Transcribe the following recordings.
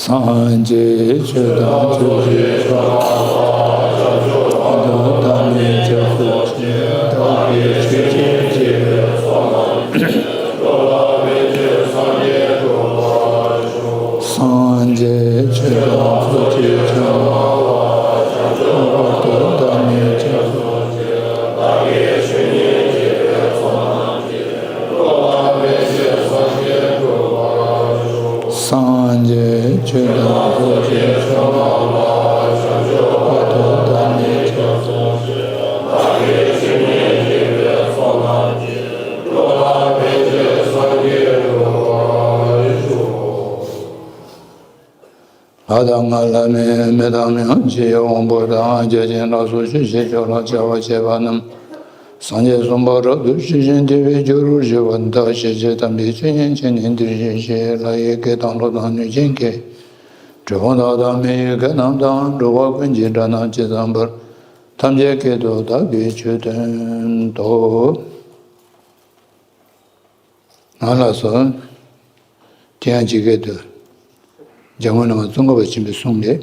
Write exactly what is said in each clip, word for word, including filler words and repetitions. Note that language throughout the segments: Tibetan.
སངས་རྒྱས་ཆོས་དང་ཆོས་ཀྱི་ཕྱོགས་ལ་བྱང་ཆུབ་བར་དུ་བདག་ནི་སྐྱབས་སུ་མཆི། བདག་གིས་ཆོས་བྱེད་ཅེས་པའི་ཚོགས་རྣམས་ཀྱིས། སངས་རྒྱས་ཆོས་དང་ཚོགས་ཀྱི་ཕྱོགས་ལ་བྱང་ཆུབ་བར་དུ་བདག་ནི་སྐྱབས་སུ་མཆི། བདག་གིས་ཆོས་ཉིད་བྱེད་པའི་ཚོགས་རྣམས་ཀྱིས། སངས་རྒྱས་ཆོས་དང་ཚོགས་ཀྱི་ཕྱོགས་ལ་བྱང་ཆུབ་བར་དུ་བདག་ནི་སྐྱབས་སུ་མཆི། བདག་གིས་ཆོས་ཉིད་བྱེད་པའི་ཚོགས་རྣམས་ཀྱིས། ལྷ་དང་ལྷ་མིན་མི་དང་མི་འམ་ཅི་ཡི་དབང་པོ་དང་། བརྒྱ་བྱིན་ལ་སོགས་ཆོས་བྱེད་ཕྱོགས་ལ་བྱ་བ་བྱེད་པ་རྣམས། སངས་རྒྱས་གསུམ་པ་རབ་ཏུ་ཞི་ཞིང་དད་པའི་རྒྱུ་རུ་ཞི་བ་དག་ཤེས་བྱའི་དམ་པའི་ཆོས་ཉིད་ཀྱིས་ནི་འདིར་གཤེགས་ཤིག། ལྷ་ཡི་སྐད་དང་ཀླུ་དང་གནོད་སྦྱིན་སྐད། གྲུལ་བུམ་དག་དང་མི་ཡི་སྐད་རྣམས་དང་། འགྲོ་བ་ཀུན་གྱི་སྒྲ་རྣམས་ཇི་ཙམ་པར། ཐམས་ཅད་སྐད་དུ་བདག་གིས་ཆོས་བསྟན་ཏོ། ང་ལ་སོགས། དེ་ཡང་ཇི་སྐད་དུ། འཇམ་མགོན་བླ་མ་ཙོང་ཁ་པ་ཆེན་པོའི་གསུང་ལས།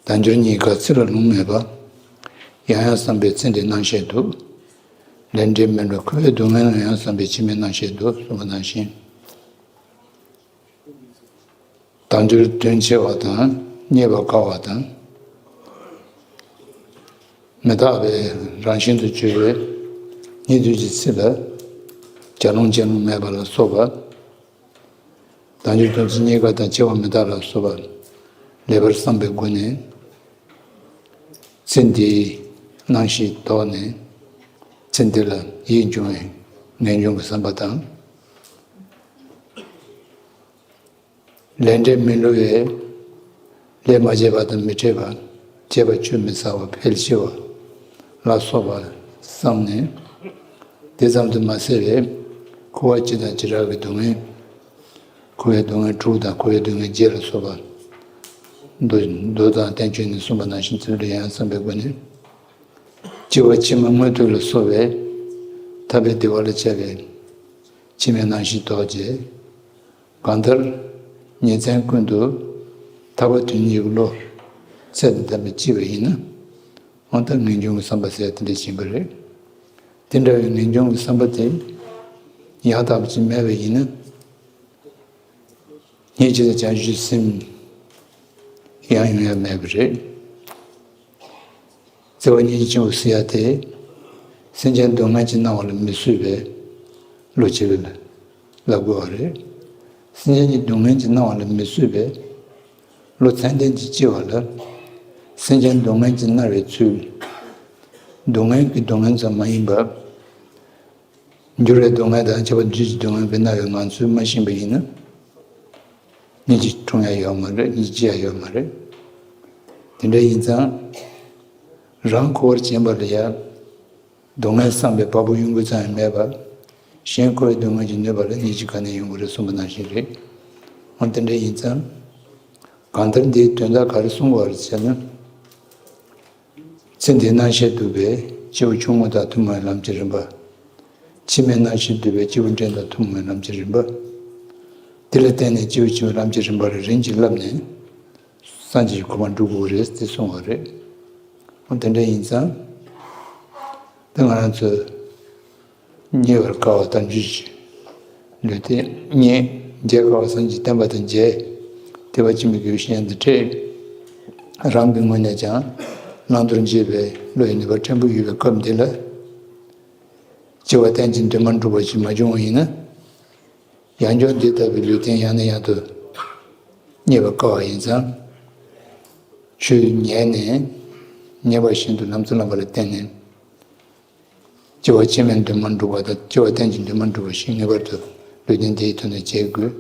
བདག་འགྱུར་རྙེད་དཀའ་ཚིག་ལ་ལུང་མེད་པ། ཡང་ཡང་བསམ་པས་ཚེ་འདིར་སྣང་ཤས་འདུག། ལས་འབྲས་མི་འགྲོ་འཁོར་བའི་སྡུག་བསྔལ་ལ། ཡང་བསམ་པས་ཕྱི་མའི་སྣང་ཤས་འདུག་གསུངས་པ་ནང་བཞིན། བདག་འགྱུར་དོན་ཆེ་བ་དང་རྙེད་པར་དཀའ་བ་དང་། མི་རྟག་པའི་རང་བཞིན་དུ་གྱུར་པའི་ཉེ་དུས་ཀྱི་ཚེ་ལ་བརྒྱ་ལོང་བརྒྱ་ལོང་མེད་པ་ལ་སོགས་པ། བདག་འགྱུར་དོན་ཆེ་རྙེད་དཀའ་དང་ཆེ་བ་མི་རྟག་ལ་སོགས་པ་ལེགས་པར་བསམ་པའི་སྒོ་ནས། ཚེ་འདིའི་སྣང་ཤས་དོར་ནས། ཚེ་འདི་ལ་ཡིད་འབྱུང་བའི་ངེས་འབྱུང་གི་བསམ་པ་དང་། ལས་འབྲས་མི་བསླུ་བའི་ལས་མ་བྱས་པ་དང་མི་འཕྲད་པ། བྱས་པ་ཆུད་མི་ཟ་བ་ཕལ་ཆེ་བ་ལ་སོགས་པ་བསམ་ནས། དེ་ཙམ་དུ་མ་ཟད་པའི་འཁོར་བ་སྤྱི་དང་བྱེ་བྲག་གི་སྡུག་བསྔལ། འཁོར་བའི་སྡུག་བསྔལ་དྲུག་དང་འཁོར་བའི་སྡུག་བསྔལ་བརྒྱད་ལ་སོགས་པ། མདོ་མདོ་དང་བསྟན་བཅོས་ནས་གསུངས་པ་ནང་བཞིན་ཚུལ་དུ་ཡང་བསམ་པའི་སྒོ་ནས། སྐྱེ་བ་ཕྱི་མ་སྔོན་དུ་ལ་སོགས་པའི་ཐར་པའི་བདེ་བ་ལ་བྱ་བའི་ཕྱི་མའི་སྣང་ཤས་དོར་བྱས། གང་ལྟར་ཉིན་མཚན་ཀུན་ཏུ་ཐར་པ་དོན་གཉེར་གྱི་བློ་ཚད་དང་ལྡན་པ་སྐྱེས་པ་ཡིན་ན། འོ་ད་ངེས་འབྱུང་གི་བསམ་པ་ཟེར་ཡ་དེ་འདྲ་ཡིན་པ་རེད། དེ་འདྲ་བའི་ངེས་འབྱུང་གི་བསམ་པ་དེ་ཡང་དག་པ་ཅིག་མེད་པ་ཡིན་ན། སྙིང་རྗེ་དང་བྱང་ཆུབ་སེམས་ཡང་ཡོང་ཡ་མེད་པ་རེད། བརྩེ་བ་སྙིང་རྗེ་ཆེན་པོ་ཟེར་ཡ་དེ། སེམས་ཅན་སྡུག་བསྔལ་གྱིས་མནར་བ་ལ་མི་བཟོད་པའི་བློ་སྐྱེ་བ་ལ་ལབ་དགོས་པ་རེད། སེམས་ཅན་གྱི་སྡུག་བསྔལ་གྱིས་མནར་བ་ལ་མི་བཟོད་པའི་བློ་ཚད་ལྡན་གྱིས་སྐྱེ་བ་ལ། སེམས་ཅན་སྡུག་བསྔལ་གྱིས་མནར་བའི་ཚུལ། སྡུག་བསྔལ་གྱི་སྡུག་བསྔལ་ཙམ་མ་ཡིན་པར། འགྱུར་བའི་སྡུག་བསྔལ་དང་ཁྱབ་པ་འདུས་ཀྱི་སྡུག་བསྔལ་གྱིས་མནར་བའི་ངང་ཚུལ་མ་ཤེས་པ་ཡིན་ན། སྙིང་རྗེ་འཁྲུངས་ཡ་ཡོད་མ་རེད། སྙིང་རྗེ་སྐྱེ་ཡ་ཡོད་མ་རེད། དེ་འདྲ་ཡིན་ཙང་། རང་འཁོར་བར་འཁྱམས་པ་ལ་ཡ། སྡུག་བསྔལ་བསམ་པའི་བ་སྤུ་གཡོ་འགུལ་ཙམ་ཡང་མེད་པར། གཞན་འཁོར་བའི་སྡུག་བསྔལ་གྱིས་གནོད་པ་ལ་སྙིང་རྗེ་ག་ནས་ཡོང་གི་རེད་གསུངས་པ་ནང་བཞིན་རེད། འོ་དེ་འདྲ་ཡིན་ཙང་། གང་ལྟར་འདིའི་དོན་དག་ག་རེ་གསུང་དགོས་པ་རེད་ཟེར་ན། ཚེ་འདིའི་སྣང་ཤས་འདུས་པའི་སྐྱེ་བོ་ཆུང་ངུ་དག་ཐུན་མོང་བའི་ལམ་གྱི་རིམ་པ། ཕྱི་མའི་སྣང་ཤས་འདུས་པའི་སྐྱེ་བོ་འབྲིང་དག་ཐུན་མོང་བའི་ལམ་གྱི་རིམ་པ། དེ་ལ་བརྟེན་ནས་སྐྱེ་བོ་ཆེ་བའི་ལམ་གྱི་རིམ་པ་ལ་རིམ་གྱིས་བསླབས་ནས། སངས་རྒྱས་ཀྱི་གོ་འཕང་སྒྲུབ་དགོས་རེད་ཅེས་གསུངས་པ་རེད། འོ་དེ་འདྲ་ཡིན་ཙང་། ད་ང་རང་ཚོས་རྙེད་པར་དཀའ་བ་དང་འཇུག་ལུས་རྟེན་རྙེད། མཇལ་དཀའ་བ་སངས་རྒྱས་བསྟན་པ་དང་མཇལ། དད་པ་ཆེན་པོས་དགེ་བའི་བཤེས་གཉེན་དང་འཕྲད། རང་གི་ངོས་ནས་ཀྱང་བླང་དོར་འབྱེད་པའི་བློ་ཡི་ནུས་པ་ཕྲན་བུ་ཡོད་པའི་སྐབས་འདི་ལ། སྐྱེ་བ་གཏན་གྱི་འདུན་མ་འགྲུབ་པ་ཞིག་མ་བྱུང་བ་ཡིན་ན། ཡང་བསྐྱར་འདི་ལྟ་བུའི་ལུས་རྟེན་ཡང་ནས་ཡང་དུ་རྙེད་པར་དཀའ་བ་ཡིན་ཙང་། ཆོས་ཉན་ནས་ཉན་པ་བཞིན་དུ་ལམ་དུ་བླངས་པ་ལ་བརྟེན་ནས། སྐྱེ་བ་ཕྱི་མའི་འདུན་མ་འགྲུབ་པ་དང་སྐྱེ་བ་གཏན་གྱི་འདུན་མ་འགྲུབ་པ་ཞིག་ངེས་པར་དུ་ལུས་རྟེན་འདིའི་ཐོག་ནས་བྱེད་དགོས།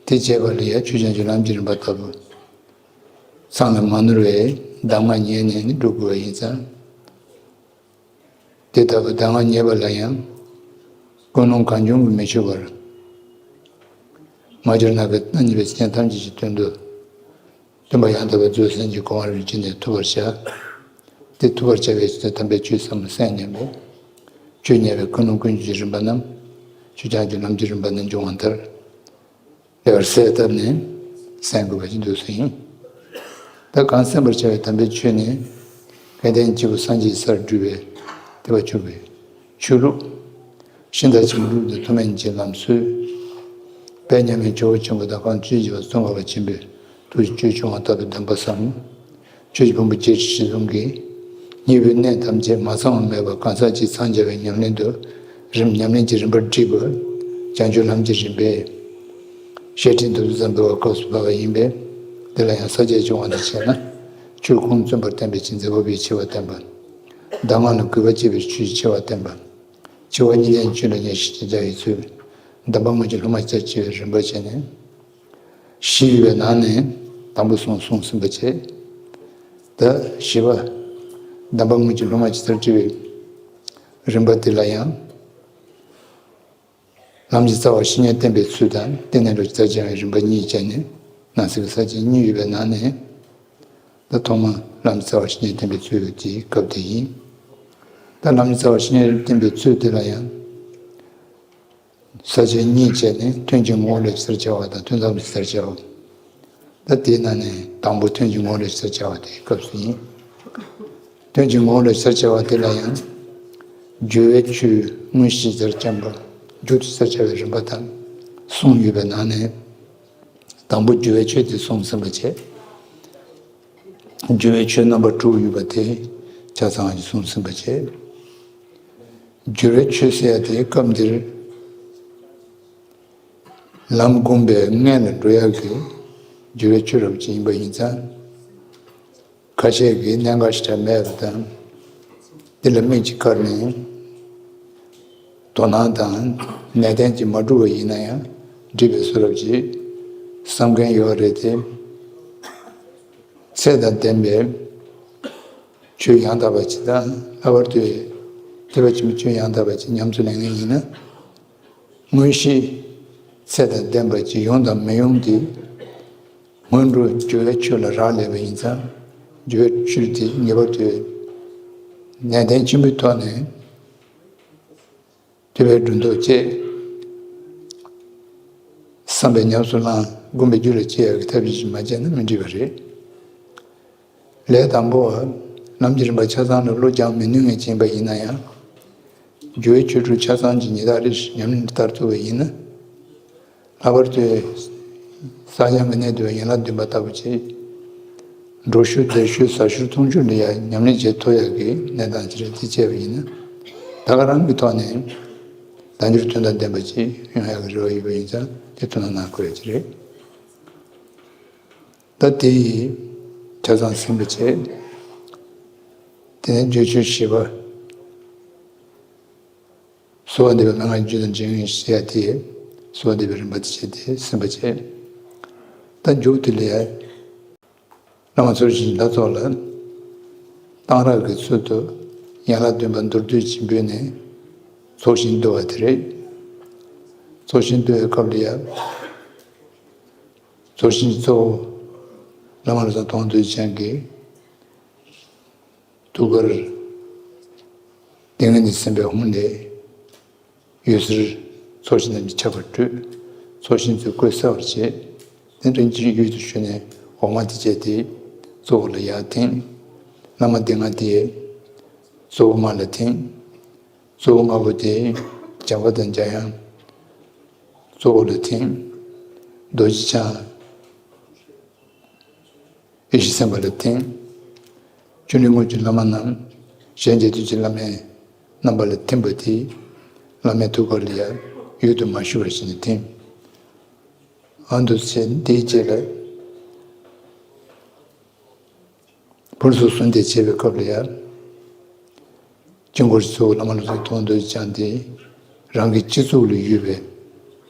དེ་བྱེད་པ་ལ་ཡང་ཆོས་བྱང་ཆུབ་ལམ་གྱི་རིམ་པ་ལྟ་བུ། མཚམས་ལ་མ་ནོར་བའི་གདམས་ངག་ཉན་ནས་ནི་སྒྲུབ་དགོས་པ་ཡིན་ཙང་། དེ་ལྟ་བུའི་གདམས་ངག་ཉན་པ་ལ་ཡང་། ཀུན་སློང་གང་བྱུང་གིས་མི་ཆོད་པར། མ་གྱུར་ནམ་མཁའི་མཐའ་གཉིས་པའི་སེམས་ཅན་ཐམས་ཅད་ཀྱི་དོན་དུ། སྟོན་པ་ཡང་དག་པར་རྫོགས་སངས་རྒྱས་གོ་འཕང་རིན་ཆེན་གནས་ཐོབ་པར་བྱ། དེ་ཐོབ་པར་བྱ་བའི་ཆེད་དུ་དམ་པའི་ཆོས་ཟབ་མོ་གསན་ནས་འབད། ཆོས་ཉན་པའི་ཀུན་སློང་ཀུན་འབྱུང་གི་རིམ་པ་རྣམས། ཆོས་བྱང་ཆུབ་ལམ་གྱི་རིམ་པ་ནས་འབྱུང་བ་ལྟར། ལེགས་པར་གསལ་བཏབ་ནས། གསན་དགོས་པ་ཞིག་འདུག་སེ་ཡིན། ད་གང་གསན་པར་བྱ་བའི་དམ་པའི་ཆོས་ནི། སྐལ་ལྡན་སྐྱེས་བུ་སངས་རྒྱས་སར་བགྲོད་པའི་དེ་བ་ཆོག་པའི་ཆོས་ལུགས། ཤིང་རྟ་ཆེན་པོའི་ལུགས་དང་ཐུན་མིན་གྱི་ལམ་སྲོལ། དཔལ་མཉམ་མེད་ཇོ་བོ་ཆེན་པོ་དང་གང་བཅུ་བཞི་པ་ཙོང་ཁ་པ་ཆེན་པོས་ཐུགས་ཀྱི་ཆོས་ཆུང་བ་ལྟ་བུའི་གདམས་པ་བསམ། ཆོས་ཀྱི་ཕུང་པོ་བརྒྱད་ཁྲི་བཞི་སྟོང་གི། སྙིང་པོའི་གནད་ཐམས་ཅད་མ་ཚང་བ་མེད་པར་གང་ཟག་གཅིག་འཚང་རྒྱ་བའི་ཉམས་ལེན་དུ། རིམ་ཉམས་ལེན་གྱི་རིམ་པར་བསྒྲིགས་པ། བྱང་ཆུབ་ལམ་གྱི་རིམ་པས། བཤེས་སྤྲིང་དུ་བསམ་པའི་སྐབས་སུ་བབས་པ་ཡིན་པས། དེ་ལ་ཡང་ས་བཅད་བྱུང་བ་དང་བྱས་ན། ཆོས་ཁུངས་བཙུན་པར་བསྟན་པའི་ཕྱིར་མཛད་པ་པོའི་ཆེ་བ་བསྟན་པ། གདམས་ངག་ལ་གུས་པ་བསྐྱེད་པའི་ཆོས་ཀྱི་ཆེ་བ་བསྟན་པ། ཆེ་བ་གཉིས་ལྡན་ཆོས་ལ་ཉན་ཤེས་ཀྱི་རྒྱ་ཡི་ཚུལ། གདམས་པ་དངོས་ཀྱི་སློབ་མ་ལྟར་བྱེད་པའི་རིམ་པ་བྱས་ནས། བཞི་ཡོད་པའི་ནང་ནས་དང་པོ་གསུམ་གསུངས་ཟིན་པ་བྱས། ད་བཞི་པ། གདམས་པ་དངོས་ཀྱི་སློབ་མ་ཇི་ལྟར་བྱེད་པའི་རིམ་པ་དེ་ལ་ཡང་། ལམ་གྱི་རྩ་བ་བཤེས་གཉེན་བསྟེན་པའི་ཚུལ་དང་བསྟེན་ནས་འགྲོ་རྩལ་སྦྱང་བའི་རིམ་པ་གཉིས་བྱས་ནས་ནང་གསེས་ཀྱི་ས་བཅད་གཉིས་ཡོད་པའི་ནང་ནས། ད་ཐོག་མ་ལམ་གྱི་རྩ་བ་བཤེས་གཉེན་བསྟེན་པའི་ཚུལ་དེའི་སྐབས་དེ་ཡིན། ད་ལམ་གྱི་རྩ་བ་བཤེས་གཉེན་བསྟེན་པའི་ཚུལ་དེ་ལ་ཡང་། ས་བཅད་གཉིས་བྱས་ནས་དོན་གྱི་ངོ་བོ་ལ་ཇི་ལྟར་བྱ་བ་དང་དོན་དམ་ལ་ཇི་ལྟར་བྱ་བ། ད་དེའི་ནང་ནས་དང་པོ་དོན་གྱི་ངོ་བོ་ལ་ཇི་ལྟར་བྱ་བ་དེའི་སྐབས་སུ་ཡིན། དོན་གྱི་ངོ་བོ་ལ་ཇི་ལྟར་བྱ་བ་དེ་ལ་ཡང་། སྦྱོར་བའི་ཆོས་དངོས་གཞི་ལྟར་བསྐྱངས་པ། མཇུག་ཏུ་ཇི་ལྟར་བྱ་བའི་རིམ་པ་དང་གསུམ་ཡོད་པའི་ནང་ནས། དང་པོ་སྦྱོར་བའི་ཆོས་དེ་གསུངས་ཟིན་པ་བྱས། སྦྱོར་བའི་ཆོས་རྣམ་པ་དྲུག་ཡོད་པ་དེ་ཆ་ཚང་བ་ཞིག་གསུངས་ཟིན་པ་བྱས། སྦྱོར་བའི་ཆོས་ཟེར་ཡ་དེ་སྐབས་འདིར་ལམ་བསྒོམ་པའི་སྔོན་ལ་འགྲོ་ཡག་གི་སྦྱོར་བའི་ཆོས་རབ་ཅིག་ཡིན་པ་ཡིན་ཙང་། ཁ་ཤས་ཀྱིས་གནད་འགག་ཞེ་དྲག་མེད་པ་དང་། འདི་ལ་དམིགས་ཀྱིས་བཀར་ནས་དོ་སྣང་དང་ནན་ཏན་གྱིས་མ་བསྒྲུབས་པ་ཡིན་ན་ཡང་འགྲིག་པའི་བཟོ་འདྲ་ཅིག་བསམ་མཁན་ཡོད་རེད་དེ། ཚད་དང་ལྡན་པའི་ཆོས་ཡང་དག་པ་ཅིག་དང་། ལྷག་པར་དུ་ཐེག་པ་ཆེན་པོའི་ཆོས་ཡང་དག་པ་ཅིག་ཉམས་སུ་ལེན་མཁན་ཡིན་ན། དངོས་གཞི་ཚད་དང་ལྡན་པ་ཅིག་ཡོང་དང་མི་ཡོང་དེ། སྔོན་འགྲོ་སྦྱོར་བའི་ཆོས་ལ་རག་ལས་པ་ཡིན་ཙང་། སྦྱོར་བའི་ཆོས་དེ་ངེས་པར་དུ་ནན་ཏན་ཆེན་པོའི་ཐོག་ནས་ཐོས་པའི་སྒྲོ་འདོགས་བཅད། བསམ་པས་ཉམས་སུ་བླངས། སྒོམ་པས་རྒྱུད་ལ་སྐྱེ་ཡག་གི་ཐབས་ཤེས་ཤིག་མ་བྱས་ན་མི་འགྲིག་པ་རེད། ལས་དང་པོ། ལམ་གྱི་རིམ་པ་ཆ་ཚང་ལ་བློ་སྦྱང་མི་ནུས་མཁན་ཅིག་ཡིན་པ་ཡིན་ན་ཡང་། སྦྱོར་བའི་ཆོས་དྲུག་ཆ་ཚང་གི་ཉི་ཟླ་རེ་བཞིན་ཉམས་ལེན་ལྟར་ཐུབ་པ་ཡིན་ན། ལྷག་པར་དུ། བསགས་སྦྱང་གི་གནད་དུ་ཡན་ལག་བདུན་པ་ལྟ་བུ་བྱས། འགྲོ་ཤུལ་བསྡད་ཤུལ་ཟ་ཤུལ་འཐུང་ཤུལ་ལ་ཡང་ཉམས་ལེན་བྱེད་ཐུབ་ཡག་གི་གནས་སྟངས་ཅིག་རེད། དེ་བྱས་པ་ཡིན་ན། ད་ག་རང་གི་ཐོག་ནས་བདག་འགྱུར་དོན་དང་ལྡན་པ་ཅིག་ཡོང་ཡག་གི་རེ་བ་ཡོད་པ་ཡིན་ཙང་དེ་ཐུགས་སྣང་གནང་དགོས་ཡག་ཅིག་རེད། ད་དེ་ཡི་ཆ་ཚང་ཟིན་པ་བྱས། དེ་ནས་སྦྱོར་ཆོས་བཞི་པ། གསོལ་བ་འདེབས་པའི་མན་ངག་རྒྱུད་དང་འབྲེལ་ངེས་ཞེས་ཡ་དེ། གསོལ་བ་འདེབས་པའི་རིམ་པ་དེ་བྱས་ཏེ་ཟིན་པ་བྱས། ད་མཇུག་དེ་ལ་ཡ། བླ་མ་ཚུལ་བཞིན་ལྷ་ཚོགས་ལ། གཏང་རག་གི་ཚུལ་དུ་ཡན་ལག་བདུན་པ་མདོར་བསྡུས་ཅིག་འབུལ་ནས་ཚོགས་ཞིང་བསྡུ་བ་དེ་རེད། ཚོགས་ཞིང་བསྡུ་བའི་སྐབས་ལ་ཡ། ཚོགས་ཞིང་གཙོ་བོ་བླ་མ་བློ་བཟང་མཐོང་ཐོས་རྗེ་འཆང་གིས་ཐུགས་ཀར་ཏིང་ངེ་འཛིན་སེམས་དཔའི་ཧཱུྃ་ལས་འོད་ཟེར་ཚོགས་ཞིང་རྣམས་ཀྱི་ཁྱབ་པར་སྤྲོས། ཚོགས་ཞིང་ཚུལ་བཀོད་གསལ་བར་བྱས། དེ་རིམ་གྱིས་འོད་དུ་ཞུ་ནས་འོ་མ་དེ་བཅས་ཏེ་གཙོ་བོ་ལ་ཡར་ཐིམ། བླ་མ་སྡེ་ལྔ་དེ་གཙོ་བོ་ལྔ་ལ་ཐིམ། གཙོ་བོ་ལྔ་པོ་དེ་འཇམ་དཔལ་དང་འཇམ་དབྱངས་གཙོ་བོ་ལ་ཐིམ། རྡོ་རྗེ་འཆང་ཡེ་ཤེས་སེམས་དཔའ་ལ་ཐིམ། བཅུ་དྲུག་དངོས་ཀྱི་བླ་མ་རྣམས་གཞན་འབྲེལ་དུས་ཀྱི་བླ་མའི་རྣམ་པ་ལ་ཐིམ་པ་དེས་བླ་མའི་ཐུགས་ཀ་ལ་ཡང་འོད་དུ་མ་ཞུ་བར་བྱས་ནས་ཐིམ། ཨ་འདུ་བྱས་དེའི་རྗེས་ལ་ཕུར་ཚུགས་གསུམ་དེ་བྱེད་པའི་སྐབས་ལ་ཡང་། དཀྱིལ་འཁོར་གཙོ་བོ་བླ་མ་བློ་བཟང་མཐོང་ཐོས་རྗེ་འཆང་དེ་རང་གི་སྤྱི་གཙུག་ལ་ཡོད་པའི།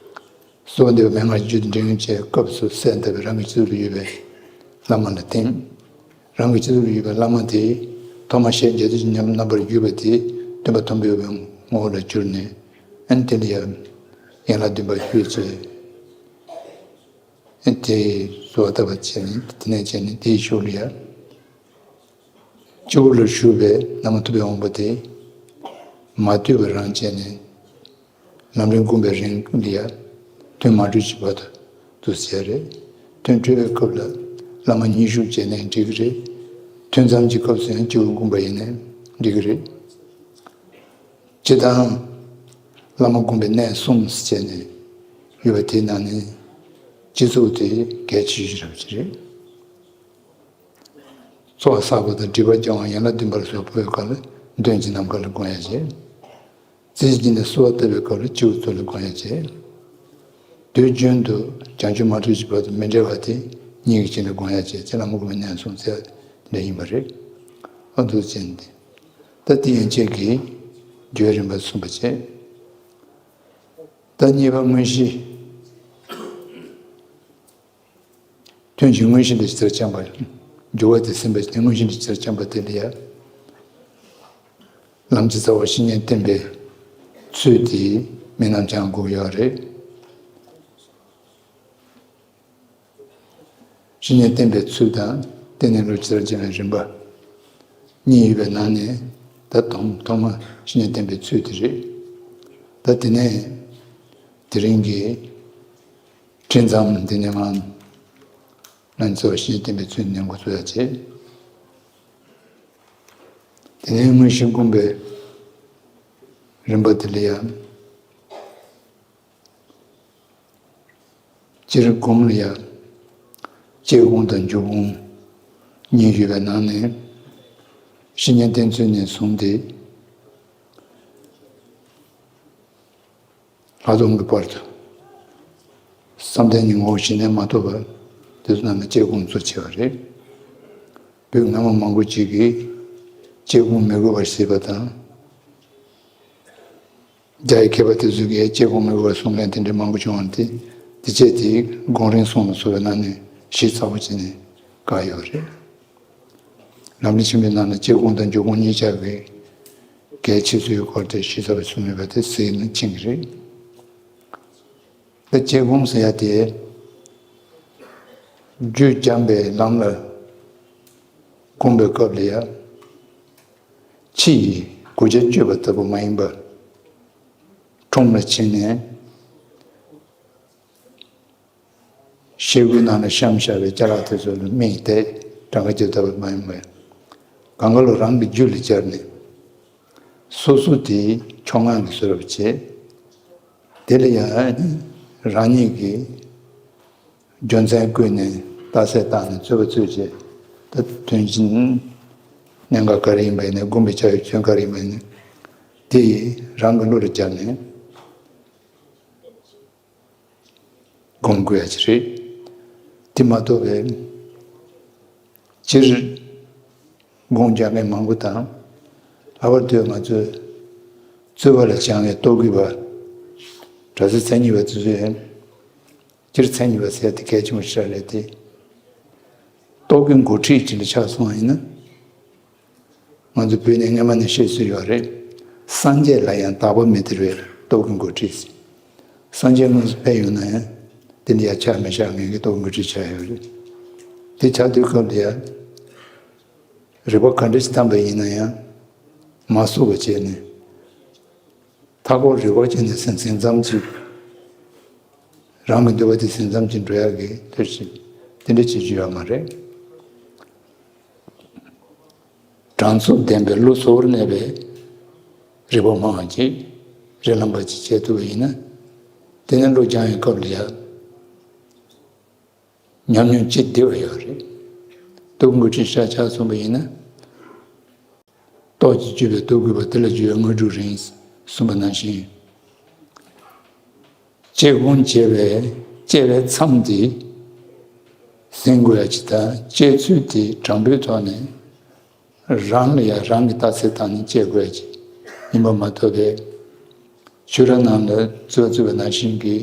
གསོལ་བ་འདེབས་པའི་མན་ངག་རྒྱུད་དང་འབྲེལ་ངེས་བཅས་སྐབས་སུ་གསལ་འདེབས་པའི་རང་གི་སྤྱི་གཙུག་ལ་ཡོད་པའི་བླ་མ་ལ་བརྟེན། རང་གི་སྤྱི་གཙུག་ལ་ཡོད་པའི་བླ་མ་དེ་ཐོག་མར་ཞལ་མཇལ་དུས་ཀྱི་ཉམས་རྣམ་པར་གྱུར་པ་དེ་སྟོན་པ་མཐོན་པོ་ཡོད་པའི་ངོ་བོ་ལ་གྱུར་ནས། ཨ་ནི་དེ་ལ་ཡང་ཡན་ལག་བདུན་པ་ཞུས་བྱས། ཨ་ནི་དེ་གསོལ་བ་བཏབ་པ་བྱས་ནས་དེ་ནས་བྱས་ནས་དེའི་གཞུག་ལ་ཡང་། སྤྱི་བོ་ལ་བཞུགས་པའི་བླ་མ་ཐུབ་པའི་དབང་པོ་དེ་མ་བཏུལ་བ་རང་བྱས་ནས་ལམ་རིམ་བསྒོམ་པའི་རིང་ལ་ཡང་ཐུན་མ་གྲོལ་གྱི་བར་དུ་འདུག་ཟེར་རེད། ཐུན་གྲོལ་བའི་སྐབས་ལ་བླ་མ་མཉེས་གཞུག་བྱས་ནའང་འགྲིག་གི་རེད། ཐུན་མཚམས་ཀྱི་སྐབས་སུ་ཡང་སྤྱི་བོ་བསྐུམས་པ་ཡིན་ནའང་འགྲིག་གི་རེད། སྤྱིར་བཏང་བླ་མ་བསྐུམས་པའི་གནས་གསུམ་ཟེར་བྱས་ནས་ཡོད་པ་དེའི་ནང་ནས་སྤྱི་གཙུག་དེ་གལ་ཆེ་ཤོས་རབ་ཅིག་རེད། ཚོགས་བསགས་པ་དང་སྒྲིབ་པ་སྦྱང་བ་ཡན་ལག་བདུན་པར་སོགས་པའི་སྐབས་ལ་མདུན་གྱི་ནམ་མཁའ་ལ་བསྐུམ་ཡ་བྱེད། རྩེ་གཅིག་ནས་གསོལ་བ་བཏབ་པའི་སྐབས་ལ་སྤྱི་བོ་གཙུག་ལ་བསྐུམ་ཡ་བྱེད། དུས་རྒྱུན་དུ་བྱང་ཆུབ་མ་ཐོབ་ཀྱི་བར་དུ་མི་འབྲལ་བ་དེ་གཉིས་ཀྱི་རྗེས་ལ་བསྐུམ་ཡ་བྱེད་ཅེས་བླ་མ་བསྐུམས་པའི་གནས་གསུམ་ཟེར་འདི་ཡིན་པ་རེད། ཨ་འདུག་ཅན་ཏེ། ད་དེ་ཡན་ཆད་ཀྱི་རྒྱུད་རིམ་པ་གསུངས་པ་བྱས། ད་གཉིས་པ་དངོས་གཞི། ཐུན་གྱི་དངོས་གཞི་འདི་ཇི་ལྟར་བསྐྱངས་པ། འགྱུར་བ་དེ་ཟིན་པ་ཞིག་དེ་དངོས་གཞི་འདི་ཇི་ལྟར་བསྐྱངས་པ་དེ་ལ་ཡང་། ལམ་གྱི་རྩ་བ་བཤེས་གཉེན་བསྟེན་པའི་ཚུལ་དེ་མི་རྣམས་ཀྱང་དགོས་ཡོད་རེད། བཤེས་གཉེན་བསྟེན་པའི་ཚུལ་དང་བསྟེན་ནས་བློ་ཇི་ལྟར་སྦྱང་བའི་རིམ་པ་གཉིས་ཡོད་པའི་ནང་ནས་ད་དང་ཐོག་མ་བཤེས་གཉེན་བསྟེན་པའི་ཚུལ་དེ་རེད། ད་དེ་ནས་དེ་རིང་གི་ཁྲིད་མཚམས་འདི་ནས་མར་ང་ཚོ་བཤེས་གཉེན་བསྟེན་པའི་ཚུལ་ནས་འགོ་ཚུགས་ཡ་བྱེད། དེ་ནས་དངོས་གཞི་བསྐུམས་པའི་རིམ་པ་དེ་ལ་ཡང་། སྤྱིར་སྒོམ་ལ་ཡང་སྐྱེ་སྒོམ་དང་འཇུག་སྒོམ་གཉིས་ཡོད་པའི་ནང་ནས་བཤེས་གཉེན་བསྟེན་ཚུལ་ནས་བཟུང་སྟེ། ལྷག་མཐོང་གི་བར་དུ་བསམ་གཏན་གྱི་ངོ་བོ་གཞི་ནས་མ་ཐོབ་པ་དེ་ཚོ་རྣམས་ལ་སྐྱེ་སྒོམ་ཚུལ་བྱེད་པ་རེད། བོད་སྔ་མ་མང་པོ་ཅིག་གིས་སྐྱེ་སྒོམ་མི་དགོས་པར་བྱེད་པ་དང་། རྒྱ་ཡི་མཁས་པ་དེ་ཚོ་གིས་སྐྱེ་སྒོམ་མི་དགོས་པར་གསུང་མཁན་དེ་འདྲ་མང་པོ་བྱུང་བ་དེ་དེ་བྱས་དེ་སྒོམ་རིམ་གསུམ་ལ་སོགས་པའི་ནང་ནས་ཞིབ་ཚགས་པོ་བྱས་ནས་བཀག་ཡོད་རེད། ལམ་རིམ་ཆེན་པོའི་ནང་ན་སྐྱེ་སྒོམ་དང་འཇུག་སྒོམ་གཉིས་ཆ་གི་གལ་ཆེ་ཚུལ་སྐོར་དེ་ཞིབ་ཚགས་པོ་གསུངས་ཡོད་པ་དེ་གཟིགས་ན་མཁྱེན་གྱི་རེད། ད་སྐྱེ་སྒོམ་ཟེར་ཡ་དེ་རྒྱུད་སྦྱངས་པའི་ལམ་ལ་བསྒོམ་པའི་སྐབས་ལ་ཡ་ཕྱི་ཡི་གོ་ཆ་གཅོད་པ་ལྟ་བུ་མ་ཡིན་པར་ཁྲོམ་ལ་ཕྱིན་ནས། ཤེལ་སྒོའི་ནང་ལ་བཤམས་བཞག་པའི་ཅ་ལག་དེ་ཚོ་ལ་མིག་བལྟས་གྲངས་ཀ་ཅིག་ལྟ་བུ་མ་ཡིན་པར། གང་ག་ལོ་རང་གི་རྒྱུད་ལ་སྦྱར་ནས། སོ་སོ་དེའི་ཕྱོགས་སྔགས་ཀྱི་བཟོ་འདྲ་བྱས། དེ་ལ་ཡང་རང་ཉིད་ཀྱིས་རྒྱུ་མཚན་བཀོད་ནས་རྟགས་གསལ་བཏང་ནས་རྩོད་པ་རྩོད་བྱས། ད་དོན་གྱི་གནད་འགག་ག་རེ་ཡིན་པ་ཡིན་ནའི་བསྒོམ་པའི་བྱ་བའི་རྒྱུ་མཚན་ག་རེ་ཡིན་པ་ཡིན་ནའི། དེ་ཡིས་རང་གི་བློ་ལ་སྦྱར་ནས། སྒོམ་དགོས་ཡ་ཅིག་རེད། དེ་མ་གཏོགས་པའི་སྤྱིར་སྒོམ་རྒྱག་མཁན་མང་པོ་དང་། ལྷག་པར་དུ་ང་ཚོས་རྩོད་པ་ལ་སྦྱང་བའི་རྟོག་གེ་པ། གྲྭ་ས་མཚན་ཉིད་པ་ཚོས་སྤྱིར་མཚན་ཉིད་པ་ཟེར་ཡ་དེ་གལ་ཆེན་པོ་ཞིག་རེད་དེ། རྟོག་གེའི་འགོ་ཁྲིད་ཅིག་ལ་ཆགས་སོང་བ་ཡིན་ན། ང་ཚོ་བོད་ནས་སྔ་མ་ནས་བཤད་སྲོལ་ཡོད་རེད། སངས་རྒྱས་ལ་ཡང་དག་པ་མི་སྟེར་བའི་རྟོག་གེའི་འགོ་ཁྲིད། སངས་རྒྱས་དངོས་སུ་ཕེབས་ཡོང་ན་ཡང་དེ་འདྲ་ཡ་ཆགས་མི་བཞག་མཁན་གྱི་རྟོག་གེའི་འགོ་ཁྲིད་ཆགས་ཡོད་རེད། དེ་ཆགས་དུས་སྐབས་ལ་ཡང་རིག་པ་ག་འདྲ་ཞིག་བཏང་པ་ཡིན་ན་ཡང་མ་སུབ་པ་བྱས་ནས། མཐའ་འཁོར་རིག་པ་ཅན་དེ་ཟིན་ཟིན་ཙམ་ཅིག་རང་གི་འདོད་པ་དེ་ཟིན་ཙམ་ཅིག་འགྲོ་ཡག་གི་དེ་བཞིན་དེ་འདྲ་བྱེད་རྒྱུ་ཡོད་མ་རེད། གྲངས་ཚོད་ལྡན་པའི་བློ་གཙོ་བོར་གནས་པའི་རིག་པ་སྨྲ་བ་ཅིག་རིགས་ལམ་པ་ཅིག་བྱེད་ཐུབ་པ་ཡིན་ན། དེ་ནས་བློ་སྦྱང་བའི་སྐབས་ལ་ཡང་ཉམས་མྱོང་ཅིག་བདེ་བ་ཡོད་རེད། རྟོག་གེའི་འགོ་ཁྲིད་ཤ་ཆགས་སོང་པ་ཡིན་ན། རྟོག་གེས་གཅོད་པའི་རྟོག་གེ་པ་དེ་ལ་བརྗོད་པའི་དངོས་གྲུབ་རེད་གསུངས་པ་ནང་བཞིན། སྐྱེ་སྒོམ་བྱས་པའི་སྐྱེ་བའི་མཚམས་དེ་ཟིན་དགོས་ཡ་ཅིག་དང་། སྐྱེ་ཚུལ་དེ་དྲང་པོའི་ཐོག་ནས་རང་ལ་ཡང་རང་གིས་རྟགས་གསལ་བཏང་ནས་སྐྱེ་དགོས་ཡ་ཅིག་ཡིན་པ་མ་གཏོགས་པའི། ཆོས་ར་ནང་ལ་རྩོད་རྩོད་པ་ནང་བཞིན་གྱི་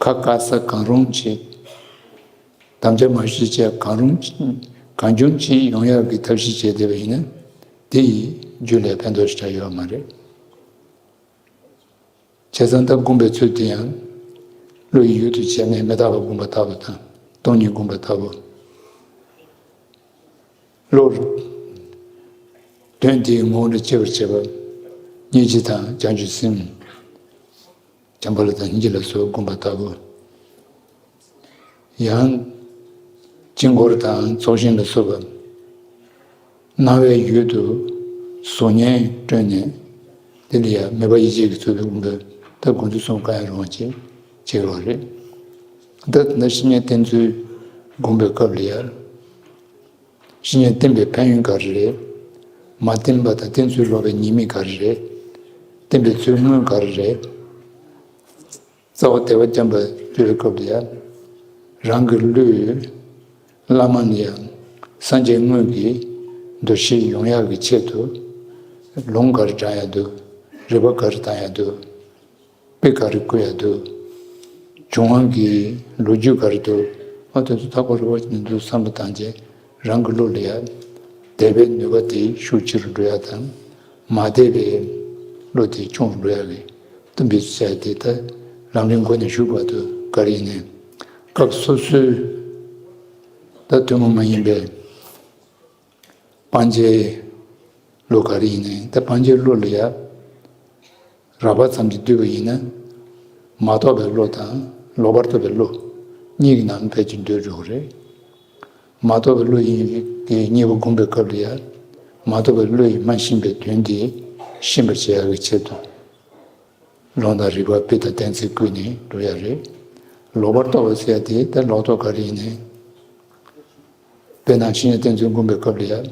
ཁ་དཀར་ས་གང་རུང་བྱེད། དམ་བཅའ་མ་ཞུས་བྱས་གང་རུང་གང་བྱུང་བྱེད་ཡོང་ཡག་གི་ཐབས་ཤེས་བྱས་བསྡད་པ་ཡིན་ན། དེ་ཡིས་རྒྱུད་ལ་ཕན་ཐོགས་ཞེ་དྲག་ཡོད་མ་རེད། བྱས་ཙང་ད་བསྒོམ་པའི་ཚུལ་དེ་ཡང་བློ་ཡི་ཡུལ་དུ་བྱས་ནས་མི་རྟག་པ་བསྒོམ་པ་ལྟ་བུ་དང་སྟོང་ཉིད་བསྒོམ་པ་ལྟ་བུ། བློ་དོན་དེའི་ངོ་བོ་ལ་སྐྱེ་བར་བྱེད་པ། སྙིང་རྗེ་དང་བྱང་ཆུབ་སེམས། བྱམས་པ་ལ་དང་སྙིང་རྗེ་ལ་སོགས་བསྒོམ་པ་ལྟ་བུ། ཡང་ དཀྱིལ་འཁོར་དང་ཚོགས་ཞིང་ལ་སོགས་པ། སྣང་བའི་ཡུལ་དུ་གཟུགས་བརྙན་སྤྲོས་ནས། དེ་ལ་ཡང་མོས་པ་ཡིད་བྱེད་ཀྱིས་ཚུལ་དུ་འོང་བའི་ད་དགོངས་ཚུལ་གསུམ་གང་ཡང་རུང་བ་ཅིག་བྱེད་དགོས་རེད། ད་ད་བཤེས་གཉེན་བསྟེན་ཚུལ་སྒོམ་པའི་སྐབས་ལ་ཡང་། བཤེས་གཉེན་བསྟེན་པའི་ཕན་ཡོན་ག་རེ་རེད། མ་བསྟེན་པ་དང་བསྟེན་ཚུལ་ལོག་པའི་ཉེས་དམིགས་ག་རེ་རེད། བསྟེན་པའི་ཚུལ་དངོས་ག་རེ་རེད། རྩ་བ་དད་པ་བརྐྱང་པ་སྤྱོད་པའི་སྐབས་ལ་ཡང་། རང་གི་བློས་བླ་མ་ནས་ཡང་སངས་རྒྱས་དངོས་ཀྱི་འདུ་ཤེས་ཡོང་ཡག་གི་ཆེད་དུ། ལུང་ག་རེ་དྲང་ཡག་འདུག་རིགས་པ་ག་རེ་བཏང་ཡག་འདུག་དཔེ་ག་རེ་བཀོད་ཡག་འདུག་བྱུང་བ་གི་ལོ་རྒྱུས་ག་རེ་འདུག་ཨ་དེ་ཚོ་ཐག་པ་རུ་བ་ནས་འདུག་བསམ་བློ་བཏང་རྗེས་རང་གི་བློ་ལ་ཡང་དད་པའི་ནུས་པ་དེ་ཤུགས་ཆེ་རུ་འགྲོ་ཡག་དང་། མ་དད་པའི་བློ་དེ་ཆུང་རུ་འགྲོ་ཡག་གི་བསྟུན་པའི་བྱ་དེ་ད་ལམ་རིམ་འགོ་ནས་ཞུགས་བར་དུ་ག་རེ་ཡིན་ནའི་སྐབས་སོ་སོའི་ད་ཐུན་མོང་མ་ཡིན་པའི་སྤང་བྱའི་བློ་ག་རེ་ཡིན་ནའི་ད་སྤང་བྱའི་བློ་ལ་ཡང་རགས་པ་ཙམ་གྱིས་བསྡུས་པ་ཡིན་ན། མ་རྟོགས་པའི་བློ་དང་ལོག་པར་རྟོག་པའི་བློ་གཉིས་ཀྱི་ནང་ནས་ཕལ་ཆེར་འདུས་འགྲོ་གི་རེད། མ་རྟོགས་པའི་བློ་ཡིན་གྱི་གཉིས་པོ་སྒོམ་པའི་སྐབས་ལ་ཡང་། མ་རྟོགས་པའི་བློ་ཡིས་མ་ཤེས་པའི་དོན་དེ་ཤེས་པར་བྱེད་ཡག་གི་ཆེད་དུ། ལུང་དང་རིགས་པ་དཔེ་དང་གཏན་ཚིགས་བཀོད་ནས་འགྲོ་ཡག་རེད། ལོག་པར་རྟོག་པ་ཟེར་ཡག་དེ་ད་ལོག་རྟོག་ག་རེ་ཡིན་ནའི། དཔེར་ན་བཤེས་གཉེན་བསྟེན་ཚུལ་སྒོམ་པའི་སྐབས་ལ་ཡང་།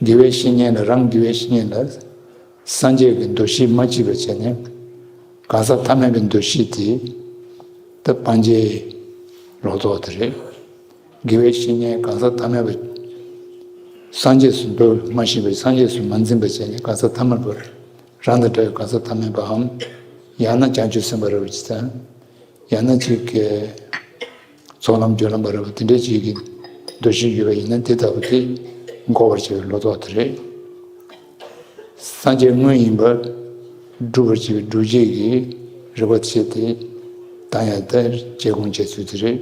དགེ་བའི་བཤེས་གཉེན་ལ་རང་དགེ་བའི་བཤེས་གཉེན་ལ་སངས་རྒྱས་ཀྱི་འདུ་ཤེས་མ་སྐྱེས་པ་བྱས་ནས་གང་ཟག་ཐ་མལ་པའི་འདུ་ཤེས་དེ་ད་སྤང་བྱའི་ལོག་རྟོག་དེ་རེད། དགེ་བའི་བཤེས་གཉེན་གང་ཟག་ཐ་མལ་པ། སངས་རྒྱས་སུ་འགྲོ་མ་ཤེས་པའི་སངས་རྒྱས་སུ་མ་འཛིན་པ་བྱས་ནས་གང་ཟག་ཐ་མལ་པ། རང་དང་འདྲ་བའི་གང་ཟག་ཐ་མལ་པའམ། ཡང་ན་བྱང་ཆུབ་སེམས་དཔའ་ར་བ་ཅིག་དང་། ཡང་ན་ཅིག་གི་ཚོགས་ལམ་སྦྱོར་ལམ་པ་ར་བ་དེ་འདྲའི་ཅིག་གི་འདུ་ཤེས་ཡོད་པ་ཡིན་ན་དེ་ལྟ་བུ་དེ་འགོག་པར་བྱེད་པའི་ལོག་རྟོག་དེ་རེད། སངས་རྒྱས་དངོས་ཡིན་པ་སྒྲུབ་པར་བྱེད་པའི་སྒྲུབ་བྱེད་ཀྱི་རིགས་པ་བྱས་ཏེ་བཏང་ཡག་ད་དཔྱད་སྒོམ་བྱེད་ཚུལ་དེ་རེད།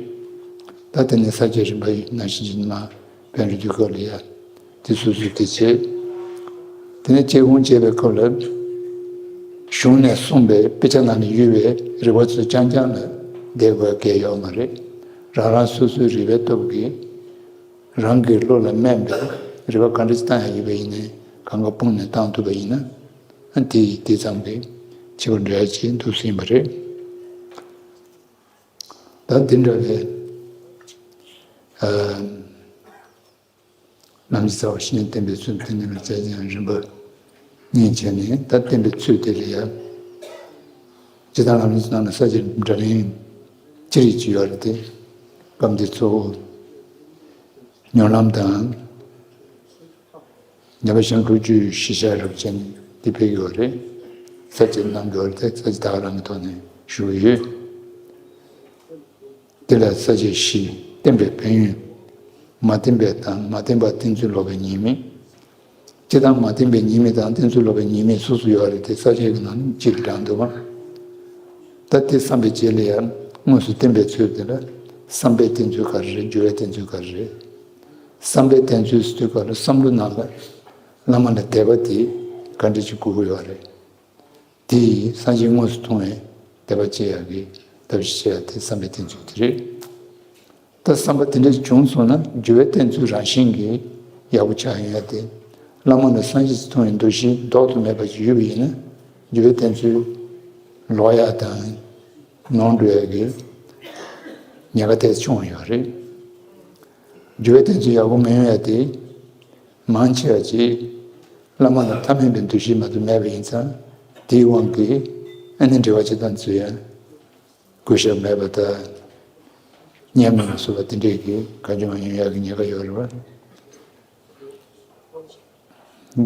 ད་དེ་ནས་ས་བཅད་རིམ་པ་ཡི་ནང་བཞིན་གྱི་མ། བོན་རི་དུས་སྐབས་ལ་ཡ། དེ་སོ་སོའི་དེ་བྱེད། དེ་ནས་དཔྱད་སྒོམ་བྱེད་པའི་སྐབས་ལ། གཞུང་ནས་གསུངས་པའི་དཔེ་ཆ་ནང་ནས་ཡོད་པའི་རིགས་པ་ཚོ་རྐྱང་རྐྱང་ལ་བསྡད་དགོས་གལ་ཡོད་མ་རེད། རང་རང་སོ་སོའི་རིགས་པའི་སྟོབས་ཀྱིས། རང་གི་བློ་ལ་སྨན་པའི་རིགས་པ་ག་འདྲ་ཞིག་བཏང་ཡག་ཡོད་པ་ཡིན་ནའི་གང་ག་སྤུངས་ནས་བཏང་ཐུབ་པ་ཡིན་ན། དེ་ཡིས་དེ་ཙམ་གྱིས་འཆི་བར་འགྲོ་ཡག་ཅིག་འདུག་སེ་ཡིན་པ་རེད། ད་འདི་འདྲ་བའི། ཨ། ལམ་གྱི་རྩ་བ་བཤེས་གཉེན་བསྟེན་པའི་ཚུལ་དེ་ནི་ལ་བྱས་ཀྱང་རིམ་པ་གཉིས་བྱས་ནས་ད་བསྟེན་པའི་ཚུལ་དེ་ལ་ཡང་། སྤྱིར་བཏང་ལམ་རིམ་ནང་ན་ས་བཅད་འདྲ་མིན་ཅི་རིགས་ཅིག་ཡོད་རེད་དེ། སྐབས་འདིར་གཙོ་བོ་སྨོན་ལམ་དང་། ཉན་པ་བཞིན་སློབ་བརྒྱུད་གཞི་བཞག་རབ་ཅན་འདི་ཕེབས་ཡོད་རེད། ས་བཅད་གནང་དགོས་རེད་དེ་ས་བཅད་ད་ག་རང་གི་ཐོག་ནས་ཞུ་གི་ཡོད། དེ་ལ་ས་བཅད་བཞི། བསྟེན་པའི་ཕན་ཡོན། མ་བསྟེན་པའི་དང་མ་བསྟེན་པ་བསྟེན་ཚུལ་ལོག་པའི་ཉེས་དམིགས། སྤྱིར་བཏང་མ་བསྟེན་པའི་ཉེས་དམིགས་དང་བསྟེན་ཚུལ་ལོག་པའི་ཉེས་དམིགས་སོ་སོ་ཡོད་རེད་དེ་ས་བཅད་ཀྱི་ནང་ནས་སྤྱིར་དྲངས་འདུག་པ། ད་དེ་བསམ་པའི་རྗེས་ལ་ཡང་དངོས་སུ་བསྟེན་པའི་ཚུལ་དེ་ལ་བསམ་པས་བསྟེན་ཚུལ་ག་རེ་རེད། སྦྱོར་བས་བསྟེན་ཚུལ་ག་རེ་རེད། བསམ་པས་བསྟེན་ཚུལ་ཟེར་དུས་སྐབས་ལ་བསམ་བློ་ནང་ལ་བླ་མ་ལ་དད་པ་དེ་ག་འདྲ་ཅིག་དགོས་ཀྱི་ཡོད་རེད། དེ་ཡིས་སངས་རྒྱས་དངོས་སུ་མཐོང་བའི་དད་པ་སྐྱེ་ཡག་གི་ཐབས་ཤེས་བྱེད་ཡག་དེ་བསམ་པའི་བསྟེན་ཚུལ་དེ་རེད། ད་བསམ་པ་དེ་འདྲ་བྱུང་སོང་ན་སྦྱོར་བས་བསྟེན་ཚུལ་རང་བཞིན་གྱིས་ཡག་པོ་ཆགས་ཡོང་ཡག་དེ། བླ་མ་ལ་སངས་རྒྱས་སུ་མཐོང་བའི་འདུ་ཤེས་ལྡོག་ཏུ་མེད་པ་ཞིག་ཡོད་པ་ཡིན་ན་སྦྱོར་བས་བསྟེན་ཚུལ་ལོག་ཡག་དང་ནོར་འགྲོ་ཡག་གི་ཉེན་ཁ་དེ་ཆུང་བ་ཡོད་རེད། སྦྱོར་བས་བསྟེན་ཚུལ་ཡག་པོ་མ་ཡོང་ཡག་དེ། མང་ཆེ་བ་ཅིག་བླ་མ་ལ་ཐ་མལ་པའི་འདུ་ཤེས་མ་གཏོགས་མེད་པ་ཡིན་ཙང་དེའི་དབང་གིས་ཨ་ནི་འབྲེལ་བ་བྱེད་སྟངས་ཚུལ་ཡང་གུས་ཞབས་མེད་པ་དང་། སྙན་མོ་ལ་སོགས་པ་དེ་འདྲས་ཀྱི་ག་འཇོན་ཡོང་ཡག་གི་ཉེན་ཁ་ཡོད་རེད་བ།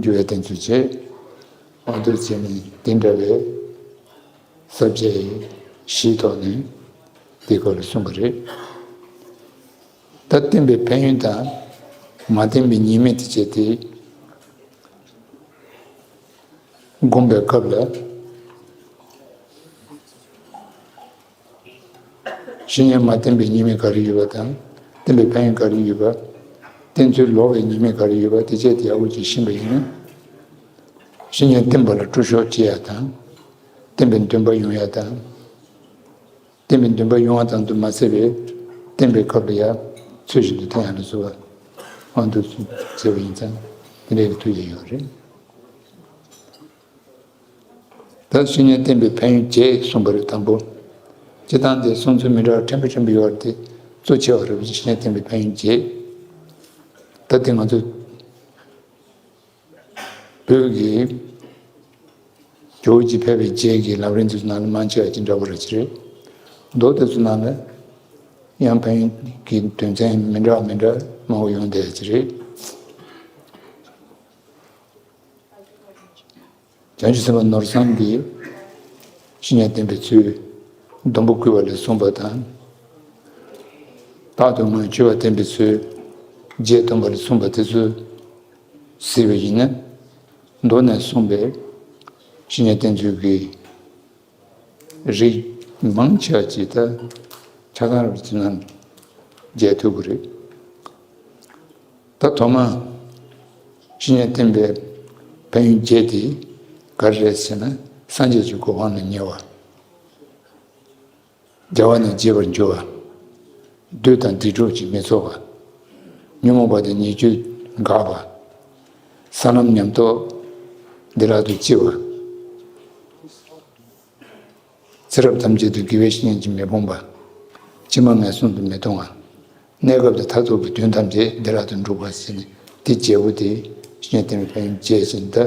སྦྱོར་བས་བསྟེན་ཚུལ་བྱེད། འོ་དེར་བྱས་ནས་དེ་འདྲ་བའི་ས་བཅད་བཞིའི་ཐོག་ནས་དེ་སྐོར་ལ་གསུངས་པ་རེད། ད་བསྟེན་པའི་ཕན་ཡོན་དང་མ་བསྟེན་པའི་ཉེས་དམིགས་དེ་བྱས་ཏེ། སྒོམ་པའི་སྐབས་ལ། བཤེས་གཉེན་མ་བསྟེན་པའི་ཉེས་དམིགས་ག་རེ་ཡོད་པ་དང་། བསྟེན་པའི་ཕན་ཡོན་ག་རེ་ཡོད་པ། བསྟེན་ཚུལ་ལོག་པའི་ཉེས་དམིགས་ག་རེ་ཡོད་པ་དེ་བཅས་དེ་ཡག་པོ་ཅིག་ཤེས་པ་ཡིན་ན། བཤེས་གཉེན་བསྟེན་པ་ལ་སྤྲོ་ཤོག་སྐྱེ་ཡག་དང་། བསྟེན་པའི་འདུན་པ་ཡོང་ཡག་དང་། བསྟེན་པའི་འདུན་པ་ཡོང་བ་ཙམ་དུ་མ་ཟད་པའི་བསྟེན་པའི་སྐབས་ལ་ཡང་ ཚུལ་བཞིན་དུ་ཐལ་ཡང་ལ་སོགས་པ་དབང་དུ་བྱས་པ་ཡིན་ཙང་དེ་འདྲའི་གི་ཐུགས་རྗེ་ཡོད་རེད། ད་བཤེས་གཉེན་བསྟེན་པའི་ཕན་ཡོན་བརྒྱད་གསུངས་པ་རེད། དང་པོ། སྤྱིར་བཏང་དེ་གསུང་ཚུལ་མི་འདྲ་བ་ཕྲན་བུ་ཕྲན་བུ་ཡོད་རེད་དེ། གཙོ་ཆེ་བ་རེད་པ། བཤེས་གཉེན་བསྟེན་པའི་ཕན་ཡོན་བརྒྱད། ད་དེ་ང་ཚོ་བོད་ཀྱི་ཇོ་བོ་རྗེ་ཕེབས་པའི་རྗེས་ཀྱི་ལམ་རིམ་དེ་ཚོ་ནང་ལ་མང་ཆེ་བ་ཅིག་འདྲ་པོ་རེད་ཅི་རེད། མདོ་དེ་ཚོ་ནང་ལ་ཡང་ཕན་ཡོན་གྱི་དོན་ཚན་མི་འདྲ་བ་མི་འདྲ་མང་པོ་ཡོང་བསྡད་ཅི་རེད། བྱང་ཆུབ་སེམས་དཔའ་ནོར་བཟང་གིས་བཤེས་གཉེན་བསྟེན་པའི་ཚུལ་སྡོང་པོ་བརྐོས་པ་ལས་གསུངས་པ་དང་། རྟག་ཏུ་སྔོན་མཆོད་པ་བསྟེན་པའི་ཚུལ་རྗེས་ཐོན་པ་ལས་གསུངས་པ་དེ་ཚོ་གཟིགས་པ་ཡིན་ན། མདོ་ནས་གསུངས་པའི་བཤེས་གཉེན་བསྟེན་ཚུལ་གྱི་རིགས་མང་ཆེ་བ་ཅིག་ད་ཆ་ཚང་རབ་ཅིག་ནང་མཇལ་ཐུབ་ཀྱི་རེད། ད་ཐོག་མ་བཤེས་གཉེན་བསྟེན་པའི་ཕན་ཡོན་བརྒྱད་དེ་ག་རེ་རེད་ཟེར་ན། སངས་རྒྱས་ཀྱི་གོ་འཕང་ལ་ཉེ་བ། རྒྱལ་བ་རྣམས་བརྗེད་པར་འགྱུར་བ། བདུད་དང་སྡིག་གྲོགས་ཀྱིས་མི་ཚོར་བ། ཉོན་མོངས་པ་དང་ཉེས་སྤྱོད་འགག་པ། ས་ལམ་ཉམས་རྟོགས་བདེ་བླག་ཏུ་སྐྱེ་བ། ཚེ་རབས་ཐམས་ཅད་དུ་དགེ་བའི་བཤེས་གཉེན་གྱིས་མི་ཕོངས་པ། ཕྱི་མ་ངན་སོང་དུ་མི་ལྟུང་བ། གནས་སྐབས་དང་མཐར་ཐུག་གི་དོན་ཐམས་ཅད་བདེ་བླག་ཏུ་འགྲུབ་པ་ཟེར་ནས། དེ་བརྒྱད་པོ་དེ་བཤེས་གཉེན་བསྟེན་པའི་ཕན་ཡོན་བརྒྱད་ཟེར་ནས། ད་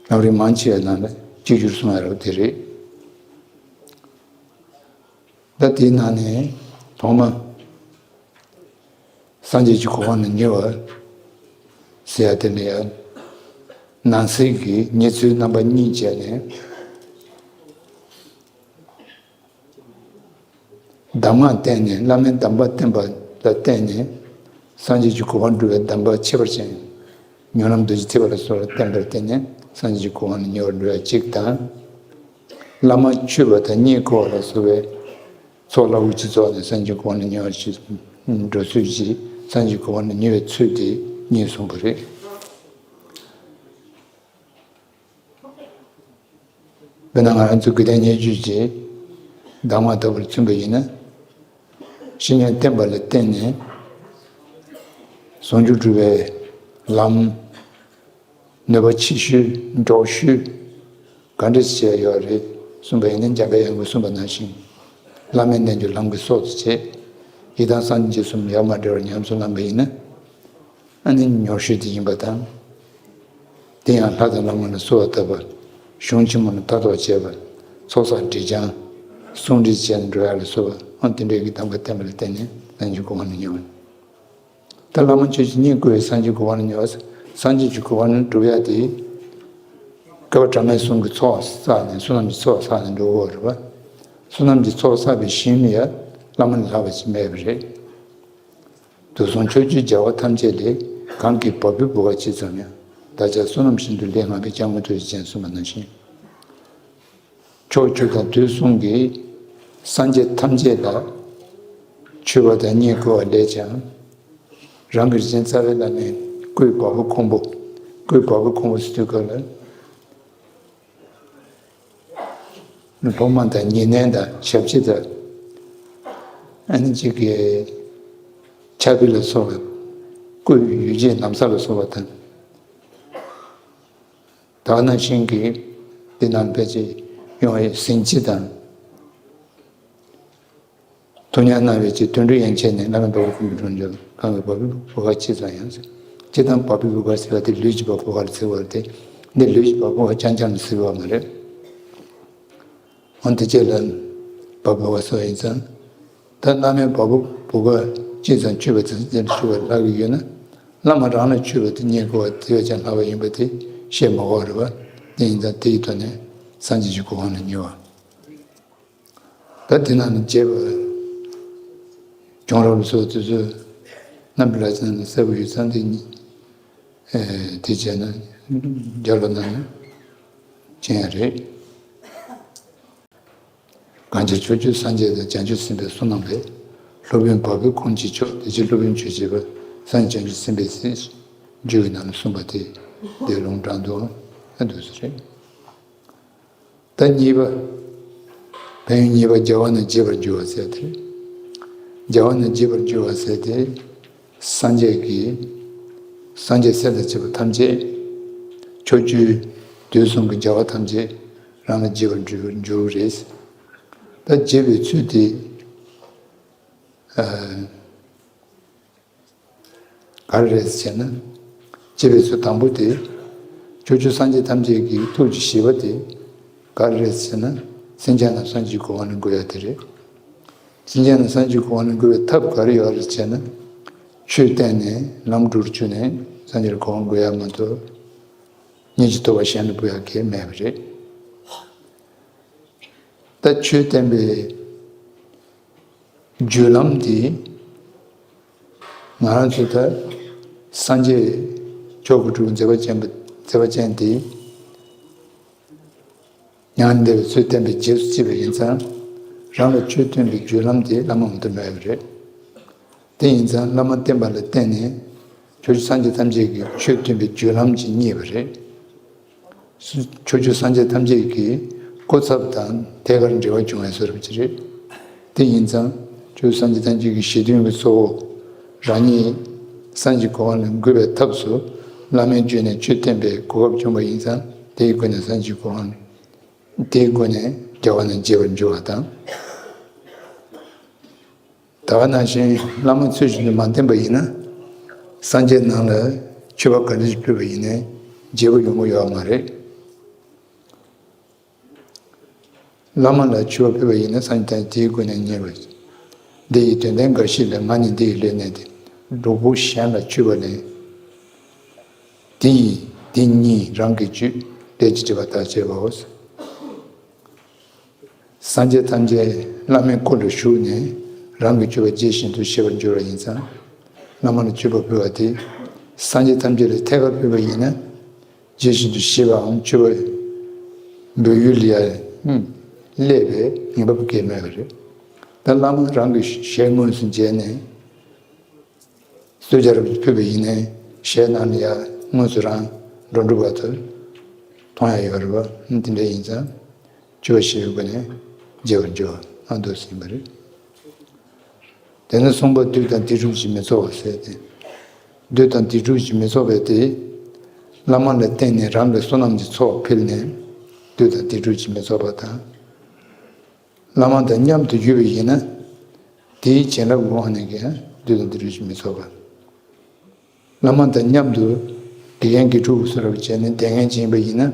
ལམ་རིམ་མང་ཆེ་བའི་ནང་ལ་གཅིག་གྱུར་གསུངས་ཡ་རབ་དེ་རེད། ད་དེའི་ནང་ནས་ཐོག་མ་སངས་རྒྱས་ཀྱི་གོ་འཕང་ལ་ཉེ་བ་ཟེར་ཡ་དེ་ལ་ཡང་ནང་གསེས་ཀྱི་ཉེས་ཚུལ་རྣམ་པ་གཉིས་བྱས་ནས། གདམས་ངག་བསྟེན་ནས། བླ་མའི་གདམས་པ་བསྟེན་པ་ལ་བརྟེན་ནས་སངས་རྒྱས་ཀྱི་གོ་འཕང་སྒྲུབ་པའི་གདམས་པ་ཁྱད་པར་ཅན། མྱོང་ལམ་རྡོ་རྗེ་ཐེག་པ་ལ་སོགས་ལ་བརྟེན་པར་བརྟེན་ནས་སངས་རྒྱས་ཀྱི་གོ་འཕང་ལ་ཉེ་བར་འགྲོ་ཡ་གཅིག་དང་། བླ་མ་མཆོད་པ་དང་བསྙེན་བཀུར་བ་ལ་སོགས་པའི་ཚོགས་རླབས་པོ་ཆེ་རྫོགས་ནས་སངས་རྒྱས་ཀྱི་གོ་འཕང་ལ་ཉེ་བར་འགྲོ་ཚུལ་གྱིས། སངས་རྒྱས་ཀྱི་གོ་འཕང་ལ་ཉེ་བའི་ཚུལ་དེ་གཉིས་གསུངས་པ་རེད། དཔེར་ན་ང་རང་ཚོ་དགེ་ལྡན་སྙན་བརྒྱུད་ཀྱི་གདམས་ངག་ལྟ་བུར་མཚོན་པ་ཡིན་ན། བཤེས་གཉེན་བསྟེན་པ་ལ་བརྟེན་ནས་ཟུང་འཇུག་སྒྲུབ་པའི་ལམ། ནུས་པ་ཆེ་ཤོས། མགྱོགས་ཤོས་ག་འདྲ་བྱས་ཡོད་རེད་གསུངས་པ་ཡིན་ན། འཇམ་དཔལ་དབྱངས་ཀྱིས་གསུངས་པ་ནང་བཞིན། བླ་མའི་རྣལ་འབྱོར་ལམ་གྱི་སྲོག་ཏུ་བྱས། ཡི་དམ་སངས་རྒྱས་གསུམ་ཡར་མར་བསྒྲིལ་བར་ཉམས་སུ་བླངས་པ་ཡིན་ན། ཨ་ནི་མྱུར་ཤོས་དེ་ཡིན་པ་དང་། དེ་ཡང་ལྷ་དང་ལྷ་མོ་ལ་གསོལ་བ་བཏབ་པ། གཞུང་ཆེན་མོ་ལ་ལྟ་རྟོག་བྱས་པ། ཚོགས་བསགས་སྒྲིབ་སྦྱང་། ཟུང་འབྲེལ་བྱས་ནས་འགྲོ་ཡ་ལ་སོགས་པ། ཨ་དེ་འདྲའི་གི་གདམས་ངག་བསྟེན་པ་ལ་བརྟེན་ནས་སངས་རྒྱས་གོ་འཕང་ལ་ཉེ་བ། ད་བླ་མ་མཆོད་ཅིང་བསྙེན་བཀུར་བས་སངས་རྒྱས་གོ་འཕང་ལ་ཉེ་བ། སངས་རྒྱས་ཀྱི་གོ་འཕང་ལ་སྒྲུབ་ཡ་དེ། བསྐལ་པ་གྲངས་མེད་གསུམ་གྱི་ཚོགས་བསགས་ནས། བསོད་ནམས་ཀྱི་ཚོགས་བསགས་ནས་འགྲོ་དགོས་རེད་པ། བསོད་ནམས་ཀྱི་ཚོགས་བསགས་པའི་ཞིང་ལ་ཡང་བླ་མ་ལས་ལྷག་པ་ཅིག་མེད་པ་རེད། དུག་གསུམ་ཕྱོགས་བཅུའི་རྒྱལ་བ་ཐམས་ཅད་ལས། གང་གི་བ་སྤུའི་བུ་ག་ཅི་ཙམ་ཡང་། བདག་ཅག་བསོད་ནམས་ཤིན་ཏུ་ལས། མ་བསྐྱེད་ཀྱང་མུ་སྟེགས་ཅན་གསུངས་པ་ནང་བཞིན། ཕྱོགས་བཅུ་དང་དུས་གསུམ་གྱི་སངས་རྒྱས་ཐམས་ཅད་ལ་མཆོད་པ་དང་བསྙེན་བཀུར་བ་ལས་ཀྱང་། རང་གི་རིགས་ཅན་རྩ་བའི་བླ་མའི་སྐུའི་བ་སྤུ་ཁུང་བུ། སྐུའི་བ་སྤུ་ཁུང་བུ་ཟེར་དུས་སྐབས་ལ། སློབ་མ་དང་ཉེ་གནས་དང་ཞབས་ཕྱི་དང་། ཨ་ནི་གཅིག་གི་ཕྱག་དཔེ་ལ་སོགས་པ། སྐུའི་ཡོ་བྱད་ལམ་སྲོལ་ལ་སོགས་པ་དང་། ད་ག་ནང་བཞིན་གྱི་འདི་ནང་ཕལ་ཆེར་ཡོང་བའི་ཟིན་བྲིས་དང་། ཐུགས་ཉར་གནང་བའི་ཆེད་དུད་འགྲོ་ཡན་ཆད་ནས་བླ་མའི་བ་སྤུ་ཁུང་བུ་དྲུང་འཇོག། གང་གི་བ་སྤུའི་བུ་ག་ཅི་ཙམ་ཡང་ཟེར། སྤྱིར་བཏང་བ་སྤུའི་བུ་ག་ཟེར་བ་དེ་ལུས་ཀྱི་བ་སྤུ་ག་ལ་ཟེར་བ་རེད་དེ། འདི་ལུས་ཀྱི་བ་སྤུ་ག་རྐྱང་རྐྱང་ལ་ཟེར་བ་མ་རེད། འོན་ཏེ་ཁྱེད་ལ་བ་སྤུ་བ་སོགས་ཡིན་ཙང་། ད་བླ་མའི་བ་སྤུ་བུ་ག་ཅི་ཙམ་མཆོད་པ་དེ་ཙམ་མཆོད་པ་ལྷག་གི་ཡོད་ན། བླ་མ་རང་ལ་མཆོད་པ་དེ་བསྙེན་བཀུར་བ་དེ་བས་ཀྱང་ལྷག་པ་ཡིན་པ་དེ་བཤད་མ་དགོས་རེད་པ། དེ་ཡིན་ཙང་དེའི་ཐོག་ནས་སངས་རྒྱས་ཀྱི་གོ་འཕང་ལ་ཉེ་བ། ད་དེ་ནང་ནས་བྱས་པ། གྱོང་རག་ལ་སོགས་དེ་ཚོ་རྣམ་པའི་ལ་ཚན་ནས་གསལ་པོ་ཡོད་ཙང་དེ་ཉིད། ཨེ་དེ་བྱས་ན་རྒྱ་ལོ་ནང་ནས་ཅན་ཡང་རེད། གང་ཕྱིར་ཕྱོགས་བཅུའི་སངས་རྒྱས་དང་། བྱང་ཆུབ་སེམས་དཔའི་བསོད་ནམས་ལས། སློབ་དཔོན་བ་སྤུའི་ཁུང་གཅིག་མཆོག། དེ་ཕྱིར་སློབ་དཔོན་མཆོད་བྱེད་པ། སངས་རྒྱས་བྱང་ཆུབ་སེམས་དཔའི་ཚེ། རྒྱུད་ཀྱི་ནང་ལ་གསུངས་པ་དེ་འདིར་ལུང་དྲངས་འདུག་ཨ། འདུག་ས་རེད། ད་གཉིས་པ། ཕན་ཡོན་གཉིས་པ། རྒྱལ་བ་རྣམས་བརྗེད་པར་འགྱུར་བ་ཟེར་དེ་རེད། རྒྱལ་བ་རྣམས་བརྗེད་པར་འགྱུར་བ་ཟེར་ཏེ། སངས་རྒྱས་ཀྱི། སངས་རྒྱས་སྲས་དང་བཅས་པ་ཐམས་ཅད། ཕྱོགས་བཅུའི་དུས་གསུམ་གྱི་རྒྱལ་བ་ཐམས་ཅད་རང་ལ་བརྗེད་པར་འགྱུར་འགྱུར་རེད། ད་བརྗེད་པའི་ཚུལ་དེ། ཨ། ག་རེ་རེད་ཟེར་ན། བརྗེད་པའི་ཚུལ་དང་པོ་དེ། ཕྱོགས་བཅུའི་སངས་རྒྱས་ཐམས་ཅད་ཀྱི་ཐུགས་ཀྱི་བཞེད་པ་དེ། ག་རེ་རེད་ཟེར་ན། སེམས་ཅན་རྣམས་སངས་རྒྱས་ཀྱི་གོ་འཕང་ལ་འགོད་ཡ་དེ་རེད། སེམས་ཅན་རྣམས་སངས་རྒྱས་ཀྱི་གོ་འཕང་ལ་འགོད་པའི་ཐབས་ག་རེ་ཡོད་རེད་ཟེར་ན། ཆོས་བསྟན་ནས་ལམ་དྲུག་བཅུ་ནས་སངས་རྒྱས་ཀྱི་གོ་འཕང་འགོད་ཡ་མ་གཏོགས། སྙིང་རྗེ་ཐོབ་པ་གཞན་ལ་འབུལ་ཡ་གང་ཡང་མེད་པ་རེད། ད་ཆོས་བསྟན་པའི་བརྒྱུད་ལམ་དེ། ང་རང་ཚོ་ད་སངས་རྒྱས་མཆོག་གི་སྤྲུལ་སྐུ་མཛད་པ་ཅན་པ་མཛད་པ་ཅན་དེ། མྱ་ངན་འདས་པའི་ཚུལ་བསྟན་པའི་རྗེས་སུ་སྐྱེས་པ་ཡིན་ཙང་། རང་ལ་ཆོས་སྟོན་པའི་བརྒྱུད་ལམ་དེ་བླ་མ་མ་གཏོགས་མེད་པ་རེད། དེ་ཡིན་ཙང་བླ་མ་བསྟེན་པ་ལ་བརྟེན་ནས། ཕྱོགས་བཅུའི་སངས་རྒྱས་ཐམས་ཅད་ཀྱིས་ཆོས་སྟོན་པའི་བརྒྱུད་ལམ་ཅིག་རྙེད་པ་རེད། ཕྱོགས་བཅུའི་སངས་རྒྱས་ཐམས་ཅད་ཀྱི་སྐུ་ཚབ་དང་ཐད་ཀར་འབྲེལ་བ་བྱུང་བའི་བཟོ་འདྲ་ཅིག་རེད། དེ་ཡིན་ཙང་ཕྱོགས་བཅུའི་སངས་རྒྱས་ཐམས་ཅད་ཀྱི་ཞལ་འདོན་གྱི་གཙོ་བོ། རང་ཉིད་སངས་རྒྱས་གོ་འཕང་ལ་འགོད་པའི་ཐབས་སུ། བླ་མའི་བརྒྱུད་ནས་ཆོས་བསྟན་པའི་གོ་སྐབས་བྱུང་བ་ཡིན་ཙང་། དེའི་སྒོ་ནས་སངས་རྒྱས་གོ་འཕང་། དེའི་སྒོ་ནས་རྒྱལ་བ་རྣམས་བརྗེད་པར་འགྱུར་བ་དང་། ད་ག་ནང་བཞིན་བླ་མ་ཚུལ་བཞིན་དུ་མ་བསྟེན་པ་ཡིན་ན། སངས་རྒྱས་རྣམས་ལ་མཆོད་པ་ག་འདྲ་ཞིག་ཕུལ་བ་ཡིན་ནའི་བརྗེ་པོ་ཡོང་གི་ཡོད་མ་རེད། བླ་མ་ལ་མཆོད་པ་ཕུལ་བ་ཡིན་ན་སངས་རྒྱས་དེའི་སྒོ་ནས་རྙེད་པ། འདི་ཡི་དོན་ལྡན་འགའ་ཞིག་ལས། ང་ནི་འདི་ཡི་ལས་གནས་ཏེ། སྒྲུབ་པོ་གཞན་ལ་མཆོད་པ་ལས། དེ་ཡིས་འདི་ཉིད་རང་གིས་བརྗོད། ལས་ཀྱི་སྒྲིབ་པ་དག་བྱེད་པའོ། སངས་རྒྱས་ཐམས་ཅད་བླ་མའི་སྐུ་ལ་བཞུགས་ནས་རང་གི་སྤྱོད་པ་རྗེས་བཞིན་དུ་བྱེད་པར་འགྱུར་བ་ཡིན་ཙང་། བླ་མ་ལ་མཆོད་པ་ཕུལ་བ་དེ་སངས་རྒྱས་ཐམས་ཅད་ལ་ཐད་ཀར་ཕུལ་བ་ཡིན་ན། རྗེས་བཞིན་དུ་བྱེད་པའམ་མཆོད་པ་འབུལ་ཡུལ་ལ་ཡང་སླེབས་པའི་ངེས་པ་གང་ཡང་མེད་པ་རེད། ད་བླ་མ་རང་གི་ཞལ་དངོས་སུ་མཇལ་ནས། གསོལ་ཇ་རབ་ཕུལ་བ་ཡིན་ནའི་ཞལ་ནང་ལ་ཡ་དངོས་སུ་རང་འགྲོ་འགྲོ་བར་དུ་མཐོང་ཡ་ཡོད་རེད་པ། དེ་འདྲ་ཡིན་ཙང་། སྤྱོད་པ་ཞེས་པའི་སྒོ་ནས་བརྗེ་བར་འགྱུར་བ་ཨ་འདུག་ཟིན་པ་རེད། དེ་ནས་གསུངས་པ་བདུད་དང་སྡིག་སྒྲིབ་ཀྱིས་མི་ཚོགས་པ་ཟེར་ཏེ། བདུད་དང་སྡིག་སྒྲིབ་ཀྱིས་མི་ཚོགས་པའི་དེ། བླ་མ་ལ་བརྟེན་ནས་རང་གི་བསོད་ནམས་ཀྱི་ཚོགས་འཕེལ་ནས། བདུད་དང་སྡིག་སྒྲིབ་ཀྱིས་མི་ཚོགས་པ་དང་། བླ་མ་དང་མཉམ་དུ་ཡོད་པ་ཡིན་ན། དེའི་བྱིན་རླབས་ཀྱི་དབང་ནས་ཀྱང་བདུད་དང་སྡིག་སྒྲིབ་ཀྱིས་མི་ཚོགས་པ། བླ་མ་དང་མཉམ་དུ་དགེ་རྒན་དགེ་ཕྲུག་སུ་རབ་བྱས་ནས་བསྡད་མཁན་ཅིག་ཡིན་པ་ཡིན་ན།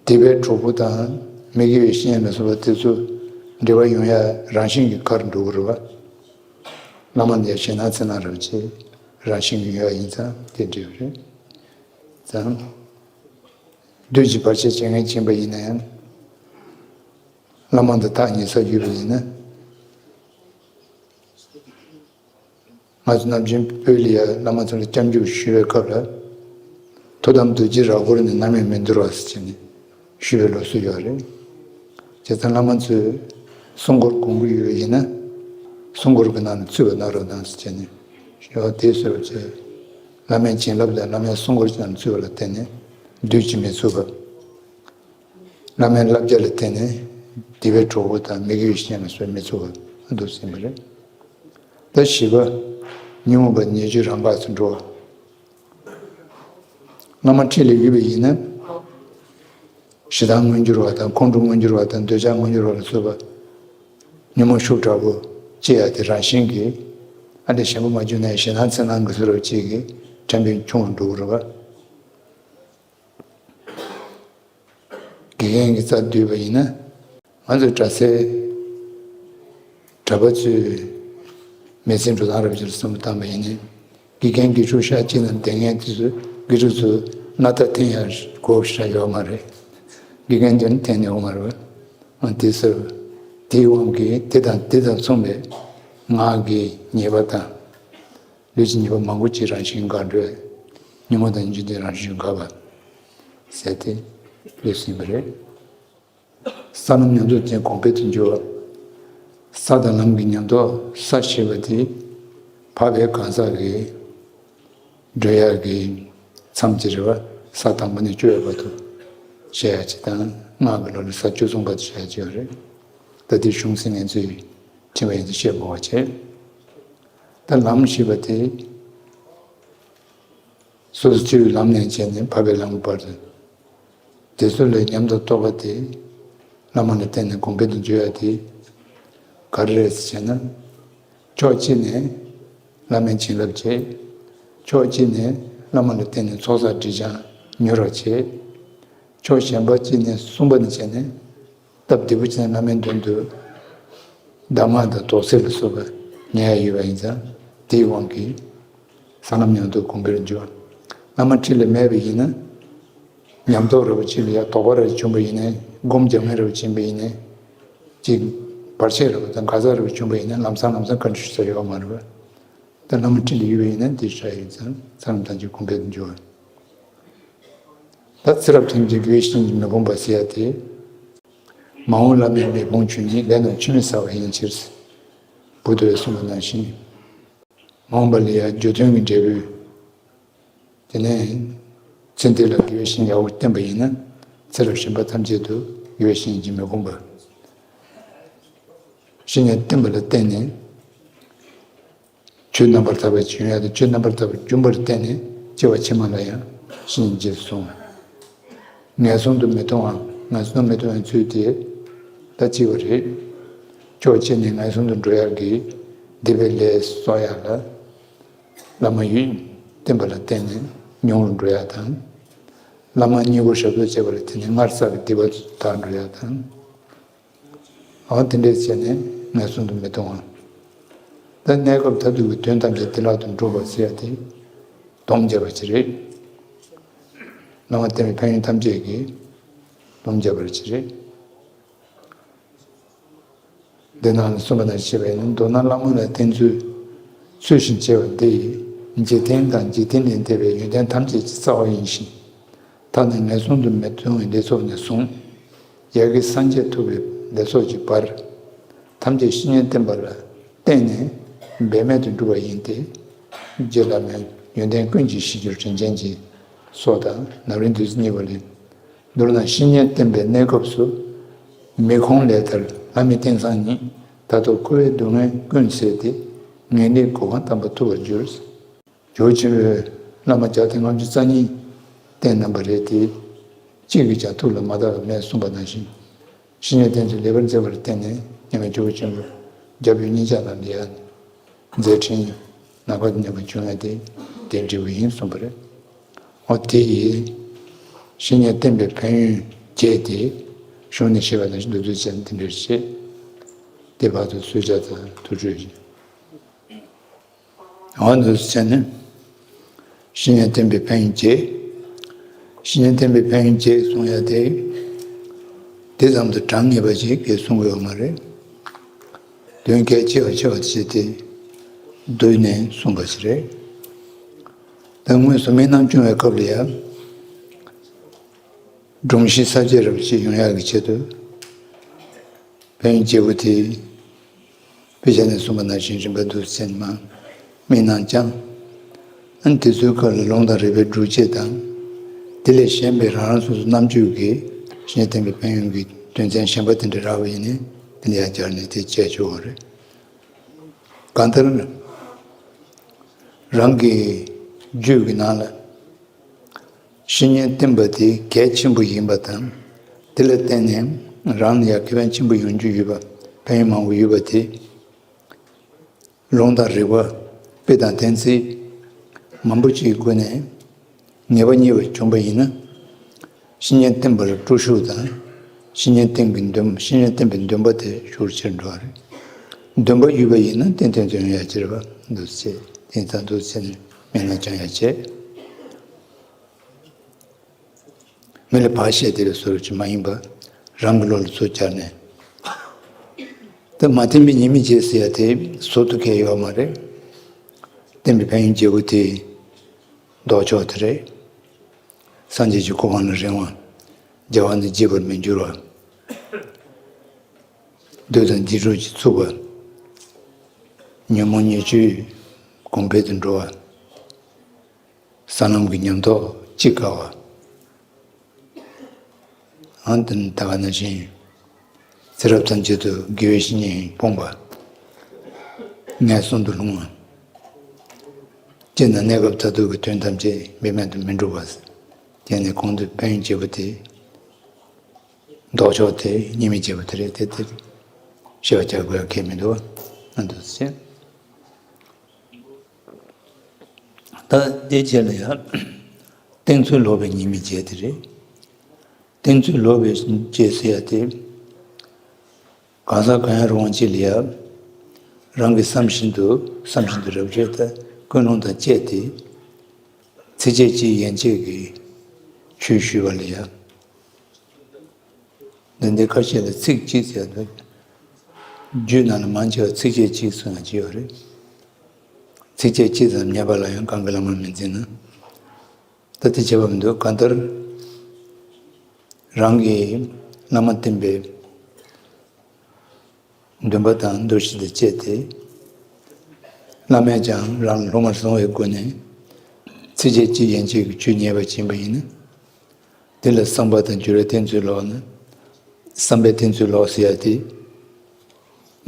སྡིག་པའི་གྲོགས་པོ་དང་མི་དགེ་བའི་བཤེས་གཉེན་ལ་སོགས་པ་དེ་ཚོ་འབྲེལ་བ་ཡོང་ཡ་རང་བཞིན་གྱིས་ཁར་འགྲོ་གི་རེད་པ། བླ་མ་ནས་ཞེད་སྣང་འཚེར་སྣང་རབ་བྱས་རང་བཞིན་གྱིས་ཡོང་ཡ་ཡིན་ཙང་དེ་འབྲེལ་བ་རེད་ཙང་། བདུད་ཀྱི་བར་ཆད་བྱེད་མཁན་ཅིག་ཡིན་པ་ཡིན་ན་ཡང་། བླ་མ་དང་ཐག་ཉེ་ས་ཡོད་པ་ཡིན་ན། ང་ཚོ་ནམ་རྒྱུན་བོད་ལ་ཡ་བླ་མ་ཚོ་ལ་སྐྱབས་འཇུག་ཞུ་བའི་སྐབས་ལ། ཐུགས་དམ་རྡོ་རྗེ་རྭ་ཕུར་ནས་ནམ་ཡང་མི་འདོར་བ་ཟེར་བྱས་ནས་ཞུ་བའི་ལུགས་སྲོལ་ཡོད་རེད། བྱས་ཙང་བླ་མ་ཚོས་གསུང་འཁོར་གོན་གྱི་ཡོད་པ་ཡིན་ན། གསུང་འཁོར་གྱི་ནང་ནས་ཚུད་པ་གནང་རོགས་གནང་ཟེར་བྱས་ནས་ཞུ་བ་དེ་ཟེར་བ་བྱས། བླ་མའི་བྱིན་རླབས་དང་བླ་མའི་གསུང་འཁོར་གྱི་ནང་ཚུད་པ་ལ་བརྟེན་ནས་བདུད་ཀྱིས་མི་ཚུགས་པ། བླ་མའི་བསླབ་བྱ་ལ་བརྟེན་ནས་སྡིག་པའི་གྲོགས་པོ་དང་མི་དགེ་བའི་བཤེས་གཉེན་ལ་སོགས་མི་ཚུགས་པ་འདུག་ཟིན་པ་རེད། ད་བཞི་པ། ཉོན་མོངས་པ་ཉེས་སྤྱོད་རང་འགགས་སུ་འགྲོ་བ། བླ་མ་འཁྲིས་ལ་ཡོད་པ་ཡིན་ན། ཞེ་སྡང་མངོན་གྱུར་བ་དང་ཁོང་ཁྲོ་མངོན་གྱུར་བ་དང་འདོད་ཆགས་མངོན་གྱུར་བ་ལ་སོགས་པ། ཉོན་མོངས་ཤུགས་དྲག་པོ་སྐྱེ་ཡ་དེ་རང་བཞིན་གྱིས། ཨ་འདྲ་ཞེན་པ་མ་བྱུང་ན་ཞེ་སྡང་འཚེར་སྣང་གི་བཟོ་འདྲ་ཅིག་གིས་དྲན་པའི་ཆུང་རུ་འགྲོ་གི་རེད་པ། དགེ་རྒན་གྱི་རྩར་བསྡུས་པ་ཡིན་ན། ང་ཚོའི་གྲྭ་སའི་གྲྭ་པ་ཚོས་མི་ཚེའི་འགྲོ་སྟངས་རབ་ཅིག་ལ་བསམ་བློ་བཏང་པ་ཡིན་ན། དགེ་རྒན་དགེ་ཕྲུག་ཤག་གཅིག་ནང་བསྡད་མཁན་དེ་ཚོས་དགེ་ཕྲུག་ཚོ་སྣ་ཐག་འཐེན་ཡ་དགོས་ཤ་ཡོད་མ་རེད། དགེ་རྒན་དེ་ནི་འཐེན་ནས་ཡོང་མ་རེད་པ། ཨ་དེ་ཟེར་བ། དེའི་དབང་གིས་དེ་དང་དེ་དང་མཚུངས་པའི་ངག་གི་ཉེས་པ་དང་། ལུས་ཀྱི་ཉེས་པ་མང་པོ་ཅིག་རང་བཞིན་འགག་འགྲོ། ཉོན་མོངས་དང་ཉེས་སྤྱོད་དེ་རང་བཞིན་འགག་པ། ཟེར་ཏེ་ལུས་ཟིན་པ་རེད། ས་ལམ་ཉམས་རྟོགས་ཅན་གོང་འཕེལ་དུ་འགྱུར་བ། ས་དང་ལམ་གྱི་ཉམས་རྟོགས་ས་ཞེས་པ་དེ། འཕགས་པའི་གང་ཟག་གིས་བགྲོད་ཡག་གི་མཚམས་ཀྱི་རེ་བ་ས་དང་པོ་ནས་བཅུ་བའི་བར་དུ་བྱེད་ཡག་ཅིག་དང་སྔགས་ཀྱི་ལུགས་ལ་ས་བཅུ་གསུམ་བར་དུ་བྱེད་ཡག་ཅིག་ཡོད་རེད། ད་དེ་གཞུང་ཟིན་ངེས་ཚུལ་ཡིན། ཕྱིན་པ་ཡིན་ཚུལ་བཤད་དགོས་པ་བྱས། ད་ལམ་ཞེས་པ་དེ། སོ་སོ་སྤྱི་བོའི་ལམ་ནས་བྱས་ནས་འཕགས་པའི་ལམ་གྱི་བར་དུ། དེ་ཚོ་ལས་ཉམས་དང་རྟོགས་པ་དེ། བླ་མ་ལ་བརྟེན་ནས་གོང་འཕེལ་དུ་འགྱུར་ཡ་དེ། ག་རེ་རེད་ཟེར་ན། ཕྱོགས་གཅིག་ནས་བླ་མའི་བྱིན་རླབས་བྱས། ཕྱོགས་གཅིག་ནས་བླ་མ་ལ་བརྟེན་ནས་ཚོགས་བསགས་སྒྲིབ་སྦྱང་མྱུར་བར་བྱས། ཕྱོགས་གཞན་པ་གཅིག་ནས་གསུམ་པ་ནས་བྱས་ནས། སྟབས་བདེ་པོ་བྱས་ནས་བླ་མའི་མདུན་དུ་གདམས་ངག་དང་དོགས་སེལ་ལ་སོགས་པ་ཉན་ཡ་ཡོད་པ་ཡིན་ཙང་། དེའི་དབང་གིས་ས་ལམ་ཉམས་རྟོགས་གོང་འཕེལ་འགྱུར། བླ་མ་འཁྲིས་ལ་མེད་པ་ཡིན་ན། ཉམས་རྟོགས་ར་བ་ཅིག་ལ་ཡ་དོགས་པ་ར་བྱུང་བ་ཡིན་ན། སྒོམ་རྒྱག་མཁན་ར་བ་ཅིག་ཡིན་པ་ཡིན་ན། ཅིག་བར་ཆད་ར་བ་དང་ག་ས་ར་བ་བྱུང་བ་ཡིན་ན། ལམ་སང་ལམ་སང་བཀའ་འདྲི་ཞུ་ས་ཡོད་མ་རེད་པ། ད་བླ་མ་འཁྲིས་ལ་ཡོད་པ་ཡིན་ན་དེ་ཤ་ཡིན་ཙང་ས་ལམ་ཐམས་ཅད་གོང་འཕེལ་དུ་འགྱུར་བ། ད་ཚེ་རབས་ཐམས་ཅད་དགེ་བའི་བཤེས་གཉེན་གྱིས་མི་ཕམ་པ་ཟེར་ཡ་དེ། མ་འོངས་བླ་མའི་མི་ཕམ་ཆོས་ཉིད། ལས་རྣམས་ཆུད་མི་ཟ་བ་ཡིན་ཕྱིར། བུདྡྷ་གིས་གསུངས་པ་ནང་བཞིན། མ་འོངས་པ་ལ་ཡང་རྒྱུ་མཐུན་གྱི་འབྲས་བུ། དེ་ནས་ཚེ་འདི་ལ་དགེ་བའི་བཤེས་གཉེན་ཡག་པོ་བསྟེན་པ་ཡིན་ན། ཚེ་རབས་གཞན་པ་ཐམས་ཅད་དུ་དགེ་བའི་བཤེས་གཉེན་གྱིས་མི་ཕམ་པ། བཤེས་གཉེན་བསྟེན་པ་ལ་བརྟེན་ནས། ཆོས་རྣམ་པར་དག་པ་ཅིག་ཡོང་ཡ་དང་། ཆོས་རྣམ་པར་དག་པ་རྒྱུན་པར་བརྟེན་ནས་སྐྱེ་བ་ཕྱི་མ་ལ་ཡང་བཤེས་གཉེན་རྗེས་སུ་སོང་བ། ངན་སོང་དུ་མི་ལྟུང་བ། ངན་སོང་དུ་མི་ལྟུང་བའི་ཚུལ་དེ་ད་གཅིག་པ་རེད། ཕྱོགས་གཅིག་ནས་ངན་སོང་དུ་འགྲོ་ཡག་གི་སྡིག་པའི་ལས་གསོག་ཡག་ལ། བླ་མ་ཡུལ་བསྟེན་པ་ལ་བརྟེན་ནས་ཉུང་རུ་འགྲོ་ཡག་དང་། བླ་མ་བསྙེན་བཀུར་ཞབས་ཏོག་བྱེད་པ་ལ་བརྟེན་ནས་སྔར་བསགས་པའི་སྡིག་པ་དག་འགྲོ་ཡག་དང་། འོ་དེ་འདྲས་བྱས་ནས་ངན་སོང་དུ་མི་ལྟུང་བ། ད་གནས་སྐབས་མཐར་ཐུག་གི་དོན་ཐམས་ཅད་བདེ་བླག་ཏུ་འགྲུབ་པ་ཟེར་ཡ་དེ། སྡོམ་བརྒྱབ་པ་ཅིག་རེད། བླ་མ་བསྟེན་པའི་ཕན་ཡོན་ཐམས་ཅད་ཀྱི་སྡོམ་བརྒྱབ་པ་ཅིག་རེད། འདི་ནང་ལ་གསུངས་པ་དང་ཕྱེ་བས་ནི། མདོར་ན་བླ་མ་ལ་བརྟེན་ཚུལ་ཚུལ་བཞིན་བྱས་པ་འདི་ཡིས། འཇིག་རྟེན་དང་འཇིག་རྟེན་ལས་འདས་པའི་ཡོན་ཏན་ཐམས་ཅད་ཀྱི་རྩ་བ་ཡིན་ཞིང་། ཐ་ན་ངན་སོང་དུ་མི་ལྟུང་བའི་ལས་ཚོགས་ནས་བཟུང་། ཡ་གི་སངས་རྒྱས་ཐོབ་པའི་ལས་ཚོགས་ཀྱི་བར། ཐམས་ཅད་བཤེས་གཉེན་བསྟེན་པ་ལ་བརྟེན་ནས་འབད་མེད་དུ་འགྲུབ་པ་ཡིན་ཏེ། རྗེ་བླ་མའི་ཡོན་ཏན་ཀུན་གྱི་གཞིར་གྱུར་དྲིན་ཅན་གྱི་སོགས་དང་། ནཱ་རོའི་བདུད་རྩི་བསྙེན་པ་ལས། མདོར་ན་བཤེས་གཉེན་བསྟེན་པའི་གནས་སྐབས་སུ། མི་ཁོམ་ལས་ཐར་ལྷ་མི་སྟེང་སང་ཉིད། ད་ལྟོ་འཁོར་བའི་སྡུག་བསྔལ་ཀུན་སེལ་ཏེ། ངེས་གནས་གོ་འཕང་དམ་པ་ཐོབ་པར་འགྱུར། ཇོ་བོ་ཆེན་པོས་བླ་མ་བརྒྱ་སྟེང་ལྔ་བཅུ་རྩ་གཉིས་བསྟེན་གནང་བ་རེད་དེ། གཅིག་གིས་ཀྱང་ཐུགས་ལ་མ་དག་པ་མེད་གསུངས་པ་ནང་བཞིན། བཤེས་གཉེན་བསྟེན་ཚུལ་ལེགས་པར་མཛད་པ་ལ་བརྟེན་ནས་མཉམ་མེད་ཇོ་བོ་ཆེན་པོ་རྒྱལ་པོའི་སྙིང་ལྕགས་ལ་ལེགས་མཛད་འཕྲིན་ནམ་མཁའ་དང་མཉམ་པ་བྱུང་ཡ་དེ་དེ་འབྲས་བུ་ཡིན་གསུངས་པ་རེད། འོ་དེ་ཡིས་བཤེས་གཉེན་བསྟེན་པའི་ཕན་ཡོན་བརྒྱད་དེ་གཞུང་ནས་བཤད་པ་ནང་བཞིན་འདུག་ཚུལ་བྱས་ནས་དེ་འདྲར་བཤད། དེ་བར་དུ་གསོལ་ཇ་དང་ཐུགས་སྤྲོ་ཡིན། འོ་འདུག་སེ་བྱས་ནས། བཤེས་གཉེན་བསྟེན་པའི་ཕན་ཡོན་བརྒྱད། བཤེས་གཉེན་བསྟེན་པའི་ཕན་ཡོན་བརྒྱད་གསུང་ཡ་དེ། དེ་ཙམ་དུ་གྲངས་ངེས་པ་ཞིག་གིས་གསུང་གི་ཡོད་མ་རེད། དོན་གལ་ཆེ་བ་ཆེ་བ་བྱས་ཏེ། བསྡུས་ནས་གསུངས་པ་ཞིག་རེད། ད་དངོས་སུ་མི་རྣམས་སྐྱོང་བའི་སྐབས་ལ་ཡང་། སྒྲོམ་གཞི་གསར་བརྗེ་རབ་ཅིག་ཡོང་ཡག་གི་ཆེད་དུ། ཕན་ཡོན་བརྒྱད་པོ་དེ། དཔེ་ཆ་ནས་གསུངས་པ་ནང་བཞིན་རིམ་པ་འདུག་སེ་མ་སྨིན་ནའང་། ཨ་ནི་དེ་ཚོའི་སྐབས་ལ་ལུང་དང་རིགས་པའི་སྒྲུབ་བྱེད་དང་། དེ་ལས་གཞན་པའི་རང་རང་སོ་སོའི་རྣམ་དཔྱོད་ཀྱིས་བཤེས་གཉེན་བསྟེན་པའི་ཕན་ཡོན་གྱི་དོན་ཚན་གཞན་པ་དེ་འདྲ་རག་པ་ཡིན་ནའི་དེ་ལ་ཡང་སྦྱར་ནས་དེ་དཔྱད་ཆོག་པ་རེད། གང་ལྟར། རང་གི་རྒྱུད་ཀྱི་ནང་ལ། བཤེས་གཉེན་བསྟེན་པ་དེ་གལ་ཆེན་པོ་ཡིན་པ་དང་། དེ་ལ་བརྟེན་ནས་རང་ལ་ཡང་ཁེ་ཕན་ཆེན་པོ་ཡོང་རྒྱུ་ཡོད་པ། ཕན་ཡོན་མང་པོ་ཡོད་པ་དེ། ལུང་དང་རིགས་པ། དཔེ་དང་གཏན་ཚིགས་མང་པོ་ཅིག་གི་སྒོ་ནས་ངེས་པ་རྙེད་པ་བྱུང་པ་ཡིན་ན། བཤེས་གཉེན་བསྟེན་པ་ལ་སྤྲོ་ཤུགས་དང་། བཤེས་གཉེན་བསྟེན་པའི་འདུན། བཤེས་གཉེན་བསྟེན་པའི་འདུན་པ་དེ་ཤུགས་ཆེར་འགྲོ་བ་རེད། འདུན་པ་ཡོད་པ་ཡིན་ན་ཏན་ཏན་དུ་ཡོང་ཡ་ཅིག་རེད་པ། འདུག་སེ་དེ་ཙམ་འདུག་སེ་ནས་མི་ལ་སྦྱང་ཡ་བྱེད། མི་ལ་བག་བཤད་བསྡད་པའི་བཟོ་འདྲ་ཅིག་མ་ཡིན་པ། རང་གི་བློ་ལ་ཚུར་བཅར་ནས། ད་མ་བསྟེན་པའི་ཉེས་དམིགས་བརྗེད་ཟེར་ཡ་དེ་ཟུར་དུ་གང་ཡང་ཡོད་མ་རེད། བསྟེན་པའི་ཕན་ཡོན་བརྒྱད་པོ་དེ་ལྡོག་ཕྱོགས་དེ་རེད། སངས་རྒྱས་ཀྱི་གོ་འཕང་ལ་རེ་བ། རྒྱལ་བ་ནི་བརྗེད་པར་མི་འགྱུར་བ། བདུད་དང་སྡིག་སྒྲིབ་ཀྱིས་ཚུགས་པ། ཉོན་མོངས་ཉེས་སྤྱོད་གོང་འཕེལ་དུ་འགྲོ་བ། ས་ལམ་གྱི་ཉམས་རྟོགས་ཅི་དགའ་བ། ཨང་དང་ད་ག་ནང་བཞིན། ཚེ་རབས་ཐམས་ཅད་དུ་དགེ་བའི་བཤེས་གཉེན་ཕོངས་པ། ངན་སོང་དུ་ལྷུང་བ། སྤྱིར་ན་གནས་སྐབས་མཐར་ཐུག་གི་དོན་ཐམས་ཅད་འབད་མེད་དུ་མི་འགྲུབ་པ། དེ་ནི་གོང་དུ་ཕན་ཡོན་བྱེད་པོ་དེ། ལྡོག་ཕྱོགས་དེ་ཉེས་དམིགས་བྱེད་པོ་དེ་རེད། དེ་དེ་ཞེས་པ་བྱ་དགོས་ཡ་ཁེལ་མི་འདུག་བ། ང་འདུག་ཟེར། ད་དེ་རྗེས་ལ་ཡང་བསྟེན་ཚུལ་ལོག་པའི་ཉེས་དམིགས་བྱས་དེ་རེད། བསྟེན་ཚུལ་ལོག་པའི་བྱས་ཟེར་ཡ་དེ། གང་ཟག་གང་ཡང་རུང་བ་ཅིག་ལ་ཡང་། རང་གི་བསམ་བཞིན་དུ་བསམ་བཞིན་དུ་རབ་བྱེད་དང་ཀུན་སློང་དང་བཅས་ཏེ། ཚིགས་བཅད་གཅིག་ཡན་ཆད་ཀྱི་ཆོས་ཞུས་པ་ལ་ཡང་། འདི་འདི་ཁ་ཤས་ལ་ཚིག་གཅིག་ཟེར་དུས། རྒྱུད་ནང་ལ་མང་ཆེ་བ་ཚིགས་བཅད་གཅིག་གསུངས་ཡང་ཅི་ཡོད་རེད། ཚིགས་བཅད་གཅིག་ཙམ་ཉན་པ་ལ་ཡང་གང་གི་བླ་མར་མི་འཛིན་ན། ད་དེ་བྱེད་པ་མི་འདུག་གང་ལྟར། རང་གི་བླ་མ་བསྟེན་པའི་འདུན་པ་དང་འདུ་ཤེས་དང་བཅས་ཏེ། བླ་མས་ཀྱང་རང་ལ་སློབ་མར་བཟུང་བའི་སྒོ་ནས། ཚིགས་བཅད་གཅིག་ཡན་ཆད་ཀྱི་ཆོས་ཉན་པ་ཕྱིན་པ་ཡིན་ན། དེ་ལ་བསམ་པ་དང་འགྱུར་བའི་བསྟེན་ཚུལ་ལོག་ན། བསམ་པའི་བསྟེན་ཚུལ་ལོག་ཟེར་ཡ་དེ།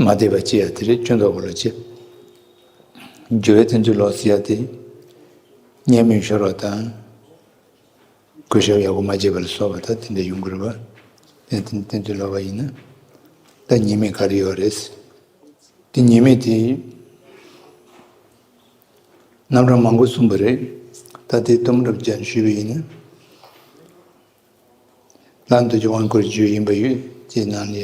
མ་བསྡད་པ་ཅི་ཡ་དེ་རེད། སྐྱོན་དོག་པོ་ལ་ཅི། འགྱུར་བའི་བསྟེན་ཚུལ་ལོག་ཟེར་ཡ་དེ། ཉེས་དམིགས་ཤོར་བ་དང་། གུས་ཞབས་ཡག་པོ་མ་བྱས་པ་ལ་སོགས་པ་ད་དེ་འདྲ་ཡོང་གི་རེད་པ། དེ་དེ་བསྟེན་ཚུལ་ལོག་པ་ཡིན་ན། ད་ཉེས་དམིགས་ག་རེ་ཡོད་རེད། དེ་ཉེས་དམིགས་དེ། རྣམ་གྲངས་མང་པོ་གསུངས་པ་རེད། ད་དེ་དུམ་གྲ་ཅིག་ཞུས་པ་ཡིན་ན། ལྷ་འདུལ་གྱི་དབང་བསྐུར་རྒྱུ་ཡིན་པ་ཡོད་ཅེས་ནང་ལ་ཡ།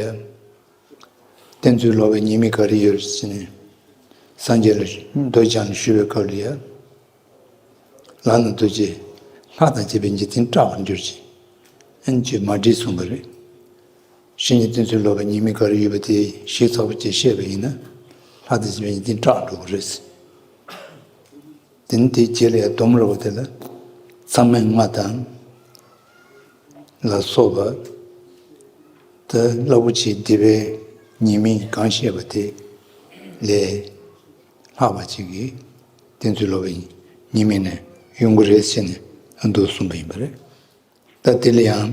བསྟེན་ཚུལ་ལོག་པའི་ཉེས་དམིགས་ག་རེ་ཡོད་ཟེར་ནས། སངས་རྒྱས་ལ་འདོད་ཅིང་ཞུ་བའི་སྐབས་ལ་ཡ། ལྷ་ནི་ཐུགས་རྗེ། ལྷ་དང་བཅས་པའི་འཇིག་རྟེན་སྐྲག་པར་འགྱུར་ཞིང་། ཨན་ཅེས་མ་བྲིས་གསུངས་པ་རེད། ཕྱི་ཉིན་བསྟེན་ཚུལ་ལོག་པའི་ཉེས་དམིགས་ག་རེ་ཡོད་པ་དེ་ཞིབ་ཚགས་པོ་བྱས་བཤད་པ་ཡིན་ན། ལྷ་དང་བཅས་པའི་འཇིག་རྟེན་སྐྲག་འགྲོ་གི་རེད། དེ་ནི་དེའི་རྗེས་ལ་ཡང་སྡོམ་རོགས་དེ་ལ། མཚམས་མེད་ལྔ་དང་། ལ་སོགས་པ། ད་རླབས་པོ་ཆེའི་སྡིག་པའི་ཉེས་དམིགས་གང་བཤད་པ་དེ་ལས་ལྷག་པ་ཅིག་གིས་བསྟེན་ཚུལ་ལོག་པའི་ཉེས་དམིགས་ནས་ཡོང་གི་རེད་ཟེར་ནས་འདུག་གསུངས་པ་ཡིན་པ་རེད། ད་དེ་ལ་ཡང་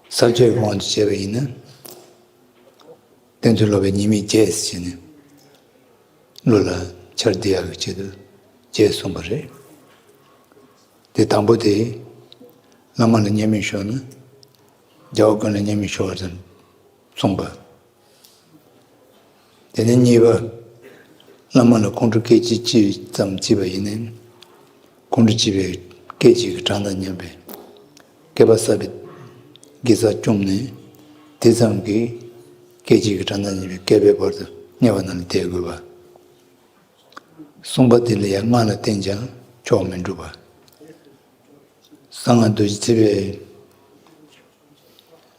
ས་བཅད་དབང་དུ་བྱས་པ་ཡིན་ན། བསྟེན་ཚུལ་ལོག་པའི་ཉེས་དམིགས་བརྒྱད་ཟེར་ནས་བློ་ལ་འཆར་བསྡད་ཡག་གི་ཆེད་དུ་བརྒྱད་གསུངས་པ་རེད། དེ་དང་པོ་དེ། བླ་མ་ལ་ཉེས་དམིགས་ཤོར་ན། རྒྱལ་བ་ཀུན་ལ་ཉེས་དམིགས་ཤོར་བ་དང་མཚུངས་པ། དེ་ནས་གཉིས་པ། བླ་མ་ལ་ཁོང་ཁྲོ་སྐད་ཅིག་གཅིག་ཙམ་བྱས་པ་ཡིན་ནའི། ཁོང་ཁྲོ་བྱས་པའི་སྐད་ཅིག་གི་གྲངས་དང་མཉམ་པའི་བསྐལ་པ་བསགས་པའི་དགེ་རྩ་བཅོམ་ནས། དེ་ཙམ་གྱིས་སྐད་ཅིག་གི་གྲངས་དང་མཉམ་པའི་བསྐལ་པའི་བར་དུ་དམྱལ་བ་ནང་ལ་བསྡད་དགོས་པ། གསུམ་པ་དེ་ལ་ཡང་སྔགས་ལ་བརྟེན་ཀྱང་མཆོག་མི་འགྲུབ་པ། གསང་སྔགས་རྡོ་རྗེ་ཐེག་པའི་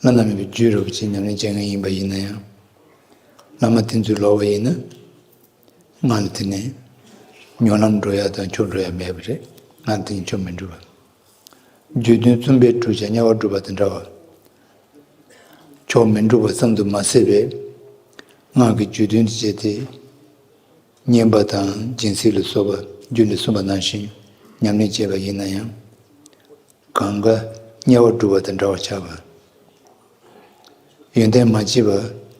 བླ་ན་མེད་པའི་རྒྱུད་རིན་པོ་ཆེ་ཉམས་ལེན་བྱེད་མཁན་ཡིན་པ་ཡིན་ན་ཡང་། བླ་མ་བསྟེན་ཚུལ་ལོག་པ་ཡིན་ན། སྔགས་ལ་བརྟེན་ནས་སྨོན་ལམ་འགྲོ་ཡ་དང་མཆོག་འགྲོ་ཡ་མེད་པ་རེད། སྔགས་བརྟེན་མཆོག་མི་འགྲུབ་པ། རྒྱུད་དོན་བཙུན་པས་གྲུབ་ཀྱང་དམྱལ་བར་སྒྲུབ་པ་དང་འདྲ་བ། མཆོག་མི་འགྲུབ་པ་ཙམ་དུ་མ་ཟད་པས། སྔགས་ཀྱི་རྒྱུད་དོན་དུ་བྱས་ཏེ། བསྙེན་པ་དང་སྦྱིན་སྲེག་ལ་སོགས་པ་རྒྱུད་ལས་གསུངས་པ་ནང་བཞིན་ཉམས་ལེན་བྱས་པ་ཡིན་ན་ཡང་། གང་ག་དམྱལ་བར་སྒྲུབ་པ་དང་འདྲ་བར་ཆགས་པ། ཡོན་ཏན་མ་སྐྱེས་པ་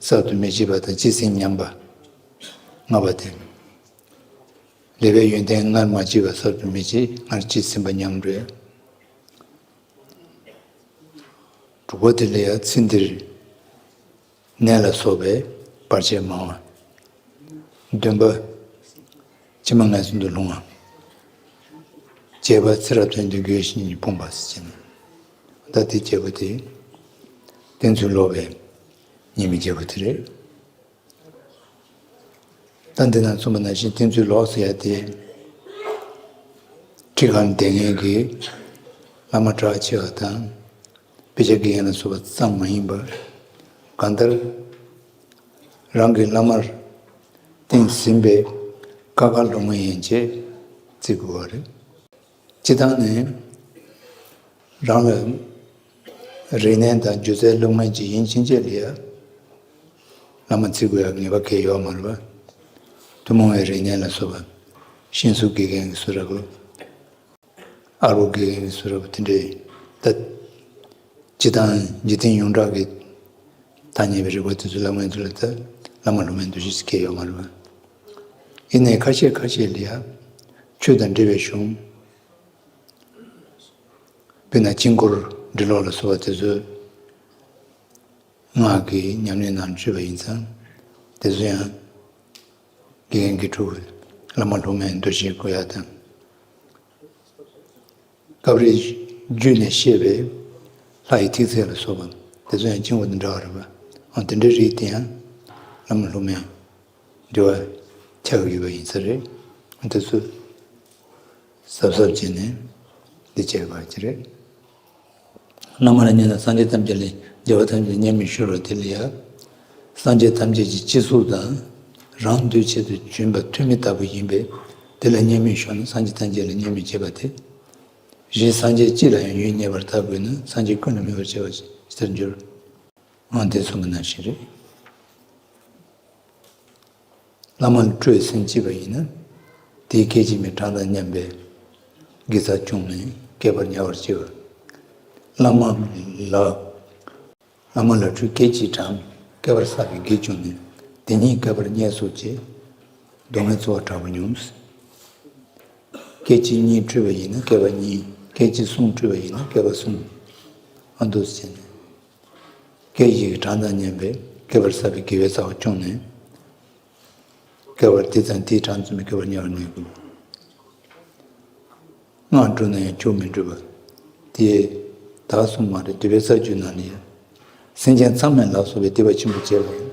གསར་དུ་མི་སྐྱེ་བ་དང་སྐྱེས་ཟིན་ཉམས་པ། ལྔ་པ་སྟེ། ལེགས་པའི་ཡོན་ཏན་སྔར་མ་སྐྱེས་པ་གསར་དུ་མི་སྐྱེ། སྔར་སྐྱེས་ཟིན་པ་ཉམས་འགྲོ་ཡ། དྲུག་པ་དེ་ལ་ཡང་ཚེ་འདིར་ནད་ལ་སོགས་པའི་བར་ཆད་མང་བ། བདུན་པ། ཕྱི་མ་ངན་སོང་དུ་ལྷུང་བ། བརྒྱད་པ། ཚེ་རབས་གཏན་དུ་འགྱུར་ཞིང་ཕོངས་པ་ཟེར་ནས། ད་དེ་བརྒྱད་པོ་དེ་བསྟེན་ཚུལ་ལོག་པའི་ཉེས་དམིགས་བརྒྱད་པོ་དེ་རེད། ད་འདི་ན་གསུངས་པ་ནང་བཞིན་བསྟེན་ཚུལ་ལོག་ཟེར་ཡ་དེ། ཁྲི་ཁར་བསྡད་མཁན་གྱི་བླ་མ་གྲགས་ཆེ་བ་དང་། དཔེ་ཆ་དགེ་རྒན་ལ་སོགས་པ་ཙམ་མ་ཡིན་པར། གང་ལྟར། རང་གི་བླ་མར་བསྟེན་ཟིན་པའི་ཀ་ཁ་སློབ་མ་ཡན་ཆད་བརྩི་དགོས་པ་རེད། སྤྱིར་བཏང་ནས་རང་ལ་རིག་གནས་དང་སྒྱུ་རྩལ་སློབ་མཁན་ཅིག་ཡིན་ཕྱིན་ཆད་ལ་ཡ། བླ་མ་བརྩི་དགོས་ཡ་ངེས་པ་གང་ཡང་ཡོད་མ་རེད་པ། ཐུན་མོང་བའི་རིག་གནས་ལ་སོགས་པ། ཤེས་ཚུལ་དགེ་རྒན་གྱིས་བཟོས་ར་གོ། ཨར་པོ་དགེ་རྒན་གྱིས་བཟོས་ར་གོ་དེ་འདྲའི་ད། སྤྱིར་བཏང་འཇིག་རྟེན་ཡོངས་གྲགས་ཀྱི་ཐ་སྙད་པའི་རིག་པ་དེ་ཚོ་ལ་ངོས་འཛིན་ལ་ད་བླ་མ་སློབ་མའི་འདུ་ཤེས་སྐྱེ་ཡོད་མ་རེད་པ། ཡིན་ནའི་ཁ་ཤས་ཁ་ཤས་ལ་ཡང་ཆོས་དང་འབྲེལ་བའི་གཞུང་། དཔེར་ན་དཀྱིལ་འཁོར་འབྲི་ཀློག་ལ་སོགས་པ་དེ་ཚོའི་སྔགས་ཀྱི་ཉམས་ལེན་ནང་བཅུག་པ་ཡིན་ཙང་། དེ་ཚོ་ཡང་དགེ་རྒན་གྱིས་སྒྲུབ་པའི་བླ་མ་སློབ་མའི་འདུ་ཤེས་དགོས་ཡ་དང་། སྐབས་རེ་བརྒྱུད་ནས་བཤད་པའི་ལྷ་ཡི་ཐིག་ཚད་ལ་སོགས་པ་དེ་ཚོ་ཡང་དཀྱིལ་འཁོར་དང་འདྲ་བ་རེད་པ། འོ་དེ་འདྲའི་རིགས་དེ་ཡང་བླ་མ་སློབ་མའི་འབྲེལ་བ་ཆགས་ཡོད་པ་ཡིན་ས་རེད། འོ་དེ་ཚོ་གཟབ་གཟབ་བྱས་ནས་འདི་བྱས་པ་ཅིག་རེད། བླ་མ་ལ་བསྙེན་ན་སངས་རྒྱས་ཐམས་ཅད་ལ་རྒྱལ་བ་ཐམས་ཅད་ལ་བསྙེན་སྨོད་ཞུ་རོགས་དེ་ལ་ཡ། སངས་རྒྱས་ཐམས་ཅད་ཀྱི་སྤྱི་གཟུགས་དང་རང་འདུལ་ཆེད་དུ་བྱོན་པ་ཐུན་མིན་ལྟ་བུ་ཡིན་པས་དེ་ལ་བསྙེན་སྨོད་ཞུ་ན་སངས་རྒྱས་ཐམས་ཅད་ལ་བསྙེན་སྨོད་བྱེད་པ་དེ། གཞན་སངས་རྒྱས་གཅིག་ལ་ཡང་ཡོད་ངེས་པར་ལྟ་དགོས་ན་སངས་རྒྱས་ཀུན་ལ་སྨོད་པར་བྱ་བ་ཞེས་ཟེར་འགྱུར། འོ་དེ་གསུངས་པ་ནང་བཞིན་རེད། བླ་མ་ལ་སྤྲོས་སེམས་བསྐྱེད་པ་ཡིན་ན། དེའི་སྐད་ཅིག་མའི་གྲངས་དང་མཉམ་པའི་དགེ་རྩ་བསྐྱུངས་ནས་བསྐལ་པར་དམྱལ་བར་སྐྱེ་བ། བླ་མ་ལ། བླ་མ་ལ་སྤྲོས་སྐད་ཅིག་གྲངས་བསྐལ་པར་བསགས་པའི་དགེ་བསྐྱུངས་ནས་དེ་ཉིད་བསྐལ་པར་དམྱལ་སོགས་ཀྱི་སྡུག་བསྔལ་ཚོར་བ་དྲག་པོ་མྱོང་། སྐད་ཅིག་གཉིས་སྤྲོས་པ་ཡིན་ན་བསྐལ་པ་གཉིས། སྐད་ཅིག་གསུམ་སྤྲོས་པ་ཡིན་ན་བསྐལ་པ་གསུམ། ཨ་འདུག་སེ་བྱས་ནས། སྐད་ཅིག་གི་གྲངས་དང་མཉམ་པའི་བསྐལ་པར་བསགས་པའི་དགེ་བའི་རྩ་བ་བསྐྱུངས་ནས། བསྐལ་པར་དེ་དང་དེའི་གྲངས་ཙམ་པའི་བསྐལ་པར་དམྱལ་བར་གནས་དགོས། སྔགས་བསྒྲུབས་ན་ཡང་མཆོག་མི་འགྲུབ་པ། དེ་དག་གསུམ་མ་རེད། འདུས་པའི་རྩ་རྒྱུད་ནང་ནས་ཡང་། སེམས་ཅན་མཚམས་མེད་ལ་སོགས་པའི་སྡིག་པ་ཆེན་པོ་བྱས་པ་ཡིན།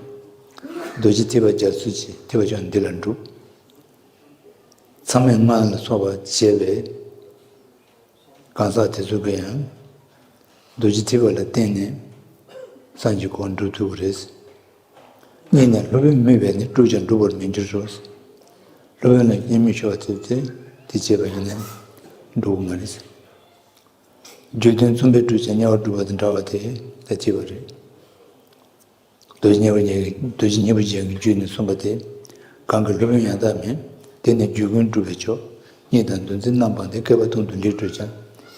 རྡོ་རྗེ་ཐེག་པ་རྒྱ་མཚོ་ཆེ་ཐེག་པ་མཆོག་འདི་ལ་འགྲུབ། མཚམས་མེད་ལྔ་ལ་སོགས་པ་བྱས་པའི་གང་ཟག་དེ་ཚོ་གིས་ཡང་རྡོ་རྗེ་ཐེག་པ་ལ་བརྟེན་ནས་སངས་རྒྱས་གོ་འགྲུབ་ཐུབ་ཀྱི་རེད། གཉིས་ནས་སློབ་དཔོན་སྨོད་པས་ནི་བསྒྲུབས་ཀྱང་འགྲུབ་པར་མི་འགྱུར་རོ། སློབ་དཔོན་ལ་བསྙེན་སྨོད་ཞུ་བ་དེ་དེ་དེ་བྱས་པ་ཡིན་ན་འགྲུབ་ཀྱི་མ་རེད། རྒྱུད་དོན་མཚུངས་པས་བསྒྲུབས་ཀྱང་དམྱལ་བར་སྒྲུབ་པ་དང་འདྲ་བ་དེ་ད་བྱས་པ་རེད། རྡོ་རྗེ་སྙིང་པོ་རྗེ་རྡོ་རྗེ་སྙིང་པོ་རྗེ་གི་རྒྱུད་ནས་གསུངས་པ་དེ། གང་གི་སློབ་དཔོན་ཡང་དག་མིན། དེ་ནི་རྒྱུད་ཀུན་སྒྲུབ་པས་ཆོག་གཉིད་དང་འདུ་འཛི་རྣམ་སྤངས་ཏེ་བསྐལ་པ་སྟོང་དུ་ལུས་བགྲོད་ཀྱང་།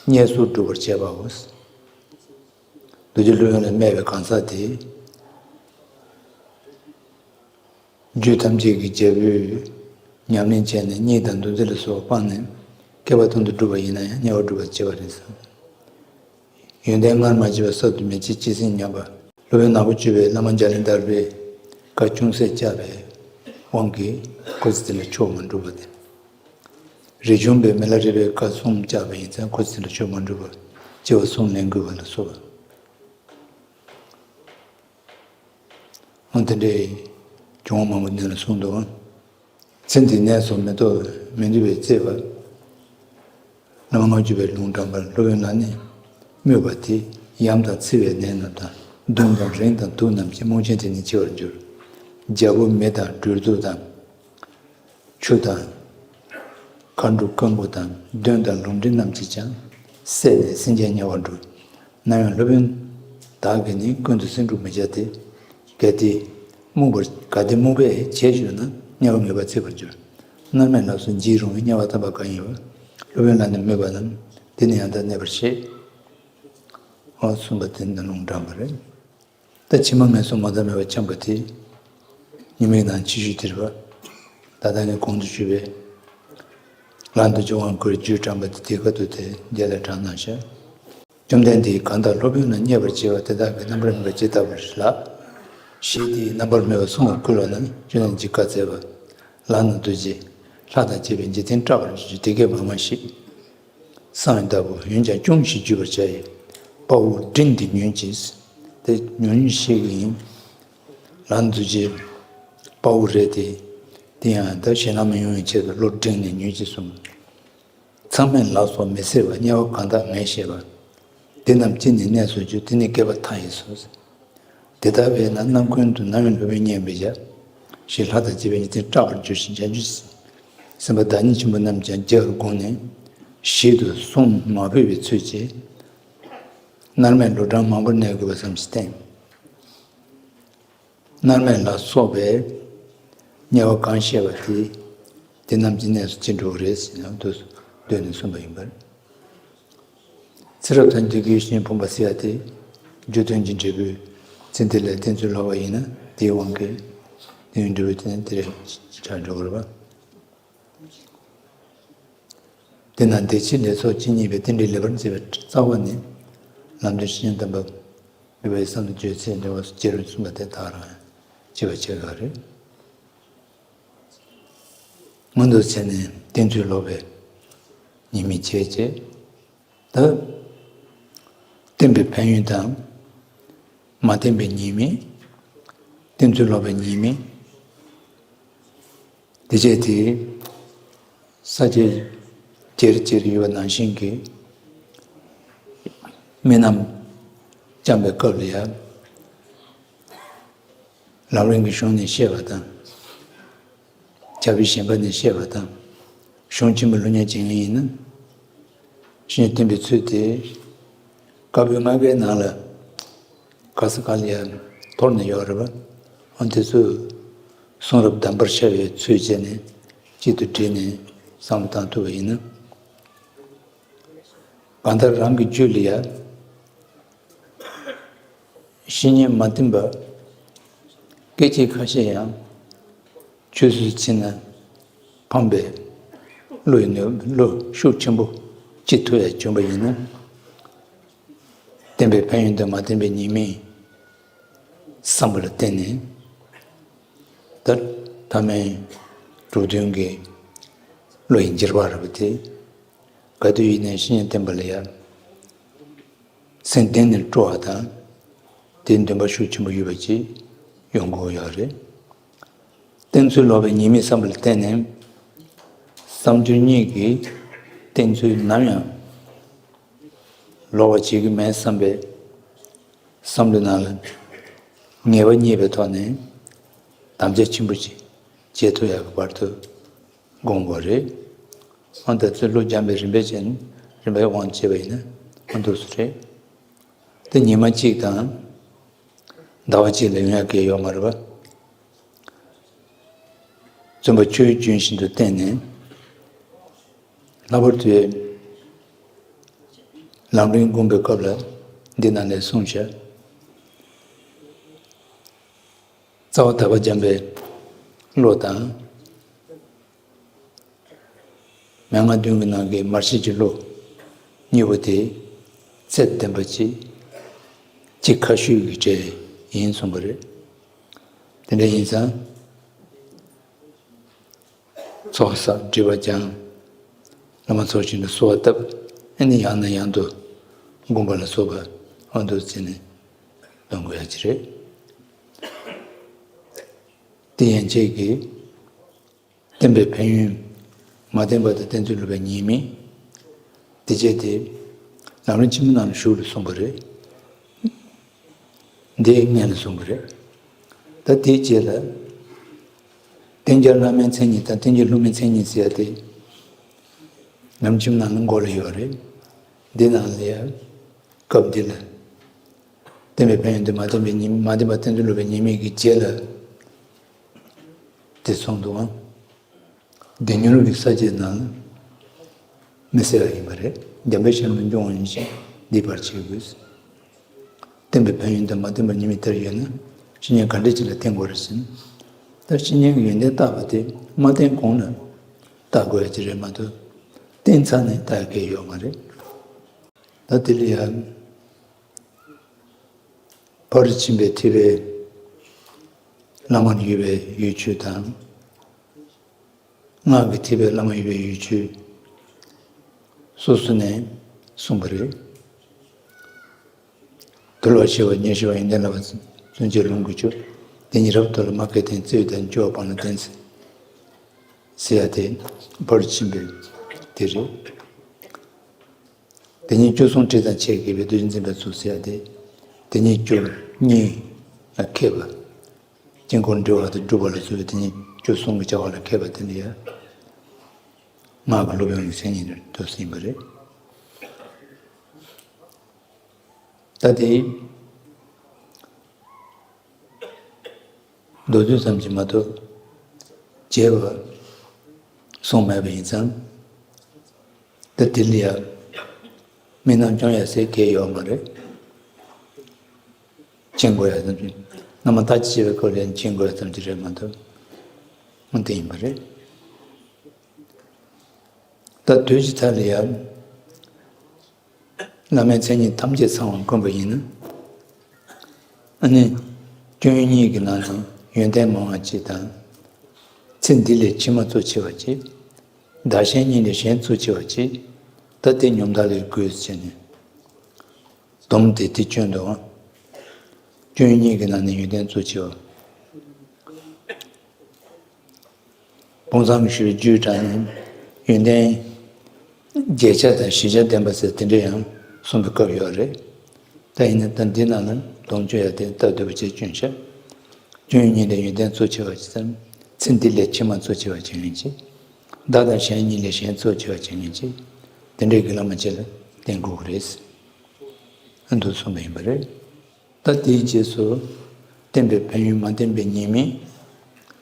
དམྱལ་སོགས་སྒྲུབ་པར་བྱེད་པའོ། རྡོ་རྗེ་སློབ་དཔོན་ལ་སྨྲས་པའི་གང་ཟག་དེས། རྒྱུད་ཐམས་ཅད་ཀྱི་རྒྱལ་པོས་ཉམས་ལེན་བྱས་ནས་གཉིད་དང་འདུ་འཛི་ལ་སོགས་པ་སྤངས་ནས་བསྐལ་པ་སྟོང་དུ་བསྒྲུབས་པ་ཡིན་ན་ཡང་དམྱལ་བར་སྒྲུབ་པར་བྱེད་པ་རེད་ཟེར། ཡོན་ཏན་སྔར་མ་མཆིས་པ་གསར་དུ་མི་སྐྱེ་ཇི་སྲིད་མཉམ་པ། སློབ་དཔོན་ནག་པོ་སྤྱོད་པས་བླ་མ་འཇའ་ལུས་ལྟར་པའི་བཀའ་ཅུང་ཟད་བཅག་པའི་དབང་གིས་ཁོ་ཚོ་དེ་ལ་ཆོས་མ་འགྲུབ་པ་དེ། རས་ཆུང་པས་མི་ལ་རས་པའི་བཀའ་གསུམ་བཅག་པ་ཡིན་ཙང་ཁོ་ཚོ་དེ་ལ་ཆོས་མ་འགྲུབ་པ། སྐྱེ་བ་གསུམ་ལེན་དགོས་པ་ལ་སོགས་པ། འོ་དེ་འདྲའི་བྱུང་བ་མང་པོ་གནས་ལ་གསུངས་འདུག་ཚེ་འདིའི་གནས་སུ་མི་ལྟོ་མི་འདུ་བའི་བརྩེ་བ། བླ་མ་ལྔ་བཅུ་པའི་ལུང་དྲངས་པར་སློབ་དཔོན་ལ་ནི། སྨོད་པ་དེ་ཡམས་དང་འཚེ་བའི་ནད་རྣམས་དང་གདོན་དང་རེངས་དང་དུག་རྣམས་ཀྱིས་རྨོངས་ཆེན་དེ་ནི་འཆི་བར་འགྱུར། རྒྱལ་པོ་མི་དང་སྦྲུལ་གདུག་དང་། ཆུ་དང་། མཁའ་འགྲོ་སྐམ་པོ་དང་གདོན་དང་ལོག་འདྲེན་རྣམས་ཀྱིས་ཀྱང་བསད་ནས་སེམས་ཅན་དམྱལ་བར་འགྲོ། ན་ཡང་སློབ་དཔོན་བདག་གིས་ནི་ཀུན་ཏུ་སེམས་འཁྲུག་མི་བྱ་སྟེ། གལ་ཏེ་རྨོངས་པར་གལ་ཏེ་རྨོངས་པས་བྱས་གྱུར་ན་དམྱལ་བ་ངེས་པར་འཚེ་བར་འགྱུར། མནར་མེད་ལ་སོགས་འཇིགས་རུང་བའི་དམྱལ་བ་དམ་པ་གང་ཡིན་པ། སློབ་དཔོན་ལ་ནི་སྨོད་པ་རྣམས་དེ་ནི་ཡང་དག་གནས་པར་བྱེད། འོ་གསུངས་པ་དེ་ནི་ལུང་དྲངས་པ་རེད། ད་ཕྱི་མ་ངན་སོང་མ་དག་མེད་པར་འཁྱམས་པ་དེ། ཉི་མའི་ནང་ཕྱི་བཤོལ་དེ་རེད་པ། ད་ལྟ་ངས་གོང་དུ་ཞུས་པའི། ལྷ་འདུལ་གྱི་དབང་བསྐུར་རྒྱུད་དྲངས་པ་དེ་དེ་ཁ་ཐུག་དེ་རྒྱལ་ལ་དྲངས་གནང་ཤག་བཅོམ་ལྡན་འདས་གང་དག་སློབ་དཔོན་ལ་མཉེས་པར་བྱེད་པ་དེ་དག་གི་རྣམ་པར་སྨིན་པ་ཇི་ལྟ་བུ་ལགས། ཞེས་དེའི་རྣམ་པར་སྨིན་པ་གསུང་བར་བསྐུལ་བ་ན་བཅོམ་ལྡན་གྱིས་བཀའ་སྩལ་པ། ལག་ན་རྡོ་རྗེ། ལྷ་དང་བཅས་པའི་འཇིག་རྟེན་སྐྲག་པར་འགྱུར་ཞིང་དེ་སྐད་མ་སྨྲ་ཞིག་བསམ་ཡས་ལྟ་བུ་འོན་ཀྱང་ཅུང་ཞིག་བརྗོད་པར་བྱ་ཡི། དཔའ་བོ་སྤྲིན་འདི་ཉོན་ཅིག་དེ་ཉོན་ཤེས་ཀྱི་ཡིན། ལག་ན་རྡོ་རྗེ་དཔའ་བོ་རེད་དེ། དེ་ཡང་ད་ཞེད་སྣང་མི་ཡོང་བའི་ཆེད་དུ་བློ་སྒྲིང་ནས་ཉོན་ཅིག་གསུངས། མཚམས་མེད་ལ་སོགས་མི་བཟད་པ་དམྱལ་བ་གང་དག་ངས་བཤད་པ། དེ་རྣམས་ཅི་ནས་གནས་སུ་འགྱུར་དེ་ནི་བསྐལ་པ་མཐའ་ཡས་སོ། དེ་ལྟ་བས་ན་རྣམ་ཀུན་ཏུ་རྣམ་གཡེང་སློབ་དཔོན་མཉེས་པར་བྱ། ཞེས་ལྷ་དང་བཅས་པའི་ཉེས་ཅན་སྐྲག་པར་འགྱུར་ཞིང་བྱང་ཆུབ་སེམས་དཔའ་བདག་ཉིད་ཆེན་པོ་རྣམས་ཀྱང་རྒྱལ་བར་དགོངས་ནས་ཞེ་སྡུག་གསུང་མ་ཕོད་པའི་ཚུལ་གྱིས། མནར་མེད་ལོ་གྲངས་མང་པོར་གནས་དགོས་པ་བསམ་ཞིང་བསྟེན། མནར་མེད་ལ་སོགས་པའི་དམྱལ་བ་གང་བཤད་པ་དེ། དེ་རྣམས་ཀྱི་གནས་སུ་ཅི་འགྲོ་གི་རེད་ཟེར་ན་དུ་འདོད་ནས་གསུངས་པ་ཡིན་པར། ཚེ་རབས་ཐམས་ཅད་ཀྱི་ཡིད་བཞིན་ཕོངས་པ་ཟེར་ཡ་དེ། རྒྱུ་དོན་གྱི་འབྲས་བུའི་ཚེ་འདི་ལ་བསྟན་ཚུལ་ལོག་པ་ཡིན་ན་དེའི་དབང་གིས་དེའི་འབྲས་བུ་དེ་ནི་དེ་རེད་ཆགས་འགྲོ་གི་རེད་པ། དེས་ན་བདེ་སྐྱིད་ལེགས་ཚོགས་ཇི་སྙེད་པའི། རྟེན་འབྲེལ་ལེགས་པར་མཛད་པའི་རྩ་བ་ནི། ལམ་སྟོན་བཤེས་གཉེན་དམ་པ་འདུས་པའི་བསམ་དུ་བརྗོད་ཚེ་འབྲེལ་བ་སྐྱེ་རུ་གསུངས་པ་དེ་དག་རང་བྱེད་པ་བྱེད་དགོས་རེད། མངོན་དུ་བྱས་ནས་བསྟེན་ཚུལ་ལོག་པའི་ཉེས་དམིགས་བྱས་རྗེས། ད། བསྟེན་པའི་ཕན་ཡོན་དང་། མ་བསྟེན་པའི་ཉེས་དམིགས། བསྟེན་ཚུལ་ལོག་པའི་ཉེས་དམིགས། དེ་བྱས་ཏེ། ས་སྐྱ་རྒྱལ་རྒྱལ་ཡོད་པ་ནང་བཞིན་གྱི། མི་རྣམས་བསྐྱངས་པའི་སྐབས་ལ་ཡང་། ལམ་རིམ་གྱི་གཞུང་ནས་བཤད་པ་དང་། བྱ་བའི་ཞེན་པ་ནས་བཤད་པ་དང་། གཞུང་ཆེན་པོ་ལུགས་གཉིས་ཀྱི་ཡིན་ན། བཤེས་གཉེན་བསྟེན་པའི་ཚུལ་དེ། བཀའ་པོད་ལྔ་ཀའི་ནང་ལ། ག་ས་ག་ལ་ཡང་འཐོར་ནས་ཡོད་རེད་པ། འོན་ཏེ་ཚུལ། གསུང་རབ་གདམས་པར་ཤར་བའི་ཚུལ་བྱས་ནས། གཅིག་ཏུ་དྲིལ་ནས་བསམ་བློ་བཏང་ཐུབ་པ་ཡིན་ན། གང་ལྟར་རང་གི་རྒྱུད་ལ་ཡང་། བཤེས་གཉེན་མ་བསྟེན་པ། སྐད་ཅིག་ཁ་ཤས་ཡང་། ཆོས་སུ་ཕྱིན་ན་ཕངས་པའི་བློ་ཡི་ནུས་བློ་ཤུགས་ཆེན་པོ་ཅི་ཐུབ་ཡང་བྱུང་བ་ཡིན་ན། བསྟེན་པའི་ཕན་ཡོན་དང་མ་བསྟེན་པའི་ཉེས་དམིགས་བསམ་པ་ལ་བརྟེན་ནས། ད་ཐ་མའི་གྲུབ་དོན་གྱི་བློ་ཡི་འགྱུར་བ་རེད་པ་དེ། ག་དུས་ཡིན་ནའི་བཤེས་གཉེན་བསྟེན་པ་ལ་ཡང་། སེམས་གཏིང་ནས་སྤྲོ་བ་དང་། དེའི་འདུན་པ་ཤུགས་ཆེན་པོ་ཡོད་པ་ཅིག་ཡོང་དགོས་ཡོད་རེད། བསྟེན་ཚུལ་ལོག་པའི་ཉེས་དམིགས་བསམ་པ་ལ་བརྟེན་ནས། བསམ་སྦྱོར་གཉིས་ཀྱིས་བསྟེན་ཚུལ་ནམ་ཡང་ལོག་པ་བྱེད་ཀྱི་མེད་བསམ་པའི་བསམ་བློའི་ནང་ལ་ངེས་པ་རྙེད་པའི་ཐོག་ནས་དམ་བཅའ་ཆེན་པོ་ཅིག་བྱེད་ཐུབ་ཡག་གི་བར་དུ་སྒོམ་དགོས་རེད། འོན་ཏེ་ཚུར་བློ་སྦྱངས་པའི་རིམ་པས་བྱས་ནས་རིམ་པས་དབང་བྱས་པ་ཡིན་ན་ཨ་འདུག་སུ་རེད། དེ་ཉི་མ་གཅིག་དང་ཟླ་བ་གཅིག་ལ་ཡོང་ཡག་གི་ཡོད་མ་རེད་པ། བཙུན་པ་ཆོས་རྒྱུན་བཞིན་དུ་བསྟེན་ནས། ལྷག་པར་དུ་ལམ་རིམ་སྒོམ་པའི་སྐབས་ལ་འདི་ནང་ནས་གསུངས་བཞག་རྩ་བ་དག་པ་འཇམ་པའི་བློ་དང་། མན་ངག་བདུན་གྱི་ནང་གི་མར་ཤེས་ཀྱི་བློ་གཉིས་པོ་དེ་ཚད་ལྡན་པ་ཅིག་གཅིག་ཁ་ཤུས་ཀྱི་གྲས་ཡིན་གསུངས་པ་རེད། དེ་འདྲ་ཡིན་ཙང་། ཚོགས་བསགས་སྒྲིབ་པ་སྦྱང་། བླ་མ་ཚོགས་ཞིང་དུ་གསོལ་བ་བཏབ། ཨ་ནི་ཡང་ནས་ཡང་དུ་སྒོམ་པ་ལ་སོགས་པ་ཨ་འདུག་བྱས་ནས་འདོན་དགོས་ཡ་ཅིག་རེད། དེ་ཡན་ཆད་ཀྱིས་བསྟེན་པའི་ཕན་ཡོན། མ་བསྟེན་པ་དང་བསྟེན་ཚུལ་ལོག་པའི་ཉེས་དམིགས། དེ་བྱས་ཏེ་ལམ་རིམ་ཆེན་མོ་ནང་ལ་ཞུགས་ལ་གསུངས་པ་རེད། འདི་སྔོན་ལ་གསུངས་པ་རེད། ད་དེའི་རྗེས་ལ། བསྟེན་བྱ་བླ་མའི་མཚན་ཉིད་དང་བསྟེན་བྱ་སློབ་མའི་མཚན་ཉིད་ཟེར་ཡ་དེ། ལམ་རིམ་ནང་ལ་མགོ་ལ་ཡོད་རེད། འདི་ནང་ལ་ཡ། སྐབས་འདི་ལ། བསྟེན་པའི་ཕན་ཡོན་དེ་མ་བསྟེན་པའི་ཉེས་མ་བསྟེན་པ་བསྟེན་ཚུལ་ལོག་པའི་ཉེས་དམིགས་ཀྱི་རྗེས་ལ། དེ་གསུངས་འདུག་ཨང་། འདི་ཉོན་མོངས་ཀྱི་ས་བཅད་ནང་མི་གསལ་བ་ཡིན་པ་རེད། འཇམ་དཔལ་ཤེས་རབ་འབྱུང་བ་ཡིན་ཞིང་འདི་བར་བྱེད་དགོས། བསྟེན་པའི་ཕན་ཡོན་དང་མ་བསྟེན་པའི་ཉེས་དམིགས་ལྟར་ཡོད་ན་བཤེས་གཉེན་ག་འདྲ་ཅིག་ལ་བསྟེན་དགོས་རེད་ཟེར་ན། ད་བཤེས་གཉེན་གྱི་ཡོན་ཏན་བརྟག་པ་དེ་མ་བསྟེན་གོང་ལ་བརྟག་དགོས་ཡ་ཅིག་རེད་མ་གཏོགས་བསྟེན་ཚར་ནས་བརྟག་ཡ་གང་ཡང་ཡོད་མ་རེད། ད་དེ་ལ་ཡང་ཕ་རོལ་ཕྱིན་པའི་ཐེག་པའི་བླ་མར་ཡོད་པའི་ཡུལ་ཆོས་དང་། སྔགས་ཀྱི་ཐེག་པའི་བླ་མ་ཡོད་པའི་ཡུལ་ཆོས་སོ་སོ་ནས་གསུངས་པ་རེད། དུལ་བ་ཞི་བ་ཉེར་ཞི་བ་ཡོན་ཏན་བསླབ་པ་བརྩོན་བཅས་ལོངས་སྐུའི་ཆོས། དེ་ཉིད་རབ་ཏུ་རྟོགས་ལ་མ་སྐད་དང་བརྩེ་བའི་བདག་སྐྱོ་བ་སྤངས་ལ་བསྟེན་ཟེར་ཡ་དེ་ཕ་རོལ་ཕྱིན་པའི་དེ་རེད། དེ་ཉིད་བཅུ་གསུམ་དྲི་དང་ཕྱེད་བགད་པའི་བདུད་རྩི་འཛིན་པའི་ཚུལ་ཟེར་ཡ་དེ། དེ་ཉིད་བཅུ་གཉིས་ལ་མཁས་པ། དཀྱིལ་འཁོར་འབྲི་བ་དང་སྒྲུབ་པ་ལ་སོགས་པའི་དེ་ཉིད་བཅུ་གསུམ་གྱི་བྱ་བ་ལ་མཁས་པ་དེ་ལ་ཡང་། སྔགས་ཀྱི་སློབ་དཔོན་གྱི་མཚན་ཉིད་དུ་ཟིན་པ་རེད། ད་དེ། མདོ་རྒྱུད་ཙམ་གྱིས་མ་གཏོགས་རྒྱས་པ་གསུངས་མེད་པ་ཡིན་ཙང་། ད་དེ་ལ་ཡང་མི་རྣམས་སྐྱོང་ཡ་ཟེར་གང་ཡང་ཡོད་མ་རེད། མཁྱེན་དགོས་ཡ་ཙམ་གྱིས། རྣམ་པར་ཐར་གྱིས་བྱས་པའི་སྐོར་ལ་ཡང་མཁྱེན་དགོས་ཡ་ཙམ་གྱིས་རེད་མ་གཏོགས། འོ་དེ་ཡིན་པ་རེད། ད་ ད་དུས་ཀྱི་མཐའ་ལ་ཡང་བླ་མའི་མཚན་ཉིད་ཐམས་ཅད་ཚང་བར་བསྐུར་བ་ཡིན་ན། ཨ་ནི། སྐྱོན་གཉིས་ཀྱི་ནང་ནས་ཡོན་ཏན་མང་བ་གཅིག་དང་། ཚེ་འདི་ལས་ཕྱི་མ་གཙོ་ཆེ་བ་གཅིག། བདག་གཞན་གཉིས་ལས་གཞན་གཙོ་ཆེ་བ་གཅིག། ད་དེ་ཉམས་ཐག་ལས་དགོས་ཟེར་ནས། སྡོམ་དེ་དེ་སྐྱོན་འདུག་ཨང་། སྐྱོན་གཉིས་ཀྱི་ནང་ནས་ཡོན་ཏན་གཙོ་ཆེ་བ། དཔང་བསམ་ཞུ་རྒྱུའི་གྲངས་ནི་ཡོན་ཏན་བརྒྱད་ཆ་དང་བཞི་ཆ་ལྡན་པ་ཟེར་དེ་འདྲ་ཡང་གསུངས་པའི་སྐབས་ཡོད་རེད། ད་ཡིན་ན་ད་འདི་ནང་ལ་སྡོམ་གཅོད་ཡ་དེ་ལྟ་འདོད་པ་བྱས་སྐྱོན་ཆ། སྐྱོན་གཉིས་ལས་ཡོན་ཏན་གཙོ་ཆེ་བ་ཅིག་དང་། ཚེ་འདི་ལས་ཕྱི་མ་གཙོ་ཆེ་བ་བྱེད་མཁན་ཅིག། བདག་དང་གཞན་གཉིས་ལས་གཞན་གཙོ་ཆེ་བ་བྱེད་མཁན་ཅིག། དེ་འདྲའི་གི་བླ་མ་ཅིག་ལ་བསྟེན་དགོས་ཀྱི་རེད། ཨ། འདུག་གསུངས་པ་ཡིན་པ་རེད། ད་དེའི་རྗེས་སུ། བསྟེན་པའི་ཕན་ཡོན་མ་བསྟེན་པའི་ཉེས་དམིགས།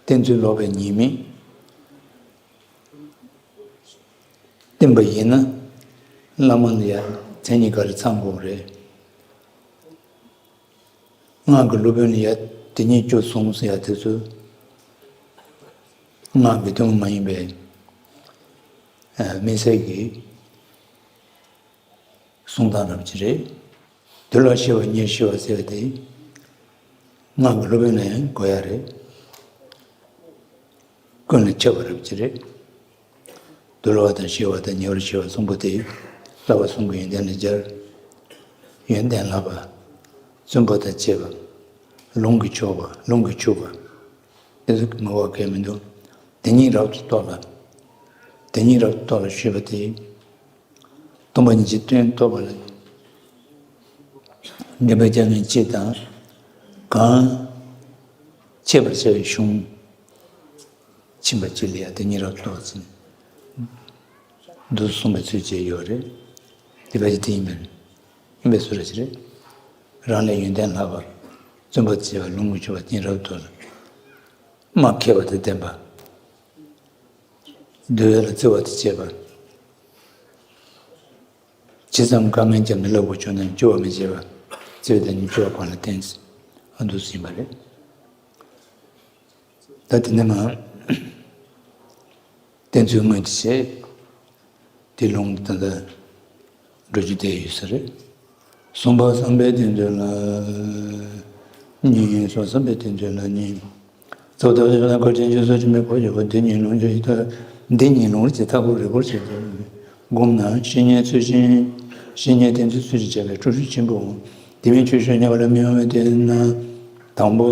བསྟེན་ཚུལ་ལོག་པའི་ཉེས་དམིགས། བསྟེན་པ་ཡིན་ན། བླ་མ་ལ་ཡ་མཚན་ཉིད་ག་རེ་ཚང་དགོས་རེད། སྔགས་ཀྱི་སློབ་དཔོན་ལ་ཡ་དེ་ཉིད་སྐྱོ་གསུངས་ཟེར་ཡ་དེ་ཚོ། སྔགས་ཀྱི་དོན་མ་ཡིན་པའི། ཨ། དམིགས་བསལ་གྱི་གསུང་སྟངས་རབ་ཅིག་རེད། དུལ་བ་ཞི་བ་ཉེར་ཞི་བ་ཟེར་བ་དེ། སྔགས་ཀྱི་སློབ་དཔོན་ལ་ཡང་དགོས་ཡ་རེད། ཀུན་ལ་ཁྱབ་པ་རབ་ཅིག་རེད། དུལ་བ་དང་ཞི་བ་དང་ཉེ་བར་ཞི་བ་གསུམ་པོ་དེ། བསླབ་པ་གསུམ་གྱི་ཡོན་ཏན་ལ་སྦྱར། ཡོན་ཏན་བསླབ་པ། བརྩོན་པ་དང་བཅས་པ། ལུང་གིས་ཕྱུག་པ། ལུང་གིས་ཕྱུག་པ། དེ་ཚོ་མི་དགོས་གལ་མི་འདུག། དེ་ཉིད་རབ་ཏུ་རྟོགས་ལ། དེ་ཉིད་རབ་ཏུ་རྟོགས་ལ་ཞུས་པ་དེ། སྟོང་པ་ཉིད་ཀྱི་དོན་རྟོགས་པ་ལ། འགྲེལ་པ་རྒྱག་མཁན་གཅིག་དང་། གང་། འཆད་པར་བྱ་བའི་གཞུང་། ཕྱིན་པ་གཅིག་ལ་ཡང་དེ་ཉིད་རབ་ཏུ་རྟོགས་ཟིན། འདུག་གསུངས་པའི་ཚུལ་བཅས་ཡོད་རེད། དེ་བས་ཀྱི་དེ་ཡིན་པས། ཡིན་པའི་ཚུལ་རེ་ཞིག་རེད། རང་ལས་ཡོན་ཏན་ལྷག་པ། བརྩོན་པ་བྱས་པ། ལུང་གིས་ཕྱུག་པ་དེ་ཉིད་རབ་ཏུ་རྟོགས་ལ། སྨྲ་མཁས་པ་དང་ལྡན་པ། འདུལ་བ་ལ་བརྩེ་བ་དང་བཅས་པ། ཇི་ཙམ་དཀའ་ངལ་ཀྱང་མི་སླ་བོ་བྱུང་ན་སྐྱོ་བ་མི་བྱེད་པ། བརྩེ་བ་དང་ཉིད་སྐྱོ་བ་གང་ལ་བརྟེན། ཨ། འདུག་ཟིན་པ་རེད། ད་དེ་ནས་མ། བསྟེན་ཚུལ་དངོས་དེ་བྱས། དེ་ལུང་ད་ལྟ་འགྲོ་རྒྱུ་དེ་ཡོད་ས་རེད། གསུམ་པ་བསམ་པས་བསྟེན་ཚུལ་ལ་གཉིས། གསུམ་པ་བསམ་པས་བསྟེན་ཚུལ་ལ་གཉིས། རྩ་བ་ལྟ་བུ་ཞིག་ན་གར་ཆེན་ཆོས་སུ་ཆེན་པོའི་འཁོར་བརྗོད་པ། འདི་ཉིད་ལུང་བསྐྱོད་ཡི་ཐོག་འདི་ཉིད་ལུང་རིགས་ཀྱི་ཐབས་ཁུར་རིགས་པར་བྱེད་དོ། བསྒོམས་ན་བཤེས་གཉེན་ཚུལ་བཞིན། བཤེས་གཉེན་བསྟེན་ཚུལ་ཚུལ་བཞིན་བྱས་པའི་སྤྲོ་བསྡུ་ཆེན་པོའོ། དེ་མིན་ཆོས་ཕྱོགས་ཉམས་པ་ལ་མི་དབང་བའི་དེ་ན། དང་པོ།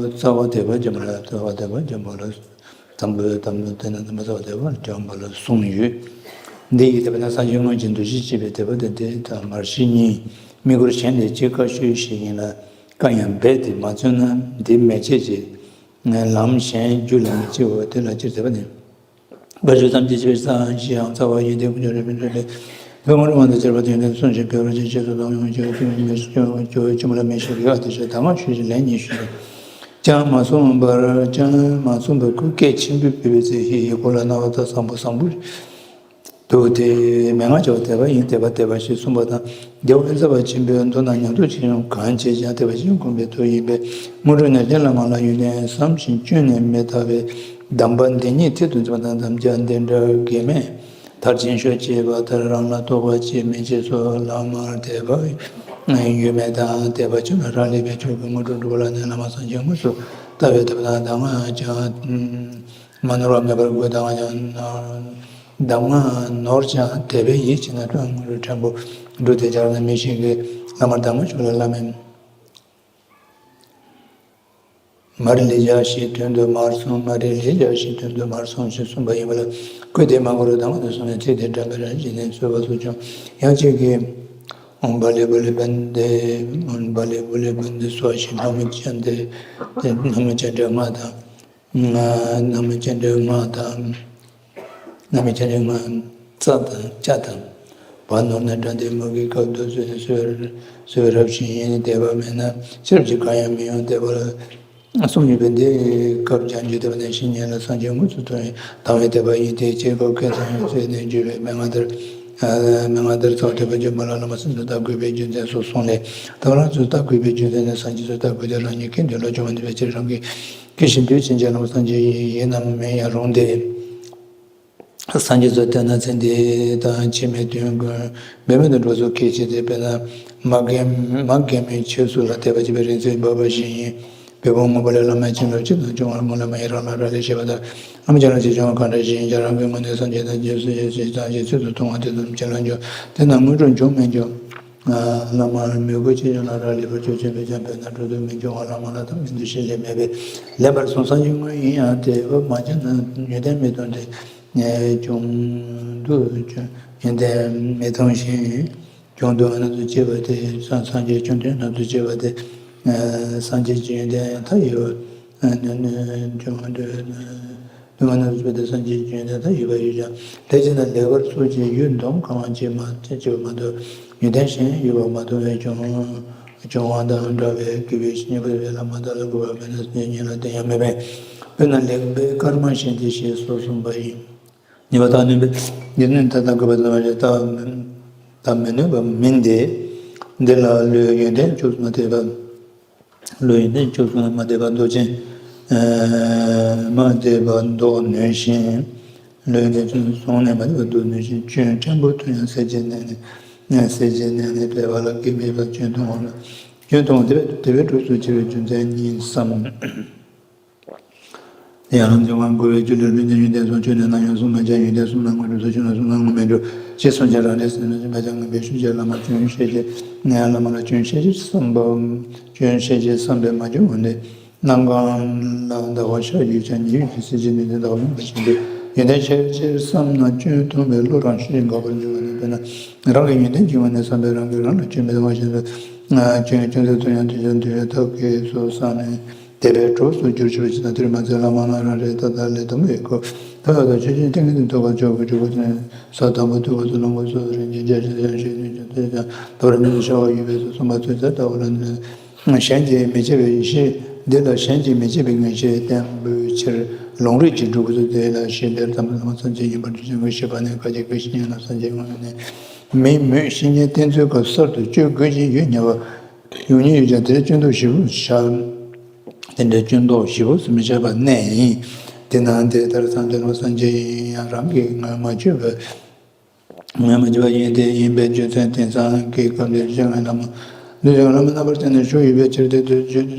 རྩ་བ་དད་པ་ཆེན་པོ་ལ། རྩ་བ་དད་པ་ཆེན་པོ་ལ། དང་པོ་དང་པོ་དེ་ན་དང་པོ་རྩ་བ་དད་པ་ཆེན་པོ་ལ་གསུངས་ཡོད། འདི་ཡི་དད་པ་ནི་སངས་རྒྱས་དངོས་ཀྱི་འདུ་ཤེས་བསྐྱེད་པའི་དད་པ་དང་། དེ་དང་མར་ཤེས་གཉིས་དམིགས་སྐོར་གཞན་དེ་ཅིག་བཀའ་ཞུས་ཤིག་ཡིན་ལ། བཀའ་ཡང་རྦད་དེ་མ་བརྩོན་ན་འདི་མེད་བྱས་ཀྱི། ལམ་གཞན་རྒྱུད་ལ་མི་སྐྱེའོ། དེ་ལ་སྤྱིར་དད་པ་ནི། བཀའ་ཆོས་ཐམས་ཅད་ཤེས་པའི་སའང་ཞེའང་རྩ་བ་ཡོན་ཏན་ཀུན་འབྱུང་རིགས་མི་འདྲ་ལས། བུ་ངོ་རུ་མང་དུ་གྱུར་པ་དེ་ཡོན་ཏན་གསུངས་ཤིང་དགེ་བར་བྱེད་ཅེས་སོགས་དང་ཡོངས་སུ་གྱུར་ཅིང་མི་སྐྱོ་བ་ཆེན་པོ་ལ་མི་ཤེས་ཀྱི་ཨ་ཏི་ཤ་ད་སྔ་ཞུས་ཤིང་ལན་གཉིས་ཞུས་ཀྱང་མ་གསུངས་པར། ཀྱང་མ་གསུངས་པར་སྐུ་སྐད་ཆེན་པོས་བོས་པའི་ཚེ་ཧི་ཡི་གུ་ལ་སྣང་བ་དང་བཟང་པོ་བཟང་པོ། དུ་དེ་མན་ངག་བྱ་བ་དད་པ་ཡིན། དད་པ་དད་པ་ཞེས་གསུངས་པ་དང་། རྒྱལ་བ་ཕན་བཏགས་པ་ཆེན་པོའི་མདོ་རྣམས་ཉམས་རྟོགས་ཆེ་ཆུང་གང་བྱེད་ཀྱང་དད་པ་ཆེན་བསྒོམ་པའི་མཐུ་ཡིན་པས། དངོས་གྲུབ་ནས་རྟེན་བླ་མ་ལ་ཡོན་ཏན་བསམ་ཞིང་བཅོས་ནས་མི་ཐར་བའི་གདམས་པ་འདི་ཉིད་མཐིལ་དུ་འཛིན་པ་དང་དམ་བཅའ་འདི་འདྲ་གེགས་མེད་མཐར་ཕྱིན་ཤོག་ཅེས་པ་ལྟར་རང་ལ་རྟོགས་པ་སྐྱེ་མི་སྐྱེ་སོགས་བླ་མར་དད་པ་ཡོད་མེད་དང་། དད་པ་ཆུང་ལ་རག་ལས་པའི་ཕྱོགས་ཀྱི་དངོས་གྲུབ་སྒྲུབ་པ་ལ་ནི་བླ་མ་སངས་རྒྱས་དངོས་སུ་ལྟ་བའི་དད་པ་དང་གདམས་ངག་ཀྱང་། མ་ནོར་བ་མེད་པར་དགོས། གདམས་ངག་ཀྱང་། གདམས་ངག་ནོར་ཀྱང་དད་པས་ཡིད་ཆེས་ན་དོན་དངོས་གྲུབ་ཕྲན་བུ་འགྲུབ་སྟེ། བྱ་བ་ནི་མི་ཤེས་ཀྱི་བླ་མར་གདམས་ངག་ཞུ་ལ་བླ་མས། མ་རིག་ལས་བྱ་ཞེས་དོན་དུ་མར་གསུངས། མ་རིག་ལས་བྱ་ཞེས་དོན་དུ་མར་གསུངས་ཞེས་གསུངས་པ་ཡིན་པ་ལ། སྐུལ་ཏེ་མ་གོ་རུ་གདམས་ངག་ཏུ་སོང་ནས་ཚིག་དེ་འདྲ་མི་འདྲ་ཞིག་ནས་བཟོས་པ་སོགས་བྱུང་། ཡང་གཅིག་གིས། ཨོཾ་བ་ལེ་བུ་ལེ་བན་དེ། ཨོཾ་བ་ལེ་བུ་ལེ་བན་དེ་སོགས་ཞེས་ན་མོ་ཙནྡྲའི། ན་མོ་ཙནྡྲའི་སྔགས་དང་། ན་མོ་ཙནྡྲའི་སྔགས་དང་། ན་མོ་ཙནྡྲའི་སྔགས། རྩ་དང་། ལྕགས་དང་། བ་ནོར་ན་དགྲ་འདིའི་མུ་གེའི་སྐབས་སུ་གསོལ་ནས་གསོལ་བའི་རབ་བྱུང་ཡིན། དད་པ་མེད་ན་ཤེས་རབ་ཀྱིས་གང་ཡང་མི་ཡོང་། དད་པ་ལ་གསུངས་ཡོད་པས། འདི་སྐབས་ཀྱང་རྒྱུ་དེ་བ་ནས་བཤེས་གཉེན་ལ་སངས་རྒྱས་དངོས་སུ་མཐོང་བའི་དང་བའི་དད་པ་ཡིན་ཏེ། སྐྱེ་སྐབས་ཁས་བླངས་ཡོད་ཚད་ནས་བརྗོད་པའི་མན་ངག་ལྟར། མན་ངག་ལྟར་རྩ་བ་དད་པ་ཆེན་པོ་ལ་བླ་མ་སེམས་སུ་བཏགས་དགོས་པའི་རྒྱུ་མཚན་སོགས་གསུངས་ལས། དང་བླ་མ་སེམས་སུ་བཏགས་དགོས་པའི་རྒྱུ་མཚན་ནི་སངས་རྒྱས་སུ་བཏགས་དགོས་ཏེ། རང་ཉིད་ཀྱི་འདོད་ལ་སྦྱོར་བ་ནུས་པའི་ཕྱིར། རང་གི་སྐྱེ་ཞིང་འདོད་ཅིང་འཇལ་ལམ་སངས་རྒྱས་ཡིན་ནམ་མིན་ཡང་རུང་སྟེ། སངས་རྒྱས་སུ་བསྟན་ན་ཚེ་འདི་དང་ཕྱི་མའི་དོན་ཀུན་འབད་མེད་དུ་འགྲོ་ཚུལ་གལ་ཆེ་སྟེ། དཔེར་ན་མ་རྒན་མ་རྒན་མོའི་ཆགས་སུ་ལ་དད་པ་བྱེད་པའི་རིགས་ཚོའི་བབ་པ་བཞིན་ཡིན། བེའུ་སྔོན་པོ་ལས་བླ་མའི་བྱིན་རླབས་ཅི་ཙམ་བྱུང་བར་སྔོན་བླ་མ་ཡི་རང་ལ་རག་ལས་ཞེས་པ་ལྟར། བླ་མའི་བྱིན་རླབས་ཅི་བྱུང་བ་གང་འདྲ་ཞིག་ཡིན་ཀྱང་རང་གི་ངོས་ནས་སངས་རྒྱས་དང་རྗེས་སུ་ཡི་རང་བྱེད་ཚུལ་དུ་མཐོང་བ་དེ་ཙམ་བྱིན་རླབས་འབྱུང་། དེ་རྣམས་དངོས་གྲུབ་འབྱུང་མེད་ཀྱང་། བླ་མར་མོས་གུས་ཆེ་ཆུང་ལ་རག་ལས་པར་གྱུར་ཅིང་། འདོད་ཆགས་མེད་ན་འགྲོ་འདོད་མི་འབྱུང་བ་ལ་མ་ལགས་དང་མི་འདོད་ཞེས་བྱ་མེད་པས་ལེན་པར་གསུངས། སངས་རྒྱས་དངོས་ཡིན་ཡང་དེ་བབ་མ་བྱས་ན་ཡོན་ཏན་མི་མཐོང་སྟེ། ཨེ། གྱོང་དུ་ཡོན་ཏན་མི་མཐོང་ཞིང་། གྱོང་དུ་རྣམ་དུ་བཅས་པ་སྟེ། སངས་རྒྱས་གྱོང་དུ་རྣམ་དུ་བཅས་པ་སྟེ། ཨེ། སངས་རྒྱས་ཀྱི་ཡོན་ཏན་མཐའ་ཡས་པ། ཨེ། གྱོང་དུ་སྡུག་བསྔལ་རྣམ་པར་སྤྱོད་པ་སྟེ། སངས་རྒྱས་ཀྱི་ཡོན་ཏན་མཐའ་ཡས་པ་ཡོད་ཀྱང་། ལྷས་བྱིན་དང་ལེགས་པར་གསོ་བྱེད་ཡུལ་འདོམ་གང་བ་ཅིག་མ་ཅིག་མ་གཏོགས་ཡོན་ཏན་གཞན་ཡོད་པ་མ་མཐོང་བས། གྱོང་གྱོང་བ་དང་འདྲ་བས་དགེ་བའི་བཤེས་གཉེན་བླ་མ་དག་ལ་གུས་པ་མེད་ན་སངས་རྒྱས་ཉིད་ལ་དོན་ཡང་མེད་པས། དཔེར་ན་ལེགས་པའི་སྐར་མ་བཞིན་ཏེ་ཞེས་སོགས་གསུངས་པ་ཡིན། ཉེས་པ་དག་ནུས་པས་འདི་ནི་ད་ལྟ་གུས་པ་དང་བ་ཞེས་བཏགས་མི་ནུས་པ་མིན་ཏེ། འདི་ལ་བློའི་ཡོན་ཏན་བཅུ་གསུམ་ལ་དད་པ། བློའི་ཡོན་ཏན་བཅུ་གསུམ་ལ་མ་དད་པ་ལྡོག་ཅིང་། མ་དད་པ་ལྡོག་ནུས་ཤིང་། བློའི་ཡོན་ཏན་བཅུ་གསུམ་ནས་མ་དད་པ་ལྡོག་ནུས་ཤིང་། སྐྱོན་ཕྲན་བུ་མཐོང་ཡང་སེམས་ཀྱི་གནད་ནས་སེམས་ཀྱི་གནད་ནས་བྲལ་བ་ལ་གེགས་མེད་པར་སྐྱོན་མཐོང་བ་ལ། སྐྱོན་མཐོང་བ་དེ་བས་དེ་བས་གྲོགས་སུ་ཆེ་བའི་རྒྱུ་མཚན་ཉིད་བསམ། ཡང་ལམ་འབྱུང་བ་འགོག་པའི་རྒྱུ་ལས་བློ་ནི་ཡོན་ཏན་སོགས་ཆོས་ནི་རྣམ་གཞག་གསུངས་མ་ཀྱང་། ཡོན་ཏན་གསུམ་ལ་དངོས་གྲུབ་སོགས་ཆོས་རྣམས་གསུམ་ལ་དངོས་མེད་འགྲོ། ཅེས་གསུངས་ཀྱང་རང་འགྲེལ་ཟེར་ན་སྦྱིན་པ་ཀྱང་ངན་པའི་ཤུགས་ཀྱིས་བླ་མར་སྐྱོན་བཤད་ཅེས། བླ་མ་ལ་སྐྱོན་བཤད་ཅེས་བསམ་པ། སྐྱོན་བཤད་ཅེས་བསམ་པས་མ་གྱུར་འོང་སྟེ། སྣང་གང་ལ་ཟླ་བ་ཤར་ཡོད་ཀྱང་། ཉི་འོད་ཀྱི་གསལ་བྱེད་ནི་དེ་ཟླ་བ་ཡིན་པ་བཞིན་དུ། ཡོན་ཏན་ཆེར་ཆེར་བསམས་ན་སྐྱོན་མཐོང་བས་བློ་རང་ཤུགས་ཀྱིས་འགག་པར་འགྱུར་བ་ནི། དཔེར་ན་རང་གི་ཡོན་ཏན་གྱི་ངོས་ནས་བསམ་པས་རང་གིས་རང་ལ་སྐྱོན་མི་མཐོང་བ་བཞིན་དུ། སྐྱོན་སྐྱོན་ཚད་མཐོང་ཡང་དུས་ཀྱང་དུས་ཡོད་ཐབས་མཁས་སོ་བསམས་ནས། དད་པའི་གྲོགས་སུ་གྱུར་ཅིག་པ་ཅི་དང་། དེར་མ་ཚད་བླ་མ་ལ་རང་རེ་ད་ལྟ་ལས་དང་པོའི་སྐབས་ཐོབ་ཡག་དང་ཆོས་ཅན་ཏིང་ངེ་འཛིན་ཐོབ་པར་འགྱུར་བ་ཅན། ས་དང་པོ་ཐོབ་པ་ཚོ་ལོངས་སྐུ་སོགས་རིན་ཆེན་རྒྱ་ཆེ་ཡང་ཞིག་ནུས་ཀྱང་དེ་ཀྱང་དོར་ནས་ཤར་བ་ཡོད་པས་སོ། གསུངས་པ་ཚོད་ཚད་ལྟ་བུ་ལ་ནི། གཞན་གྱིས་མི་བྱེད་པའི་ཡེ་ཤེས་འདི་ལ་གཞན་གྱིས་མི་བྱེད་པའི་ངེས་ཤེས་བསྟན་པའི་ཕྱིར། ལུང་རིགས་ཀྱི་སྒྲུབ་ཚུལ་དེ་ལ་ཞེས་འདིར་ཙམ་བླ་མ་སངས་རྒྱས་ཡིན་པར་ཐུགས་བཞེད་ཞེས་པ་ནས་ཁ་ཅིག་གིས་བཤེས་གཉེན་ལ་སངས་རྒྱས་དངོས་ནི་མིན་མོད། བཤེས་གཉེན་བསྟེན་ཚུལ་སྐབས་གསར་དུ་བཅོས་དགོས་ཀྱི་ཡོད་སྙམ་པ། ཡོང་ཉེན་ཡོད་ཀྱང་དེར་སྐྱོན་འདོགས་ཞིབ་པོ་བྱ། དེ་འདྲའི་སྐྱོན་འདོགས་ཞིབ་པོ་མི་བྱ་བ་གནད་ཡིན། དེས་ན་དེ་ལྟར་བསམ་དོན་ལ་སངས་རྒྱས་ཡིན་ཡང་རང་གིས་ངོས་མ་བཅོས་པ། ངོས་མ་བཅོས་པ་ཡིན་ཏེ། ཡིན་པའི་རྒྱུ་མཚན་དེང་སང་གི་སྐབས་འདིར་སྤྱན་སྔའི་བླ་མ་ལུས་ཀྱང་བླ་མ་རྣམ་པར་བསྟན་ནས་བཞུགས་ཡོད་པའི་ཕྱིར་ཏེ། རྒྱུད་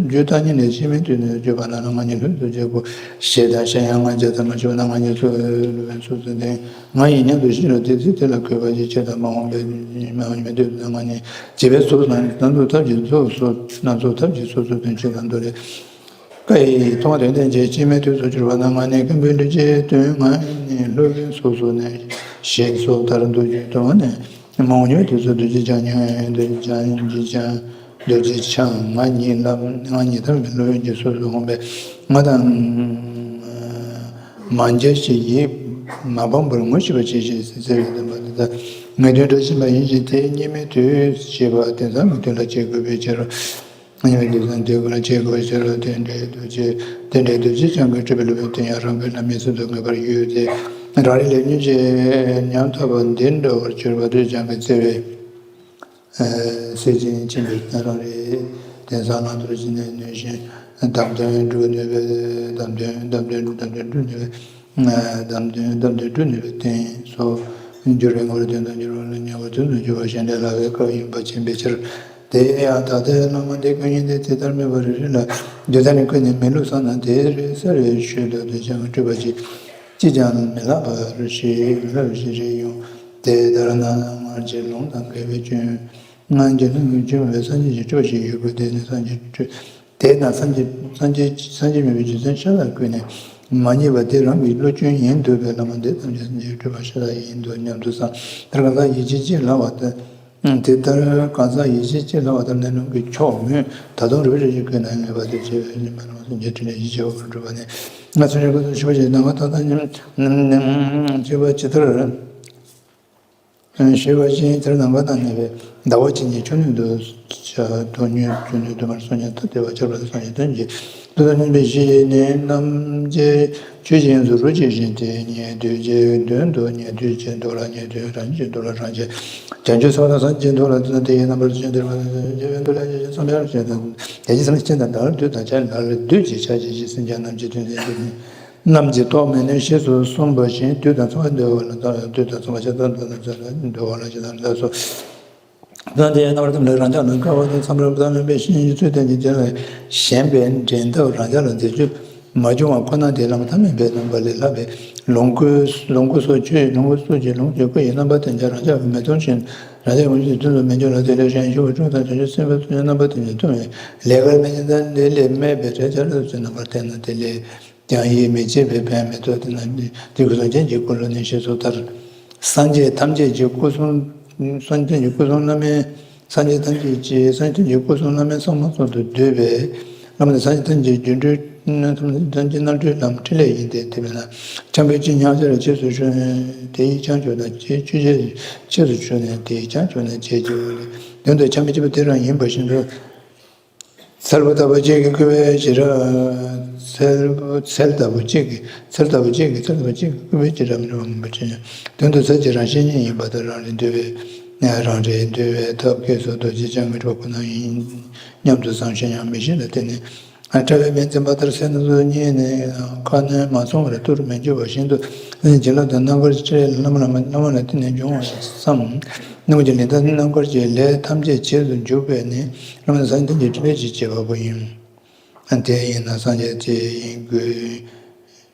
བརྟག་གཉིས་ནས་ཕྱི་མའི་དུས་ནས་བརྗོད་པ་ན་ང་གཉིས་ལྷུན་དུ་བྱེད་དགོས་ཞེས་དང་། གཞན་ཡང་ང་རྒྱལ་ལྟར་མ་བྱས་པ་ན་ང་གཉིས་སུ་ལུས་པའི་སོ་སོ་དེ་ང་ཡིན་སྙམ་དུ་ཤེས་རུང་དེ་ཚེ་དེ་ལ་གུས་པ་ཞིག་བྱེད་དང་། མ་འོངས་པའི་མ་འོངས་པའི་དུས་ན་ང་གཉིས་བྱེད་པའི་སོ་སོ་ན་སྣ་ཚོགས་ཐབས་ཀྱིས་སོ་སོ་སྣ་ཚོགས་ཐབས་ཀྱིས་སོ་སོའི་དོན་བྱེད་དང་། མདོ་ལས། བཀའ་ཡི་མཐོང་བ་དོན་ལྡན་གྱི་སྐྱེ་མེད་དུས་སུ་གྱུར་པ་ན་ང་ནི་ཀུན་པའི་ལུས་ཀྱི་དོན་ང་ནི་སློབ་དཔོན་སོ་སོ་ནས་ཞེས་སོགས་ལྟར་མདོ་རྒྱུད་དུ་ནི། མ་འོངས་པའི་དུས་སུ་རྡོ་རྗེ་འཆང་ཉིད་རྡོ་རྗེ་འཆང་རྡོ་རྗེ་འཆང་ང་ཉིད་ལ་ང་ཉིད་ཐར་པའི་སློབ་དཔོན་གྱིས་སོ་སོར་འོངས་པས་ང་དང་མ་མཇལ་ཞིག་ཡིད་མ་ཕམ་པར་ངོ་ཤེས་པར་གྱིས་ཤིག་ཟེར་བའི་བསྟན་པ་འདི་དག་ངེས་དོན་བཀྲ་ཤིས་པ་ཡིན་ཞིང་དེ་སྐྱེ་མེད་དུས་ཞེས་པ་དེང་སང་གི་དོན་ལ་བྱེད་དགོས་པའི་ཕྱིར། ཉེ་བའི་ལུས་ཟུངས་དེ་ཀུན་ལ་བྱེད་དགོས་ཕྱིར་རོ། དེ་འདྲའི་རྡོ་རྗེ་དེ་འདྲའི་རྡོ་རྗེ་འཆང་གིས་སྤྲུལ་པའི་སློབ་དཔོན་དེ་ཡང་རང་གི་ལམ་མི་སྲིད་དུ་ངེས་པར་ཡོད་དེ། རང་རེའི་ལས་ཉོན་གྱིས་ཉམ་ཐག་པ་འདི་འདྲ་བར་གྱུར་པ་རྡོ་རྗེ་འཆང་གིས་བརྩེ་བས་སེལ་ཅིང་མཁྱེན་པའི་རང་རེའི་དེང་སང་བླང་དོར་ཇི་ནས་ནུས་ཤིང་བདམས་དོན་སྒྲུབ་ནུས་པའི་བདམས་དོན་བདམས་དོན་བདམས་དོན་སྒྲུབ་ནུས་པའི། བདམས་དོན་བདམས་དོན་སྒྲུབ་ནུས་པའི་རྟེན་སོགས་འགྱུར་བའི་ངོ་བོར་དོན་དུ་འགྱུར་བ་ལ་ཉེ་བར་དོན་དུ་འགྱུར་བ་གཞན་འདྲ་ལ་བའི་སྐབས་ཡིན་པ་མཁྱེན་པའི་ཕྱིར། དེ་ཡང་ད་ལྟའི་བླ་མ་འདི་ཀུན་ཡིན་ཏེ། དེ་ལྟར་སྨྲས་པ་རེ་རེ་ལ་རྒྱུ་མཚན་ནི་ཀུན་ནས་མི་བསླུ་བསམ་ན། དེ་རེ་ས་རེ་ཤོད་དོ། དེ་ཅང་སྤྲོས་པ་ཅི་ཅིས་ཀྱང་མི་ལྷག་པར་ཤེས་ལྷག་པར་ཤེས་རེ་ཡོང་། དེ་ལྟར་ན་སྔར་གྱི་ལུང་དང་འགལ་བའི་སྐྱོན། སྔར་གྱི་ལུང་གི་སྐྱོན་མེད་པའི་སངས་རྒྱས་ཀྱི་སྤྲོས་པ་ཞིག་ཡོད་དགོས། དེ་ནི་སངས་རྒྱས་སྤྲོས། དེས་ན་སངས་རྒྱས་སངས་རྒྱས་སངས་རྒྱས་མིན་པའི་རྒྱུ་མཚན་ཤ་སྟག་ཀུན་ནས་མ་རྙེད་པ་དེ་རང་གི་བློ་སྐྱོན་ཡིན་འདོད་པའི་བླ་མ་འདི་ཐམས་ཅད་སངས་རྒྱས་སྤྲོས་པ་ཤ་སྟག་ཡིན་འདུག་སྙམ་དུ་བསམ། དེར་གང་ཟག་ཡིད་ཆེས་ཅི་ལགས་པ་དང་། དེ་ལྟར་གང་ཟག་ཡིད་ཆེས་ཅི་ལགས་པ་དང་གནས་ལུགས་ཀྱི་ཕྱོགས་མོས་ད་དུང་རིག་པའི་རིགས་ཀྱི་ཀུན་ནས་ངེས་པ་དེ་བྱེད་པའི་ཉི་མ་ལ་སངས་རྒྱས་ཕྲིན་ལས་ཡིད་ཆེས་པ་གྲུབ་པ་ནི། ང་ཚོ་རིག་པ་དང་ཤེས་པ་ཞིག་ནང་པ་ད་ལྟ་ཉམས་ཤེས་པ་ཇི་ལྟར། ཞེས་པ་བཞིན་དེར་ནམ་མཁའ་དང་མཉམ་པའི་ཟླ་བ་གཅིག་ཉིད་ཆུ་སྣོད་དུ་ཆ་དོན་ཉིད་ཆུ་སྣོད་དུ་མར་སོང་ཉིད་དུ་བདེ་བར་ཆགས་པ་དང་སངས་རྒྱས་དོན་གྱི་ལུགས་དང་མཉམ་པའི་གཞི་ནི་རྣམ་འབྱེད་ཆོས་ཅན་དུ་རོ་གཅིག་བཞིན་ཏེ། ཉན་ཐོས་ཀྱི་དོན་དུ་ཉན་ཐོས་ཀྱི་མདོ་ལ་ཉན་ཐོས། རང་རྒྱལ་གྱི་མདོ་ལ་རང་རྒྱལ། བྱང་ཆུབ་སེམས་དང་སངས་རྒྱས་མདོ་ལ་དེ་ཡི་རྣམ་པར་ཕྱིན་ཏེ། རྗེ་བའི་མདོ་ལ་ཡེ་ཤེས་སེམས་དཔའ་ཅན་དང་ཡེ་ཤེས་སེམས་དཔའ་ཅན་དང་ལ་ལུ་བདུད་དང་བྱ་ལ་ལུ་བདུད་ཀྱི་ཕྱག་རྒྱ་ཞེས་སེམས་ཅན་རྣམས་ཀྱི་དོན་མཛད་པའི་ནི། རྣམས་ཀྱིས་རྟོགས་མི་ནུས། ཞེས་སོགས་གསུངས་པ་བཞིན། དུས་དང་མཚུངས་པར་འདོད་པ་ལ་དུས་དང་མཚུངས་པར་ཤ་སྟག་ཏུ་འདོད་པ་ལ་ཞེ་སྡང་ལ་སོགས། ད་དེ་ཡང་རྣམ་པར་ཐིམ་ལ་རང་ཅག་ལ་དགའ་བ་དང་འཚམས་རེ་བ་དང་སྨོན་པའི་བཤེས་གཉེན་གྱི་ཚུལ་བསྟན་ཅིང་། དེ་ལ་ཞེན་པའི་འགྲན་ཟླ་རང་ཅག་ལ་མཛེས་སྤྱོད་མ་བྱུང་བ་ཁོ་ན་དེ་བླ་མ་ཐ་མལ་པའི་རྣམ་པ་ལས་ལྷག་པའི་ལོངས་སྐུ། ལོངས་སྐུ་སོགས་ཆོས་ལོངས་སྐུ་སོགས་ཀྱི་ལོངས་སྤྱོད་སྐུ་ཡི་རྣམ་པ་དེ་ཀྱང་རང་ཅག་གིས་མི་མཐོང་ཞིང་། རང་ཅག་གི་ངོ་ཤེས་དོན་དུ་མི་འགྱུར་ལ། དེ་ལས་གཞན་ཞུ་བ་དྲུག་དང་བྱང་ཆུབ་སེམས་དཔའི་ཚོགས་ཀྱི་རྣམ་པ་དེ་ཀྱང་མཐོང་བས་ལེགས་པར་མི་ཉན་ཏེ། དེ་ལས་སྨད་པའི་རེག་བྱ་ལ་སོགས་ཀྱི་རྣམ་པར་བལྟས་ན་དེ་ལས་ཀྱང་ཡིད་མི་ཆེས་པས་ཕན་མི་ཐོགས། དེས་ན་དེ་སྐུ་གསུམ་ཆེན་གྱི་སྐུ་ལུགས་ནི། ཞེས་སོགས་ལྟར། སངས་རྒྱས་ཐམས་ཅད་ཀྱི་སྐུ་གསུང་། སངས་རྒྱས་ཀྱི་སྐུ་གསུང་བླ་མའི། སངས་རྒྱས་ཐམས་ཅད་ཀྱི། སངས་རྒྱས་ཀྱི་སྐུ་གསུང་བླ་མའི་གསང་བ་གསུམ་དུ་འདུས་པས། བླ་མ་ནི་སངས་རྒྱས་ཐམས་ཅད་ཀྱི་སྒྱུ་འཕྲུལ། ཐམས་ཅད་ཀྱི་རྣམ་འཕྲུལ་ལམ་འཕྲིན་ལས་ཡིན་ཏེ། དེ་མིན་ན་འཆམ་པོའི་ཅི་ཉག་ཆར་རྗེས་སུ་ཞུགས་ནས་དེ་ཡི་བྱང་ཆུབ་དང་། ཅི་ཆུ་ཆེན་རྗེས་སུ་ཞུགས་ནས་དེ་ཡི་བྱང་ཆུབ་ནས་བྱེད་ཀྱི་འོ་ལས། དོན་དུ་འཆམ་པོའི་སྐྱེས་བུ་དེ་རང་ཡིན་པ་བཞིན་དུ། ཚལ་པོ་ལྟ་བུ་གཅིག་གིས་བསྐུལ་བའི་ཕྱིར། ཚལ་པོ་ཚལ་ལྟ་བུ་གཅིག་གིས། ཚལ་ལྟ་བུ་གཅིག་གིས། ཚལ་ལྟ་བུ་གཅིག་གིས་བསྐུལ་བའི་ཕྱིར་རབ་འབྱམས་པ་ཆེན་ཡང་། དོན་དུ་ཚལ་གྱི་རང་བཞིན་ཉིད་ཡིན་པ་དང་། རང་རེ་འདུལ་བའི། རང་རེ་འདུལ་བའི་ཐབས་མཁས་སུ་རྡོ་རྗེ་འཆང་གི་སྤྲུལ་པ་ཁོ་ན་ཡིན་སྙམ་དུ་བསམ་ཞིང་ཡང་མི་ཤེས་ལ་བརྟེན་ནས། ཕྲ་བའི་མེས་འཛིན་པ་ལྟར་སེམས་སྣ་ཚོགས་གཉིས་ནི་ཁ་སྣོན་མ་སོང་བར་དུ་མི་འགྱུར་བ་བཞིན་དུ། བྱིན་རླབས་དང་རྣམ་དཀར་ཕྲིན་ལས་བླ་མ་ལ་བླ་མ་ལ་བརྟེན་ནས་འབྱུང་བར་བསམ། རྣམ་ཀུན་གྱི་ལས་དང་རྣམ་དཀར་གྱི་ལས་ཐམས་ཅད་བྱེད་དུ་འཇུག་པས་ནི་བླ་མ་སངས་རྒྱས་ཐམས་ཅད་ཀྱི་ཕྲིན་ལས་ཀྱི་བྱེད་པ་པོ་ཡིན། དེ་ཡིན་ན་སངས་རྒྱས་དེ་ཡིན་དགོས།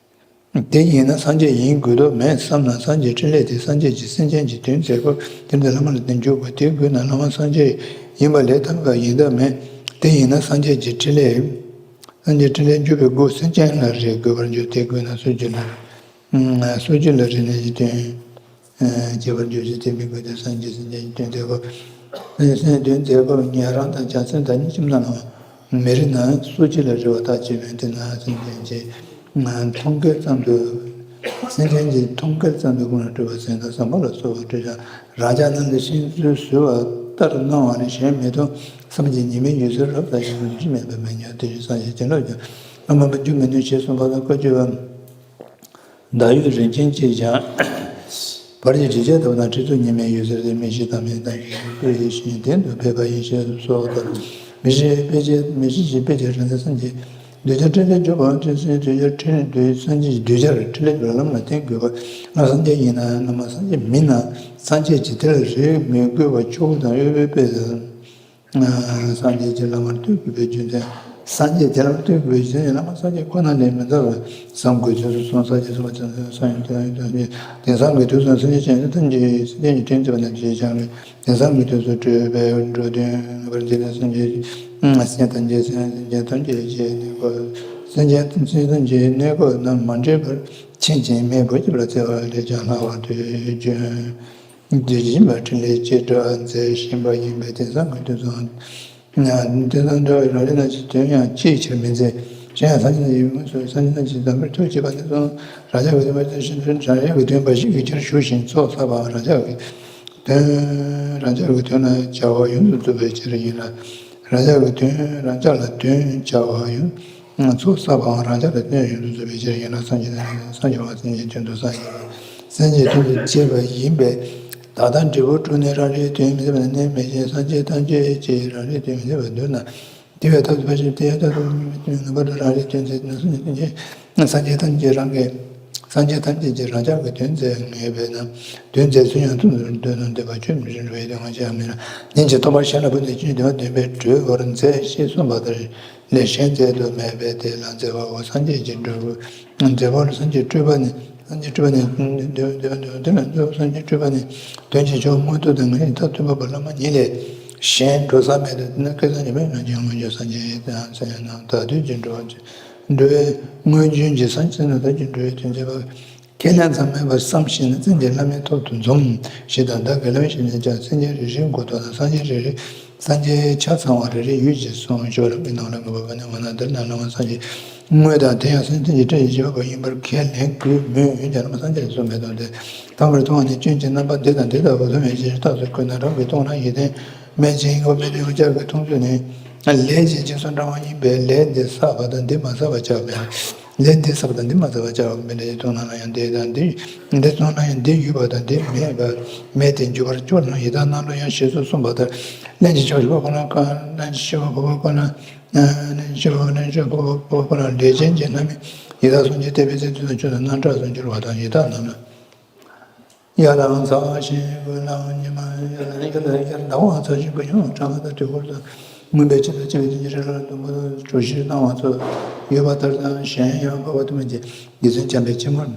དེ་ཡིན་ན་སངས་རྒྱས་ཡིན་དགོས་དོགས་མེད་བསམ་ན། སངས་རྒྱས་ཕྲིན་ལས་དེ་སངས་རྒྱས་ཀྱིས་སེམས་ཅན་གྱི་དོན་མཛད་སྐབས་དེར་འདི་བླ་མ་ལ་བརྟེན་འཇུག་པ་དེ་དགོས་ན། བླ་མ་སངས་རྒྱས་ཡིན་པ་ལས་ཐབས་འགའ་ཡིན་དགོས་མེད། དེ་ཡིན་ན་སངས་རྒྱས་ཀྱི་ཕྲིན་ལས། སངས་རྒྱས་ཕྲིན་ལས་འཇུག་པའི་སྒོ་སེམས་ཅན་ལ་རེག་དགོས་པར་འགྱུར། དེ་དགོས་ན་སོ་སྐྱེ་ལ། སོ་སྐྱེ་ལ་རེག་ནས་ཀྱི་དོན། སྐྱེ་བར་འགྱུར་ཞེས་དེ་མི་དགོས་ཏེ། སངས་རྒྱས་སེམས་ཅན་གྱི་དོན་མཛད་སྐབས། སེམས་ཅན་དོན་མཛད་སྐབས་ཉན་རང་དང་བྱང་སེམས་དང་གཉིས་ཀྱི་རྣམས་མི་རིགས་ན་སོ་སྐྱེ་ལ་རེག་པ་ལྟར་བྱེད་མོད། དེ་ན་སེམས་ཅན་གྱི་མཐོང་སྐལ་ཙམ་དུ། སེམས་ཅན་གྱི་མཐོང་སྐལ་ཙམ་དུ་ཀུན་ལ་སྤྲུལ་པ་ཟེར་ན་བསམ་པ་ལ་སོགས་པ་སྤྲུལ་ཀྱང་རང་ཅག་རྣམས་ལ་ཤིན་ཏུ་གཟུ་བ་ལྟར་སྣང་བ་ནི་གཞན་མི་མཐོང་། སངས་རྒྱས་ཉི་མའི་འོད་ཟེར་རབ་ལྟ་ཞིང་། རིན་ཆེན་མེད་པར་མི་ཉམས། དེ་བཞིན་སངས་རྒྱས་བྱིན་རླབས་ཀྱང་བླ་མ་མ་འགྱུར་མི་ནུས། ཞེས་གསུངས་པ་ལ་བཀའ་བརྒྱུད་པ། བདག་ཡུལ་རིན་ཆེན་གཅིག་ཀྱང་། བར་གྱི་དྲི་བཅས་ལྟ་བུ་དང་། ཁྲི་གཙུག་ཉི་མའི་འོད་ཟེར་དེ། མི་ཤིགས་དང་མི་གདངས་ཀྱི་སྐུ་ཡིད་བཞིན་གཏན་དུ་ཕེབས་པ་ཡིན། ཞེས་སོགས་ལྟར། མི་ཤིགས་དཔེ་བྱད། མི་ཤིགས་ཀྱི་དཔེ་བྱད་རང་མཚན་སངས་རྒྱས། གདུལ་བྱ་ཕྲིན་ལས་སྐྱོབ་པ་དེ་སངས་རྒྱས། གདུལ་བྱ་ཕྲིན་ལས་སངས་རྒྱས་ཀྱི་གདུལ་བྱར་ཕྲིན་ལས་སྐྱོབ་པ་བླ་མ་ལ་བརྟེན་དགོས་པ། བླ་མ་སངས་རྒྱས་ཡིན་ན་བླ་མ་སངས་རྒྱས་མིན་ན་སངས་རྒྱས་ཀྱི་དེ་ལ་རེག་མི་དགོས་པ་ཆོས་སྐུ་དང་དབུས་པའི་དཔེ་དང་། སངས་རྒྱས་ཀྱི་བླ་མར་བསྟོད་དགོས་པའི་རྒྱུ་མཚན། སངས་རྒྱས་དེ་ལ་བསྟོད་དགོས་པའི་རྒྱུ་མཚན་ནི་བླ་མ་སངས་རྒྱས་ཁོ་ན་ལས་མི་འདའ་བར་བསམ་དགོས་ཚུལ་དུ་གསུངས། སངས་རྒྱས་གསུངས་པ་ཙམ་དུ་སངས་རྒྱས་དེ་ལ་ཡང་དོན་ཡོད། དེང་སང་གི་དུས་སུ་སེམས་ཅན་གཞན་ཐམས་ཅད་སེམས་ཅན་གྱི་དོན་མཛད་པ་ནི་ཅིའི་ཕྱིར་རེད། དེང་སང་གི་དུས་སུ་སྤྲུལ་པའི་འགྲོ་དོན་བར་འདི་ནི་སེམས་ཅན་སེམས་ཅན་ཐམས་ཅད་ཀྱི་གནས་སྐབས། སེམས་ཅན་སེམས་ཅན་ཐམས་ཅད་ཀྱི་གནས་སྐབས་རྣམས་མ་འདྲེས་པར་མཁྱེན་ཅིང་མེས་པོ་སྐྱེ་བར་བརྩེ་བ་ལས་ཀྱང་ལྷག་པར་དུ་བྱོན། དེ་བཞིན་པ་ཕྲིན་ལས་ཅི་འདྲ་མཛད་བཞིན་པ་ཡིན་པས། དེང་སང་གི་དུས་སུ་དེ་དང་འདྲ་བའི་རང་རིགས་རྣམས་ཀྱི་དོན་ཡང་ཅིའི་ཕྱིར་མི་མཛད། གཞན་ཡང་སངས་རྒྱས་རྣམས་ཀྱི་དངོས་སུ་སངས་རྒྱས་རྣམས་ཀྱི་དམ་པའི་ཐུགས་བསྐྱེད་པ་ནི་གསུངས། རང་ཅག་གི་དོན་པ་དེ་བཞིན་དུ་རང་རྒྱལ་གྱི་དོན་འབའ་ཞིག་གི་ཕྱིར་ཞུགས་ཤིང་ཚོགས་བསགས་པའང་རང་ཅག་གི་དོན། རང་ཅག་གི་དོན་ལ་བྱ་བ་ཡོངས་སུ་རྫོགས་པའི་ཕྱིར་ཡིན་ལ། རང་ཅག་གི་དོན་རང་ཅག་ལ་དོན་བྱ་བ་ཡོངས། ཚོགས་བསགས་པའང་རང་ཅག་ལ་བརྟེན་ཡོངས་སུ་རྫོགས་པའི་ཕྱིར་ཡིན་ལ། སངས་རྒྱས་སངས་རྒྱས་པ་སེམས་ཅན་དོན་དུ་སངས་རྒྱས་པ་སེམས་ཅན་དོན་དུ་བྱས་པ་ཡིན་པས། ད་ལྟ་འབྲས་བུ་དྲུག་ནི་རང་རེའི་དོན་མི་མཛད་པ་ནི་མེད་ཅིང་། སངས་རྒྱས་ཐམས་ཅད་ཀྱིས་རང་རེའི་དོན་མི་མཛད་པར་འདོད་ན། དེ་བས་ཐབས་སུ་ཕལ་ཆེར་དེ་ཡང་ཐབས་སུ་མི་མཛད་པར་ངེས་པར་དུ་རང་རེའི་དོན་མཛད་ན། སངས་རྒྱས་ཐམས་ཅད་རང་གི་སངས་རྒྱས་ཐམས་ཅད་ཀྱིས་རང་ཅག་གི་དོན་མཛད་ངེས་པས་ན། དོན་མཛད་ཚུལ་ཡང་དུ་འདོད་དོན་འདོད་པ་ཆོས་མི་ཤེས་འགྲོ་བའི་དོན་ངོ་ཤེས་མིན་ལ། ཉིད་ཀྱི་ཐོབ་པ་གཞན་ལ་བུ་ནི་ཅི་འདོད་འདོད་པའི་གྲོལ་བར་མཛད་ཞེས་གསུངས་པ་ལྟར། ལས་གཞན་མཛད་དུ་མེད་པས་དེ་ལ་མཛད་པའོ། སངས་རྒྱས་ཀྱི་འབྲས་བུ་མཛད་པ་ལ་སངས་རྒྱས་སྤྲུལ་པ་ནི། སངས་རྒྱས་སྤྲུལ་པ་ནི། དེ་ལ་མཛད་པ་སངས་རྒྱས་སྤྲུལ་པ་ནི། དོན་གྱི་མཆོག་མངོན་མཐོ་དང་ངེས་ཐག་ཐུབ་པ་བླ་མ་ཉིད་ལས་གཞན་འགྲོ་ས་མེད་དེ། དེ་ནི་སྐལ་བཟང་ཉི་མའི་ངང་ཅན་མངོན་བརྗོད་སངས་རྒྱས་དང་མཚན་ཡང་ནམ་ད་དུས་ཀྱི་འགྲོ་བ་འགྲོ་བའི་སྔོན་བྱོན་གྱི་སངས་རྒྱས་ནམ་ད་ཀྱི་འགྲོ་བའི་དོན་མཛད་པ། ཁས་ལེན་ཙམ་མེད་པར་བསམ་ཤེས་ནས་བཙན་གྱིས་བླ་མའི་ཐོག་ཏུ་འཛོམས་ཞེས་དང་། བདག་གིས་ལམ་ཤེས་ནས་ཀྱང་སེམས་ཅན་རེ་རེའི་མགོ་ཐོག་ན་སངས་རྒྱས་རེ་རེ། སངས་རྒྱས་ཆ་ཚང་བ་རེ་རེ་ཡོད་ཅེས་གསུངས། ཞོར་ལམ་གྱི་ནང་ལ་ངེས་པ་བ་ནི་འོ་ན་འདིར་ན་བླ་མ་སངས་རྒྱས་དངོས་དང་དེ་ཡང་སེམས་ཅན་གྱི་སྐད་ཅེས་བྱ་བ་ཡིན་པར་ཁས་ལེན་དགོས་མོད། འོན་ཀྱང་བླ་མ་སངས་རྒྱས་ལ་གསུངས་པའི་དོན་དེ་དང་པོར་མཐོང་བ་ནི་སྐྱོན་གྱི་རྣམ་པ་འདི་དང་འདི་ལྟ་བུ་ཐོབ་མེད་ཅེས་རྟགས་སུ་བཀོད་ན་རང་གིས་མཐོང་ན་ཡིད་བརྟན་མེད་ཅིང་ཡིད་ཁོ་མེད་དེ། འོན་ཀྱང་གི་མཐོང་ཚུལ་ནི། ལས་ཀྱི་རྗེས་སུ་འབྲང་བ་ཡིན་པས་ལས་འདི་བསགས་པ་དང་འདི་མ་བསགས་པ་བྱ་བ་མེད། ལས་འདི་བསགས་པ་དང་འདི་མ་བསགས་པ་བྱ་བ་མེད། ལས་ཀྱི་མཐོང་ན་ཡང་འདི་དང་འདི་འདི་མཐོང་ན་ཡང་འདི་ཡོད་པ་དང་འདི་མེད་པ་མེད་དེ་འགྱུར་བར་འགྱུར་ན་ཡི་དྭགས་རྣམས་ལ་ཡང་ཞེས་སོགས་གསུངས་པ་ལྟར། རླན་གྱི་ཆ་ཤས་པ་ཁོ་ན་རླན་གྱི་ཆ་ཤས་པ་ཁོ་ན་རླན་གྱི་ཆ་ཤས་པ་ཁོ་ན་ལས་ཅན་གྱི་རྣམ་སྨིན་ ཡི་དྭགས་སུམ་ཅུ་བསྟན་པའི་ཚེ། དུས་དང་ཆོས་དང་རྣམ་གྲངས་སུ་འགྱུར་བ་དང་། ཡི་དྭགས་རྣམས་ལ། ཡར་ལངས་ཚར་ཞིང་དགུང་ལ་ཉི་མ། ཡར་ལངས་ཡར་ལངས་ཡར་ཟླ་བ་ཚར་ཞིང་དགུང་སྙིགས་གྲང་ངར་དང་དུས་འཁོར་དང་། མུན་པའི་ཕྱི་དང་འཆི་བའི་དུས་ཀྱི་རི་ལ་ཟླུམ་པོ་དང་གྲོ་བཞིན་སྣང་བ་ཚོ། ཡོད་པ་ལྟར་དང་གཞན་ཡང་འཕགས་པ་ཐུབ་པ་ཅན་རྗེ་བཙུན་འཇམ་དཔལ་ཆེན་པོར།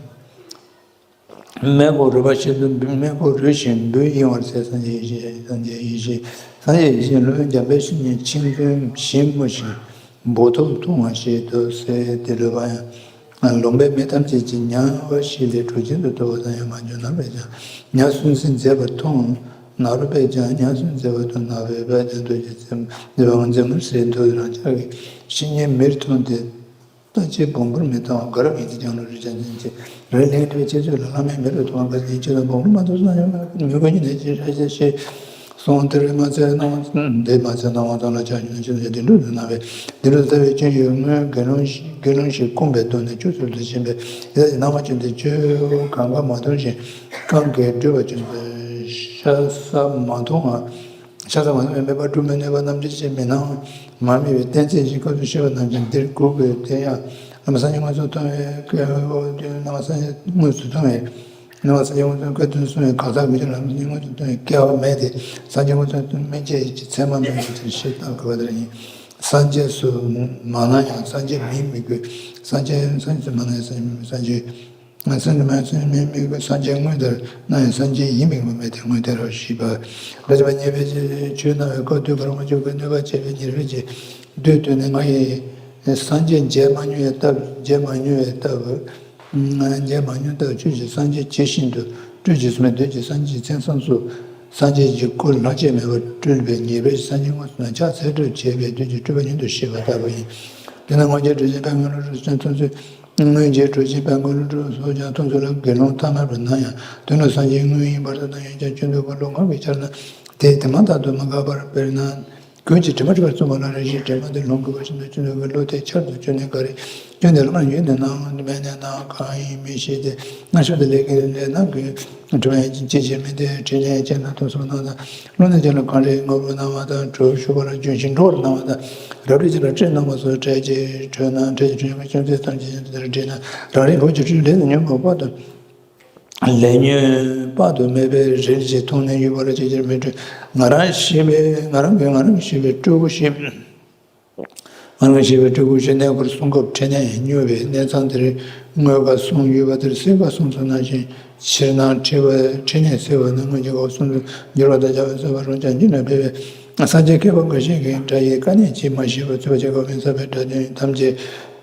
མེ་འཁོར་རོལ་པ་ཤིན་ཏུ་འབུད། མེ་འཁོར་རོལ་ཞིང་འབུད་གཡེང་བར་ཟད། སངས་རྒྱས་ཡེ་ཤེས་སངས་རྒྱས་ཡེ་ཤེས་སངས་རྒྱས་ཡེ་ཤེས་ལྷུན་འཇམ་དཔལ་བཤེས་གཉེན་མཆིམས་འཛིན་བཞིན་བསྔོ་ཞིང་། སྦོ་ཐོབ་ཐུབ་དབང་ཞེས་དུ་ཟེར་ཏེ་ལུས་པ་ཡང་། ལོང་པའི་མི་ཐམས་ཅད་ཀྱིས་ཉ་བ་ཞིག་ལས་གྲོགས་ཅན་དུ་ཐུབ་པ་དང་ཡང་མ་བྱུང་། ནག་པས་ཀྱང་ཉ་སུན་འབྱིན་མཛད་པར་མཐོང་། ནག་པས་ཀྱང་ཉ་སུན་འབྱིན་མཛད་པར་མཐོང་། ནག་པོ་པས་ཀྱང་ཐུགས་རྗེ་ཚེ་མཛད་པའི་དབང་མཛད་མོད་ཟེར་དུས། རང་ཅག་གི་བཤེས་གཉེན་མིར་མཐོང་སྟེ། ལྟ་ཅི་བོང་བུར་མི་མཐོང་བ། དགའ་རབ་ཡིན་ཏེ་ཀྱང་ལོ་རེ་ཅན་ཅན་གྱི་རེ་ལེགས་འདྲ་བའི་ཁྱེད་ཚོས་ལ་བླ་མའི་མི་རུ་མཐོང་བ་འདི་ཁྱེད་ཚོ་བོང་བུར་མ་མཐོང་ན་ཡང་མི་དགོས་ཀྱི་ནས་ཅི་ཧྲ་ཞེས་ཤེས་སོང་། དེར་མ་ཚད་སྣང་བ་འདི་མ་ཚད་སྣང་བ་ཙམ་ལ་ཆགས་ཀྱི་ན་ཁྱེད་ཚོ་བདེ་འགྲོ་དུ་སྣང་བས་བདེ་འགྲོ་ལྟ་བའི་སྐྱོན་ཡོད་སྔོན་དགེ་སློང་ཞིག་དགེ་སློང་ཞིག་སྐོམ་པས་གདུངས་ནས་ཆུ་ཚུལ་དུ་ཕྱིན་པས་ཡིད་ལ་སྣང་བ་བྱོན་ཏེ་ཆུ་གང་ག་མ་མཐོང་ཞིང་གང་གིས་བཀྲུས་པ་བྱོན་པས་ཤ་ཟ་མ་མཐོང་བ། ཤ་ཟ་མ་ནུས་པའི་མེ་འབར་དཀྲུག་མི་ནུས་པ་རྣམ་འགྲེལ་བྱེད་མི་སྣང་མ་དམིགས་པའི་གཏན་ཚིགས་ཀྱི་སྐབས་སུ་ཤེས་པ་རྣམས་ཀྱང་འདིར་གུག་པའི་དེ་ཡང་བླ་མ་སངས་རྒྱས་དངོས་སུ་མཐོང་བའི་སྐབས་སུ་བླ་མ་སངས་རྒྱས་དངོས་སུ་མཐོང་བའི་བླ་མ་སངས་རྒྱས་དངོས་སུ་སྐབས་དུ་གསུང་བའི་གང་ཟག་མི་འདྲ་བ་རྣམས་སངས་རྒྱས་དངོས་སུ་མཐོང་བའི་སྐལ་བ་མེད་དེ། སངས་རྒྱས་དངོས་སུ་མཐོང་མན་ཆད་ཀྱི་མཚན་མ་མེད་པ་དེར་ཤེས་བཏང་དགོས་པ་དེ་ཡིན། སངས་རྒྱས་སུ་མ་སྣང་ཡང་སངས་རྒྱས་མིང་མི་དགོས། སངས་རྒྱས་སངས་རྒྱས་སུ་མ་སྣང་ཡང་སངས་རྒྱས་མིང་སངས་རྒྱས། སེམས་ཀྱི་མ་སེམས་མིན་མི་དགོས། སངས་རྒྱས་དངོས་དེར་སྣང་ཡང་སངས་རྒྱས་ཡིན་མིན་མ་མེད་དེ་དངོས་དེར་ཤེས་པ། འདྲ་བྱེད་པ་ཉེས་པའི་ཆོས་སྣང་བའི་སྐབས་དུས་བར་མ་བཅུག་པའི་གནོད་པ་བྱེད་པའི་ཉེར་སྤྱོད་ཀྱི་བདུད་བཏུལ་ནས་ང་ཡི་སངས་རྒྱས་མཇལ་མ་མྱོང་བའི་སྟབས་མཇལ་མ་མྱོང་བའི་སྟབས། མཇལ་མ་མྱོང་སྟབས་ཁྱོད་ཀྱིས་སངས་རྒྱས་ཇི་བཞིན་དུ་སྤྲུལ་ཅིག་གསུངས་པས་བདུད་ཀྱིས་སངས་རྒྱས་ཀྱི་མཚན་བསམ་སོ། སངས་རྒྱས་ཀྱི་སྐུ་ལྷག་བཅས་མེད་པར་སྤྲུལ་པའི་ཉེས་པས་སངས་རྒྱས་དངོས་སུ་ཕྱག་འཚལ་སྤྲུལ་བྱས་པས་བདུད་ཀྱི་སྤྲུལ་པ་ཉིད་དུ་ཤེས་པ་ལྟ་བུ་ཡིན། དེས་ན་སྔོན་ཆད་གྲོལ་ཆེན་དཔལ་མགོན་རིན་པོ་ཆེ་མཐོང་ཚུལ། སྔོན་ཆད་གྲོལ་ཆེན་དཔལ་མགོན་རིན་པོ་ཆེ་སོགས་ཀྱང་མཐོང་ཚུལ་ལ་དགེ་སློང་ཐ་མལ་པར་སྣང་ཡང་དོན་ལ་སངས་རྒྱས་དངོས་ཡིན་པར་སྣང་ཡང་ཀྱང་སྤྱི་འདུལ་གྱི་ལུགས་སྔགས་ཀྱི་ཆར་སྣང་དེ་དེ་མ་ཐག་ཏུ་མ་འགགས་པར། དཔེར་ན། གོས་ཀྱི་དྲི་མ་བྲི་བར་གསུངས་པ་ལ་རེ་ཞིག་དྲི་མ་དེ་ལོང་དགོས་པ་བཞིན་དུ་སྤྱི་འདུལ་གྱི་ལུགས་དེ་ཆར་དུ་བཅུག་ནས་ག་རེ་སྐྱོན་དེ་ལ་མར་ཡོད་ནས་སྣང་མེད་ནས་སྣང་གང་ཡིན་མི་ཤེས་ཏེ། སྔར་བྱུང་དུ་ལས་ཀྱི་ལས་སྣང་གི་དྲི་མ་ཡང་ཅི་བྱེད་མིན་ཏེ་དྲི་ནས་ཅི་སྣང་དུ་སོང་སྣང་དང་། རླུང་ནས་ཅི་ལ་གངས་རིའི་ངོ་བོ་སྣང་བ་དང་གྲོ་ཞུ་བ་ལ་ལྗོན་ཤིང་འགྲོ་བར་སྣང་བ་དང་། རབ་རིབ་ཅན་ལ་སྤྲིན་སྣང་བ་སོགས་འཕྲལ་གྱི་དྲོད་སྣང་འཕྲལ་གྱི་དྲོད་སྣང་གི་ཅུང་ཟད་ཙམ་གྱིས་དེར་དྲིས་ན་རང་རིག་འོད་ཀྱི་སྤྲིན་ལས་ཉོན་མོངས་པ་དང་། ལས་ཉོན་དཔག་ཏུ་མེད་པའི་རིལ་གྱིས་མཐོང་ནས་ཡུལ་བ་ལ་ཅིག་ཅར་མི་སྤྲོ། ང་རང་ཤེས་པའི་ང་རང་གིས་ང་རང་གིས་ཤེས་པའི་སྤྲུལ་སྐུ་ཤེས། ང་རང་གིས་ཤེས་པའི་སྤྲུལ་སྐུ་ཤེས། གནས་སྐོར་གསུང་སྐབས་འཕྲིན་ལས་མྱུར་བའི་གནས་ཚང་དེར་མངོན་དགའ་གསུང་ཡུལ་བ་དེར་གསེར་ཁ་གསུང་སོགས་ནང་བཞིན་ཕྱིར་སྣང་འཕྲི་བ་འཕྲིན་ལས་གསལ་བ་ནི་སྔོན་གྱི་འོད་སྲུང་དུ་འགྱུར་བ་དང་བྱ་བའི་གསོལ་བ་རང་ཅག་འཇིག་རྟེན་པའི་སངས་རྒྱས་མཁས་པ་འགའ་ཞིག་གིས་སྒྲ་ཡི་དཀའ་གནད་ཅིག་མ་ཤེས་པར་རྩོད་པ་བྱེད་སྐབས་ཡིན་ས་པའི་སྒྲ་དོན་ཐམས་ཅད་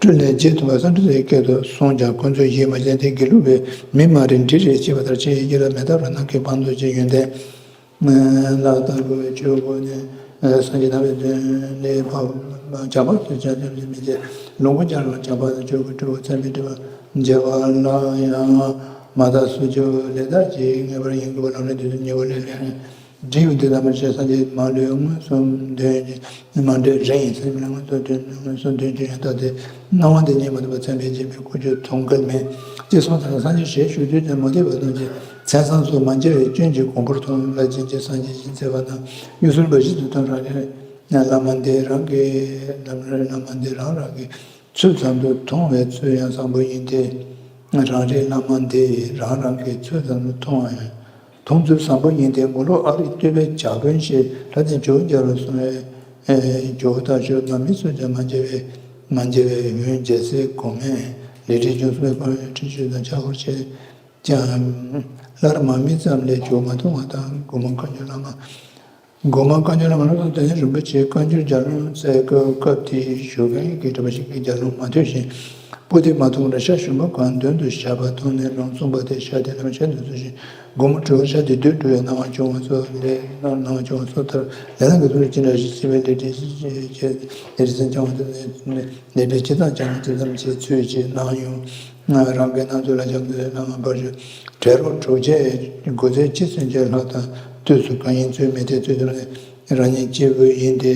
སྤྲུལ་ནས་རྗེ་མཐུན་པ་སངས་གྲུབ་ཀྱི་སྐད་དུ་གསུངས་ཀྱང་ཁོ་ཚོས་ཡིད་མ་ཆེས་ཏེ་དགེ་ལུགས་པའི་མི་སྨྲ་རེ་འདྲི་རེ་བྱེད་པ་ལྟར་ཕྱི་ཡི་རྒྱུད་ལ་མེ་ལྟར་རང་སྣང་གི་བང་མཛོད་ཀྱི་ཡོན་ཏན་ལ་ལྟ་བུའི་ཆོས་སྒོ་ནས་སངས་རྒྱས་རྣམ་པའི་དོན་ལས་བྱ་བ་དུ་བྱ་དོན་ལས་མི་བྱེད་ལོངས་སྐུ་རྒྱ་ལ་བྱ་བ་དང་ཆོས་སྐུ་སྤྲུལ་སྐུ་མཚན་མི་འདྲ་བ་མཇལ་བ་ལ་ཡང་མ་དག་སུ་ཆོས་ལས་དག་ཅིག་ངེས་པར་ཡིན་དགོས་པ་ལམ་རིམ་དུས་སུ་ཉེ་བོ་ལས་ལས་ནས། འབྲས་བུ་འདི་ལ་མ་ཆགས་སངས་རྒྱས་མ་ལུས་མངོན་སུམ་དོན་མ་འདྲེས་རིང་ཡིན་སེམས་ལ་མངོན་སུམ་དོན་མངོན་སུམ་དོན་གྱི་ཡང་དག་སྟེ། སྣང་བ་འདི་ཉིད་མ་ཐོབ་པར་མཚན་དཔེ་བྱེད་པའི་ཀུན་སྤྱོད་མཐོང་གལ་མེད་ཅེས་གསུངས་ཙང་སངས་རྒྱས་ཞེས་ཞུ་དུས་ཀྱང་མ་བསྡད་པ་རྣམས་ཀྱིས་མཚན་བཟང་སོགས་མ་མཇལ་བའི་སྐྱོན་གྱིས་གོང་བུར་མཐོང་ལ་ཕྱིན་ཆད་སངས་རྒྱས་ཀྱི་མཛད་པ་རྣམས་གཡུ་སུར་འབའ་ཞིག་ཏུ་སྟོན་རང་རེ་བླ་མ་འདི་རང་གི་བླ་མ་འདི་རང་རང་གི་ཚུལ་ཙམ་དུ་མཐོང་བའི་ཚུལ་ཡང་བཟང་པོ་ཡིན་ཏེ། རང་རེའི་བླ་མ་འདི་རང་རང་གི་ཚུལ་ཙམ་དུ་མཐོང་བ་ཡང་མཐོང་ཚུལ་བཟང་པོ་ཡིན་ཏེ། མགོ་ལོག་ཨ་རིག་བསྟོད་པའི་ཇ་དགོན་ཞེས་ལྷ་ལྡན་ཇོ་བོ་རྒྱལ་ལོ་གསུང་བའི་ཇོ་བོ་རྟ་མཆོག་མ་མི་སུ་ཀྱང་མ་མཇལ་བའི་མ་མཇལ་བའི་འོན་རྒྱལ་སྲས་གོང་མའི་ལས་རིགས་ཅུང་གསུངས་པའི་གོང་བའི་འཁྲུལ་ཆོས་དང་ཕྱག་སྐོར་བྱས་ཀྱང་སླར་མ་མི་ཙམ་ལས་ཇོ་བོ་མ་མཐོང་བ་དང་སྒོ་མང་བཀའ་འགྱུར་བླ་མ། སྒོ་མང་བཀའ་འགྱུར་བླ་མ་བློ་བཟང་དོན་གཉེར་རིན་པོ་ཆེའི་བཀའ་འགྱུར་ལྗགས་ལུང་སྩལ་སྐབས་སྐབས་དེའི་ཞུ་མཁན་གྱི་གྲྭ་པ་ཞིག་གིས་ལྗགས་ལུང་མ་ཐོས་ཤིང་། པོ་ཏི་མ་མཐོང་རེ་ཤ་ཞུམ་པ་གང་མདུན་དུ་བཞག་པ་མཐོང་ནས་ལུང་གསུངས་པ་དེ་ཤ་དེ་ལ་ཤ་འདུག་ཚུལ་བཞིན་སྒོ་མོ་གྲུ་བ་ཤ་དེ་བདུད་འགྲོ་བའི་སྣང་བ་བྱུང་བ་སོགས་ལས་སྣང་བ་བྱུང་བ་སོགས་ལྟར་ལས་སྣང་གི་ཚུལ་ཅི་འདྲ་ཞིག་སྲིད་པའི་ལས་འབྲས་ལས་འབྲས་སེམས་བྱང་བ་དེ་ལས་འབྲས་ཇི་ཙམ་བྱང་བ་དེ་ཙམ་གྱིས་ཚུལ་གྱིས་སྣང་ཡོང་། རང་གི་སྣང་ཚུལ་ལ་བྱམས་བརྩེ་བའི་བླ་མ་བར་ཞུ། བྲལ་རོགས་གྲོགས་བྱས་དགོས་ཚེ་ཅི་སུན་གྱི་ལྷ་དང་དུས་སུ་གང་ཡིན་ཚུལ་མི་དེ་ཚུལ་དུ་རང་ཉིད་སྐྱེས་བུ་ཡིན་ཏེ།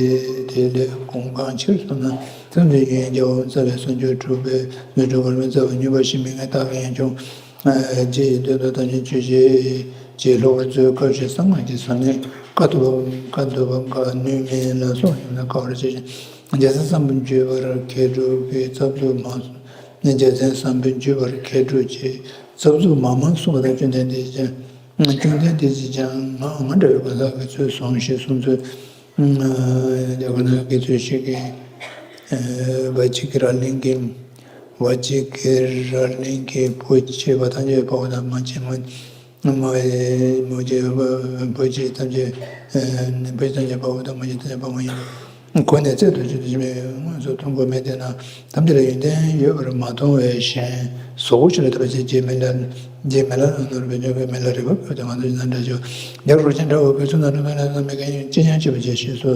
དེ་ལས་གོང་གང་ཕྱིར་སོང་ན་ཐུན་དུ་ཡིན་རྒྱལ་བ་ཚ་བའི་སངས་རྒྱས་གྲུབ་པའི་ལུས་གྲུབ་པར་མི་ཚ་བ་མྱོས་པ་ཞིག་མི་ངན་བདག་གིས་ཡང་བྱུང་། ཅེས་འདོད་དོ་ཐམས་ཅད་ཆོས་ཤེས་ཀྱི་ལྷུག་པར་མཛོད་སྐབས་ཤིག་གསང་སྔགས་ཀྱི་ཟབ་གནད་བཀའ་ཐུབ་པ་བཀའ་ཐུབ་པ་འགའ་ནུས་མེད་ལ་སོགས་ཡོད་ན་དཀའ་བར་བྱས་ཤིང་རྒྱལ་སྲས་ཚངས་པ་འབྱོར་པར་མཁས་གྲུབ་ཀྱི་ཚབ་ཏུ་མ་སོང་། རྗེ་བཙུན་བསམ་འཕེལ་བརྒྱུད་པར་མཁས་གྲུབ་ཀྱི། རྩ་བརྒྱུད་མ་མང་གསུངས་པ་དང་། བཅོམ་ལྡན་འདས་ཀྱང་། བཅོམ་ལྡན་འདས་ཀྱིས་ཀྱང་ང་ང་འདྲ་བའི་གང་ཟག་གི་ཚུལ་བཟུང་ཞེས་གསུངས་ཚུལ། ཨ་ཡ་ག་ན་གི་ཚུལ་ཞིག་གིས། ཨ་བ་ཅི་ཀི་ར་གླིང་གི། བ་ཅི་ཀི་ར་གླིང་གི་བུ་སྐྱེས་པ་ཐམས་ཅད་དཔའ་བོ་དང་མ་སྐྱེས་མ། མ་མ་སྐྱེས་བུ་སྐྱེས་ཐམས་ཅད། ཨ་བུ་སྐྱེས་ཐམས་ཅད་དཔའ་བོ་དང་མ་སྐྱེས་ཐམས་ཅད་དཔའ་མ་ཡིན། གོ་ནས་རྩལ་དུ་བྱེད་དུ་ཞིག་མེད། དངོས་སུ་མཐོང་དགོས་མེད་དེ་ན། ཐམས་ཅད་ལ་ཡོན་ཏན་ཡོད་པར་མ་མཐོང་བའི་ཞེན་གཟུགས་པོ་ཆེ་ལ་ལྟ་བ་བྱེད་ཀྱི་མི་ལ། རྗེ་མི་ལ་ནོར་བའི་ཉོན་མོངས་མི་ལ་རིག་པ་བཀོད་དེ་ང་ཚོ་ཡིན་ན་འདྲ་ཞོག་ཡར་རོ་ཅན་འདྲ་བོ་བོད་ཚུལ་ན་རིག་པ་ལ་ན་མི་ག་ཡིན་ཅི་སྙམ་བྱེད་པ་བྱེད་ཤེས་སོ།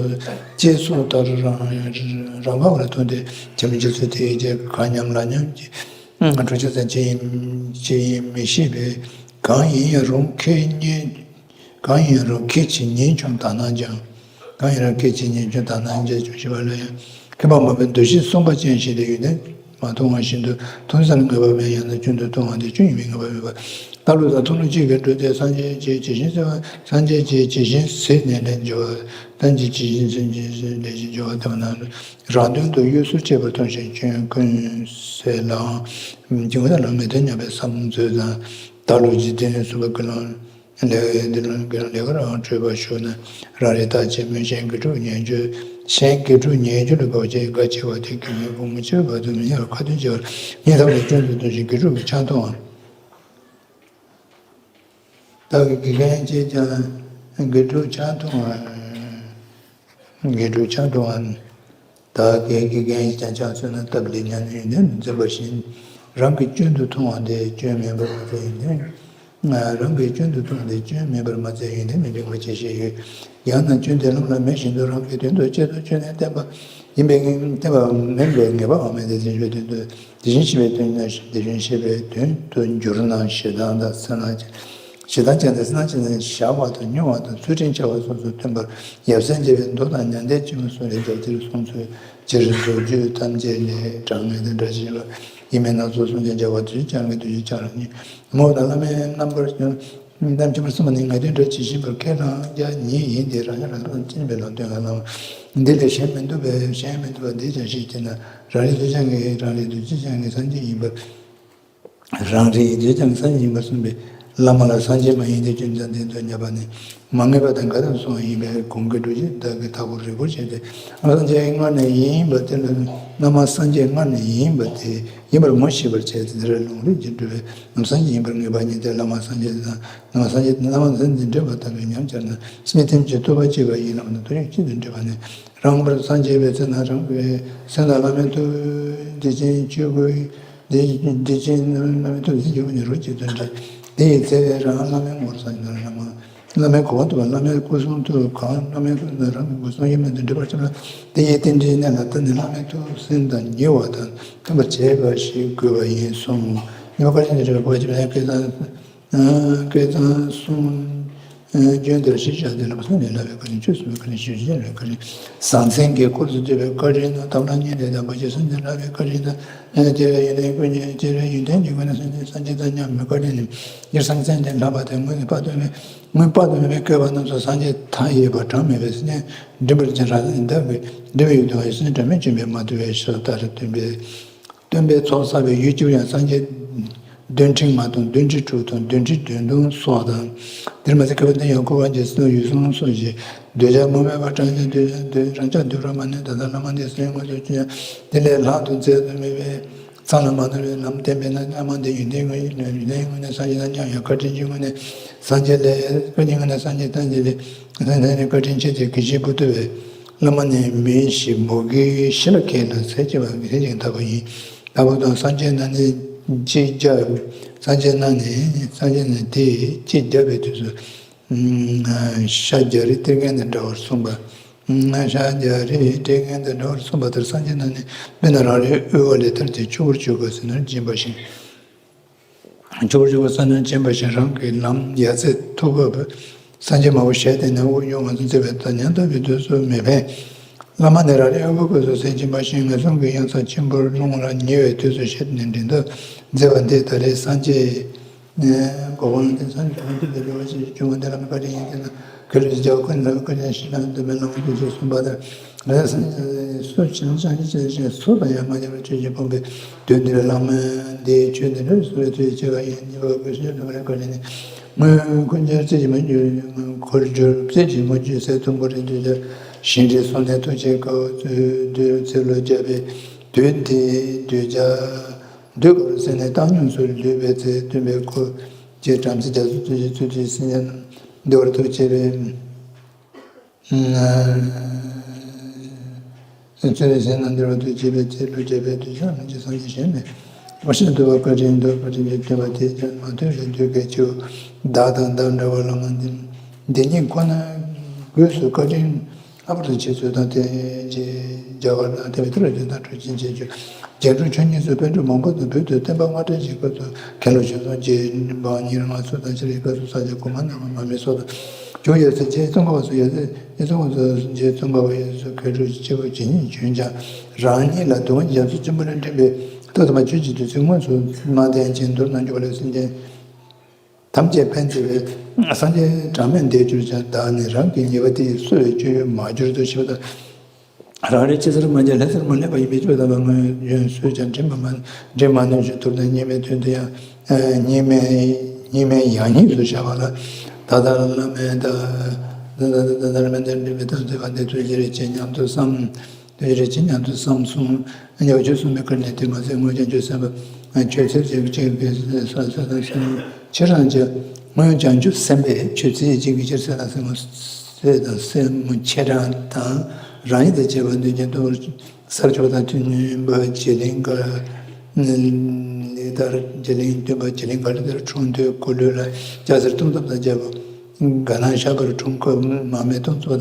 ཅེས་སོགས་ལྟར་རང་རང་ག་བ་ལ་ཐོན་ཏེ་བྱ་མི་བྱེད་ཚུལ་དེའི་རྗེས་གང་སྙམ་ལ་སྙམ་གྱི། འགྲོ་ཆ་ཚན་ཅི་ཡིན་ཅི་ཡིན་མི་ཤེས་པས། གང་ཡིན་རུང་ཁྱེད་ཉིད། གང་ཡིན་རུང་ཁྱེད་ཀྱིས་ཉིད་ཀྱང་དག་སྣང་ཀྱང་། གང་ཡིན་རུང་ཁྱེད་ཀྱིས་ཉིད་ཀྱང་དག་སྣང་ཀྱང་ཞེས་པ་ལ་ཡང་། མཁས་པ་མ་བུའི་འདུ་ཤེས་གསུམ་པ་ཅན་ཞིག་ལས་ཡོན་ཏན་མ་མཐོང་བ་བཞིན་དུ་མཐོང་ས་ལ་ངེས་པ་མེད། ཡང་ན་རྒྱུན་དུ་མཐོང་བ་དེ་རྒྱུ་ཡིན་པའི་ངེས་པ་མེད་པ། ལྟ་ལུགས་དང་མཐོང་ལུགས་གཅིག་གིས་འགྲོ་སྟེ། སངས་རྒྱས་ཀྱིས་ཇི་བཞིན་གསལ་བ། སངས་རྒྱས་ཀྱིས་ཇི་བཞིན་གཟིགས་ནས་ལན་འཇལ་བ། སངས་རྒྱས་ཀྱིས་ཇི་བཞིན་གཟིགས་ནས་ལན་འཇལ་བ་དེ་ན་རང་དོན་དུ་གཡོ་ཟོལ་བྱེད་པར་མཐོང་ཞིང་སྐྱོན་ཀུན་ཟད་ལའང་། སྐྱེ་བོ་དག་ལ་ངེས་དོན་སྙམ་པའི་བསམ་མཛོད་དང་། བདག་བློ་འཇིག་རྟེན་གསུམ་པ་ཀུན་སློང་། ལས་འདི་ལ་འགལ་ལས་ཀར་འགྲོ་བར་ཞུགས་ན། རང་རིག་ཐག་ཆོད་མོད་གཞན་དགེ་ཕྲུག་ཉེས་སྤྱོད། གཞན་དགེ་ཕྲུག་ཉེས་སྤྱོད་ལ་དགའ་བ་བྱེད། དགའ་ཆེ་བ་དེ་དགེ་བའི་ཕུང་པོ་ཆེ་བར་དུ་མི་ཉམས་པར་ཁ་ཏོན་བྱེད་པར་ཉེ་ཐབས་ལ་སྐྱོན་དུ་མཐོང་ཞིང་དགེ་ཕྲུག་གི་ཆགས་མཐོང་བ། བདག་གི་དགེ་རྒན་གྱིས་ཀྱང་དགེ་ཕྲུག་ཆགས་མཐོང་བ། དགེ་ཕྲུག་ཆགས་མཐོང་བ། བདག་གི་དགེ་རྒན་གྱིས་ཀྱང་ཆགས་མཐོང་ན། སྟབས་ལེགས་ཉམས་ལེན་ཡོན་ཏན་དུ་འཛིན་པ་བཞིན། རང་གི་སྐྱོན་དུ་མཐོང་བ་དེ་སྐྱོན་མིན་པར་མ་ཚད་ཡོན་ཏན། རང་གི་སྐྱོན་དུ་མཐོང་བ་དེ་སྐྱོན་མིན་པར་མ་ཚད་ཡོན་ཏན་མི་འབྱུང་བ་ཅེས་བཤད་ཡོད། ཡང་ན་སྐྱོན་དེ་ལམ་ལ་མེད་བཞིན་དུ་རང་གི་དོན་དུ་གཅེས་སུ་གྱུར་ནས་བསྟན་པ་ཡིན་པའི་བསྟན་པ་མིན་པའི་ངེས་པའང་མེད་དེ། དེ་བཞིན་གཤེགས་པའི་དོན་དུ་དེ་བཞིན་གཤེགས་པའི་དོན་ན་དེ་བཞིན་གཤེགས་པའི་དོན་དུ་འགྱུར་ན་ཞེ་སྡང་དང་སེར་སྣ་ཅན། ཞེ་སྡང་ཅན་དང་སེར་སྣ་ཅན་ནི་བཞག་པ་དང་སྨྱུང་བ་དང་ཚུལ་ཁྲིམས་འཆལ་བ་སོགས་སུ་སྟོན་པར་ཡབ་སྲས་མཇལ་བའི་མདོ་དང་མྱང་འདས་ཀྱི་མངོན་སུམ་ལས་ཀྱང་དེར་གསུངས་ཚུལ་གྱི་རིགས་མདོ་རྒྱུད་ཐམས་ཅད་ལས་དྲང་ངེས་དང་འདྲ་ཞིང་ལ་ཡིད་མི་སྣང་ཚུལ་གསུངས་ཀྱང་རྒྱལ་བ་དུས་ཀྱང་གི་དུས་ཀྱང་རང་ཉིད་མོ་དང་བླ་མའི་རྣམ་པར་རྣམ་མཁྱེན་པར་གསུངས་པ་ནི་ངེས་དོན་སྒྲ་ཇི་བཞིན་པར་ཁས་བླངས་ཀྱང་ཉིད་ཡིན་ཏེ། རང་ཉིད་རང་རང་ཅན་པའི་ལམ་སྟོན་ལ་ལམ་འདི་ལས་གཞན་མི་འདུག་པས། གཞན་མི་འདུག་པ་འདི་ཅང་ཤེས་ཀྱི་ན། རང་རིག་དུས་ཀྱང་གི་རང་རིག་དུས་ཀྱང་གི་སངས་རྒྱས་ཡིན་པར། རང་རིག་དུས་ཀྱང་སངས་རྒྱས་ཡིན་པར་གསུངས་པས། བླ་མ་ལ་སངས་རྒྱས་མ་ཡིན་ཏེ། ཅུང་ཙམ་དེ་ཚོ་བསྙད་པ་ནི་མ་ངེས་པ་དང་འགལ་དུ་སོང་བ་ཡིན་པས། གོང་གི་སྒྲུབ་བྱེད་དག་གི་མཐའ་སྐོར་རིལ་པོར་བྱས་ཏེ། སངས་རྒྱས་སྔར་ནས་ཡིན་པ་དེ་ལ་བླ་མ་སངས་རྒྱས་སྔར་ནས་ཡིན་པ་དེ་ཡིན་པར་ངོ་ཤེས་པར་བྱས་ཏེ། དེ་ལ་ལུང་རིགས་ཀྱིས་སྒྲུབ་པས་ནམ་སངས་རྒྱས་ཡིན་པར་ངེས་པ་ཉིད་དེ། བླ་མ་སངས་རྒྱས་དང་བླ་མ་སངས་རྒྱས་བླ་མ་སངས་རྒྱས་འདྲེན་པ་ལྟ་བུའི་ཉམས་ཆག་ན་སེམས་ཐིམ་གྱིས་རྟོགས་པ་སྐྱེས་པ་ཡིན་ལ། མ་ནི་ཐུགས་ཉིད་གཅིག་ཏུ་འདྲེས་པ་ནི། རང་བར་སངས་རྒྱས་པའི་ཚེ་ན་རང་གི་སེམས་ལ་བླ་མའི་ཐུགས་བདེ་ཆེན་ཆོས་སྐུ། བདེ་བདེ་ཆེན་བླ་མའི་ཐུགས་བདེ་ཆེན་ཆོས་སྐུ་ནི་རོ་གཅིག་ཏུ་འདྲེས། དེ་ཡི་ཚེ་རང་བླ་མའི་ངོར་སངས་རྒྱས་བླ་མ་བླ་མའི་གོ་འཕང་ཐོབ་པ། བླ་མའི་སྐུ་གསུང་ཐུགས་གང་བླ་མའི་སྐུ་ན་རང་གི་སྐུ་གསུང་ཡིད་མངོན་དུ་འདྲེས་པར་བྱེད་ལ། དེ་ཡི་རྟེན་འབྲེལ་གནད་ལ་ལྟ་ནས་བླ་མའི་ཐུགས་སེམས་དང་ཉེ་བ་དང་མཐུན་པར་བྱེད་པ་ཞིག་དགོས་པ་ཡིན་གསུངས། ཉེ་བ་བཀའ་དྲིན་དུ་འདྲེས་པའི་གོ་འཕང་ཆེན་པོའི་སྐལ་བཟང་། སྐལ་བཟང་གསུམ། སྐྱོན་དེར་གཞི་བཞག་སྟེ་ལམ་སང་ནས་བསླབ་པའི་བཀའ་དྲིན། ཆོས་གསུངས་པའི་བཀའ་དྲིན། ཞུ་བྱེད་བཀའ་དྲིན། ཟང་ཟིང་གི་འཁོར་དུ་འདུས་པའི་བཀའ་དྲིན་དང་། ཐབས་ལམ་གཉིས་ལས་དམ་པ་ཞིག་སངས་རྒྱས་བསླབ་པའི་བཀའ་དྲིན་དང་། སྐྱེ་བའི་ཡོན་ཏན་ཀུན་གྱི་སྐྱེ་བའི་ཡོན་ཏན་གྱི་སྒོ་ནས་སངས་རྒྱས་སངས་རྒྱས་དང་མཉམ་པའི་བཀའ་དྲིན་ནི། སྤྱིར་སངས་རྒྱས་ཀྱི་བསླབ་པ་དེ་སྔོན་ནས་དཔག་ཏུ་མེད་སྔོན་དཔག་ཏུ་མེད་པའི་བསྐལ་པ་རྣམས་སུ་སངས་རྒྱས་མཐའ་ཡས་པ་གྲངས་མེད་པའི་སེམས་ཅན་འདྲེན་པར་བྱེད་རང་བདག་གི་འབྲས་བུ་ཡོད་དོ། སེམས་ཅན་གྲངས་མེད་བྱོན་པས་མ་ཐུལ་བའི་ཕྱིར་ལྟར་སྟོན་པས། སྟོན་པའི་ཚོགས་བསགས་པའི་ཡུལ་གཅིག་ཡང་སངས་རྒྱས་བདུན་ཁྲི་ལྔ་སྟོང་བདུན་ཁྲི་དྲུག་སྟོང་བདུན་ཁྲི་བདུན་སྟོང་སོགས་དང་། དེར་མ་ཟད་བསྐལ་པ་འདི་ཡང་འཁོར་བ་འཇིག་རྟེན་ཡུལ་གསུམ་སོགས་ཀྱི་གདུལ་བྱ་མུ་མེད་པ་གྲངས་ཀྱང་འདུས་རང་ཅག་འདུས་ར་མ་ནུས། ད་ལྟ་བླ་མ་འདི་སེམས་མངོན་དུ་གྱུར་ཡང་དེ་ལས་ལྷག་ཏུ་འཛད་དུ་མེད་པས། མཚམས་ལ་མ་ནོར་བའི་ལམ་བསྟན་པས་ན། བླ་མ་འདི་ཡོན་ཏན་ངོས་ཡོན་ཏན་ངོས་ནས་སངས་རྒྱས་དང་མཉམ་ཡང་། བཀའ་དྲིན་གྱི་ངོས་ནས་སངས་རྒྱས་ལས། བཀའ་དྲིན་ངོས་ནས་སངས་རྒྱས་དང་དེ་ལས་སངས་རྒྱས་བཀའ་དྲིན་ཆེ་སྟེ་དགེ་བཤེས་བུ་ཐུབ་པས། བླ་མ་ནི་མི་ཞིག་མོ་གི་ཤི་ལ་ཁད་ལ་ཟས་བཅད་པ་གི་ལྷན་ཅིག་ལྟ་བུ་ཡིན། ལྟ་བུ་དང་། སངས་རྒྱས་རྣམས་ནི་ཅིག་བརྒྱ། སངས་རྒྱས་རྣམས་ནི་སངས་རྒྱས་རྣམས་དེ་ཅིག་བརྒྱ་པའི་དུས་སུ། ཤཱཀྱ་རིའི་གཏེར་མཁན་དང་འདྲ་བར་གསུངས་པ། ཤཱཀྱ་རིའི་གཏེར་མཁན་དང་འདྲ་བར་གསུངས་པ་ལྟར་སངས་རྒྱས་རྣམས་ནི་དཔེར་ན་རང་རེའི་དབུལ་བ་ལས་ཐར་ཏེ་ཕྱུག་པོར་གྱུར་དགོས་ཟེར་ན་སྦྱིན་པ་བཞིན། ཕྱུག་པོར་གྱུར་དགོས་ཟེར་ན་སྦྱིན་པ་བཞིན་རང་གི་ལམ་ཡ་མཚན་ཐོབ་དགོས་པས། སངས་རྒྱས་མང་པོ་ཞལ་བསྟན་ནས་དབུགས་དབྱུང་བ་ཚུན་ཚོད་པའི་ད་ཉམ་ཐག་པའི་དུས་སུ་མི་ཕན། བླ་མ་ནི་རང་རེའི་དབུལ་པོ་སྐོས་སུ་ཟས་སྦྱིན་པ་བཞིན་ངན་སོང་གི་གཡང་ས་ཆེན་པོར་ལྷུང་བར་ཉེ་བའི་དུས་སུ་ཞལ་ནས་འགྲན་ཟླ་མཛད་པ་འདི་ད་རེས་སངས་རྒྱས་ནས་གོ་འཕང་དེ་སངས་རྒྱས་མཐུ་ལས་སྒྲོལ་བ་ཞིག་བྱུང་བ་འདི་བླ་མའི་བཀའ་དྲིན་ཡིན་ཟེར་ན། ཁྱོད་རེ་རྒྱལ་ཁོ་ནི་ལ་ཁོ་ཅན་ཤི་ན་འདི་མེད་ལ་ཁོ་ཅན་ཞེས་གསུངས་པ་ལྟར། ང་ཡང་སངས་རྒྱས་སུ་ཕྱིན་ཅང་ཤེས་ཅན་སོ་དང་ཡང་མ་ཡིན་པར་ཆོས་ཀྱི་ཕུང་པོའི་དོན་འདིར་བླ་མ་འདིའི་ཆོས་འདི་འདྲ་སོ་སོའི་ཐུགས་ཀྱི་ཆེ་བ་ཡིན་ཉིད་པ་དགོས་ཤེས་ནམ་རེ་ཁོ་ཅན་ནི། ངོས་ཁོ་ཅན་རྩེ་གཅིག་མ་གྱུར་འཁོར་གྱུར་རྩེ་གཅིག་མ་གྱུར་ཟས་ཐུམ་པོ་རེ་འདུས་ཀྱང་ཞིང་འདྲེས་སོང་ནས་ཐུགས་ཆེ་དཀའ་བ་ཚུལ་འདུལ་ཚུལ་ལོ་བརྒྱ་པའི་དུས་འདི་འདུས་བྱ་འདུས་དཀའ་བར་སེམས་ནས་བཏང་སྙོམས་སུ་ལུས་པའི་ཚེ་སྟོན་པའི་སྐུ། ཅེས་བྲམ་ཟེ་རྒྱ་མཚོ་ཚུལ་གྱི་ཚུལ་གྱི་སེམས་ཅན་རྣམས་འདུལ་བར་ཐུགས་བསྐྱེད་པས། ཚུལ་གྱི་སེམས་རྣམས་འདུལ་བར་ཐུགས་བསྐྱེད་པས་ཚེ་ལོ་བརྒྱ་པའི་དུས་ཀྱང་རང་རྒྱལ་སངས་རྒྱས་གཞན་མེད། འོ་ཞེས་འདུལ་བ་བཀའ་དྲིན་འདུལ་བཀའ་དྲིན་གྱི་བསྟན་པ་དེ་ཀྱང་མ་ཐོས་པའི་དུས་ཀའི་སྐྱེ་བོ་བདག་དང་བདག་འདྲ་བ་བླ་མ་འདི་འདི་ཉིད་ཁོ་ན་སྒོས་སུ་བཀའ་དྲིན། ལྷག་པར་དུ་རྗེ་བཙུན་དང་དེ་རྗེ་རྒྱལ་བ་ལ་དེ་བས་མཐོ་རིས་དོན་དང་འཕྲོད་ཅིང་བྱེད་རྒྱུ། རྒྱན་དྲུག་མཆོག་གཉིས་སུ་པཎ་གྲུབ་མང་པོ་དང་བོད་དུ་བསྟན་པ་སྔ་གྲས་ཀྱི་སྐབས་སུ་མཁན་སློབ་ཆོས་རྫོང་རྗེ་འབངས་ཉེར་ལྔ་སོགས་དང་ཕྱི་རབས་སྐབས་སུ་ས་སྐྱ་གོང་མ་རྣམས་མ་སྨད་སོགས་དང་བྱུང་ཡོད་ཚེ་རྗེ་ཙོང་ཁ་པ་སོགས་ཡོད་ཚེ་རྗེ་ཙོང་ཁ་པ་སོགས་རྗེ་ཙོང་ཁ་པ་ཡོད་ཚེ་མཁས་གྲུབ་སྐྱེས་བུ་ཇི་སྙེད་བྱོན་ཀྱང་རང་ཉིད་ལ་སྡུག་བསྔལ་རྒྱ་མཚོ་ཆེན་པོ་ལས་འདྲེན་པའི་ཐུགས་དམ་ཆོས་ཀྱི་བདུད་རྩི་དངོས་སུ་མ་བསྟན་ཅིང་མདོར་ན་འཇུག་པ་ལས་སེམས་ཅན། ཐམས་ཅད་ཕན་བརྩེ་བའི་སངས་རྒྱས་གྲངས་མེད་འདས་གྱུར་ཀྱང་བདག་ནི་རང་གི་ཉེས་པ་དེ་ཡིས་གསོ་བའི་སྤྱོད་ཡུལ་མ་གྱུར་ཏོ་ཞེས་པ་དང་། རང་རེ་ཅི་ཟེར་མ་བྱས་ལྷ་ཟེར་མ་ལེགས་པ་ཡིན་པའི་སྤྱོད་དམ་པ་སྔོན་ཡོན་སུས་ཀྱང་འདྲེན་པ་མ་འདྲེན་མ་ནུས་ཞེས་མདོར་ན་གཉིས་མེད་དོན་དུ་ཡང་གཉིས་མེད་གཉིས་མེད་ཡང་གཉིས་སུ་བཞག་པ་ལ་ད་ལྟ་བླ་མེད་དང་ད་ལྟ་བླ་མེད་དང་འདྲེན་པའི་དམ་ཚིག་པ་འདི་ཚོ་ཡི་རེ་ཆེ་སྙམ་དུ་བསམ། དེ་རེ་ཆེ་སྙམ་དུ་བསམ་སོང་། ཡང་ཆོས་གསུངས་པའི་བཀའ་དྲིན་དེ་མ་ཟད་སྔོན་ཀྱང་ཆོས་སེམས་པ་ཆོས་ཚུལ་ཅིག་ཅིག་གི་ས་ས་དང་སེམས་ཁྱེད་རང་ཅག་སྔོན་ཀྱང་ཆོས་སེམས་པའི་ཆོས་ཚུལ་ཅིག་གི་ཕྱིར་ས་དང་སེམས་སེམས་ཁྱེད་རང་དང་རང་ཉིད་དང་བཅས་པ་འདུས་ཀྱང་དུ་སར་ཆོས་དང་མཐུན་པ་བྱེད་ལེན་ག་ལེ་དར་བྱེད་ལེན་སྟོན་པ་བྱེད་ལེན་ག་ལེ་དར་འཁྲུངས་དུས་གོ་ལུས་ལ་སྐྱ་སེར་གཏུམ་ཚབ་དང་བཅས་པ། དགའ་སྣང་ཤར་བར་འཁྲུངས་སྐབས་མ་མེ་དོང་ཚོགས་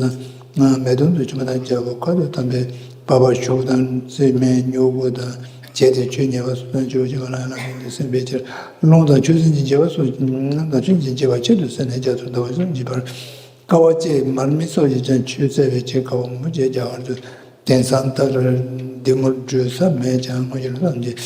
དང་མེ་དོང་དུ་བྱུང་བ་དང་རྒྱལ་པོ་ཁ་དོག་དམ་པའི་པ་ཕ་ཞུགས་དང་རྩི་སྨན་སྨྱུ་གུ་དང་བཅས་ཏེ་ཆོས་ཉེས་པ་སོགས་དང་ཆོས་ཀྱི་ལ་ལ་སོགས་ཏེ་སེམས་པའི་ཕྱིར་རླུང་དང་ཆུ་སྲིན་གྱི་འགྱེད་པ་སོགས་རླུང་དང་ཆུ་སྲིན་གྱི་འགྱེད་པ་ཆེད་དུ་སེམས་ནས་རྒྱ་མཚོར་ཟླ་བ་གསུམ་གྱི་བར་དཀའ་བ་སྤྱད་མར་མེ་སོགས་ཀྱིས་ཀྱང་ཆུ་བཙལ་བའི་ཆེད་དཀའ་བ་མང་པོ་སྤྱད་རྒྱ་གར་དུ་དེང་སང་ལྟར་འདི་ངོར་འགྲུལ་ས་མེད་ཀྱང་སྔོན་གྱི་ལོ་ཐམས་ཅད།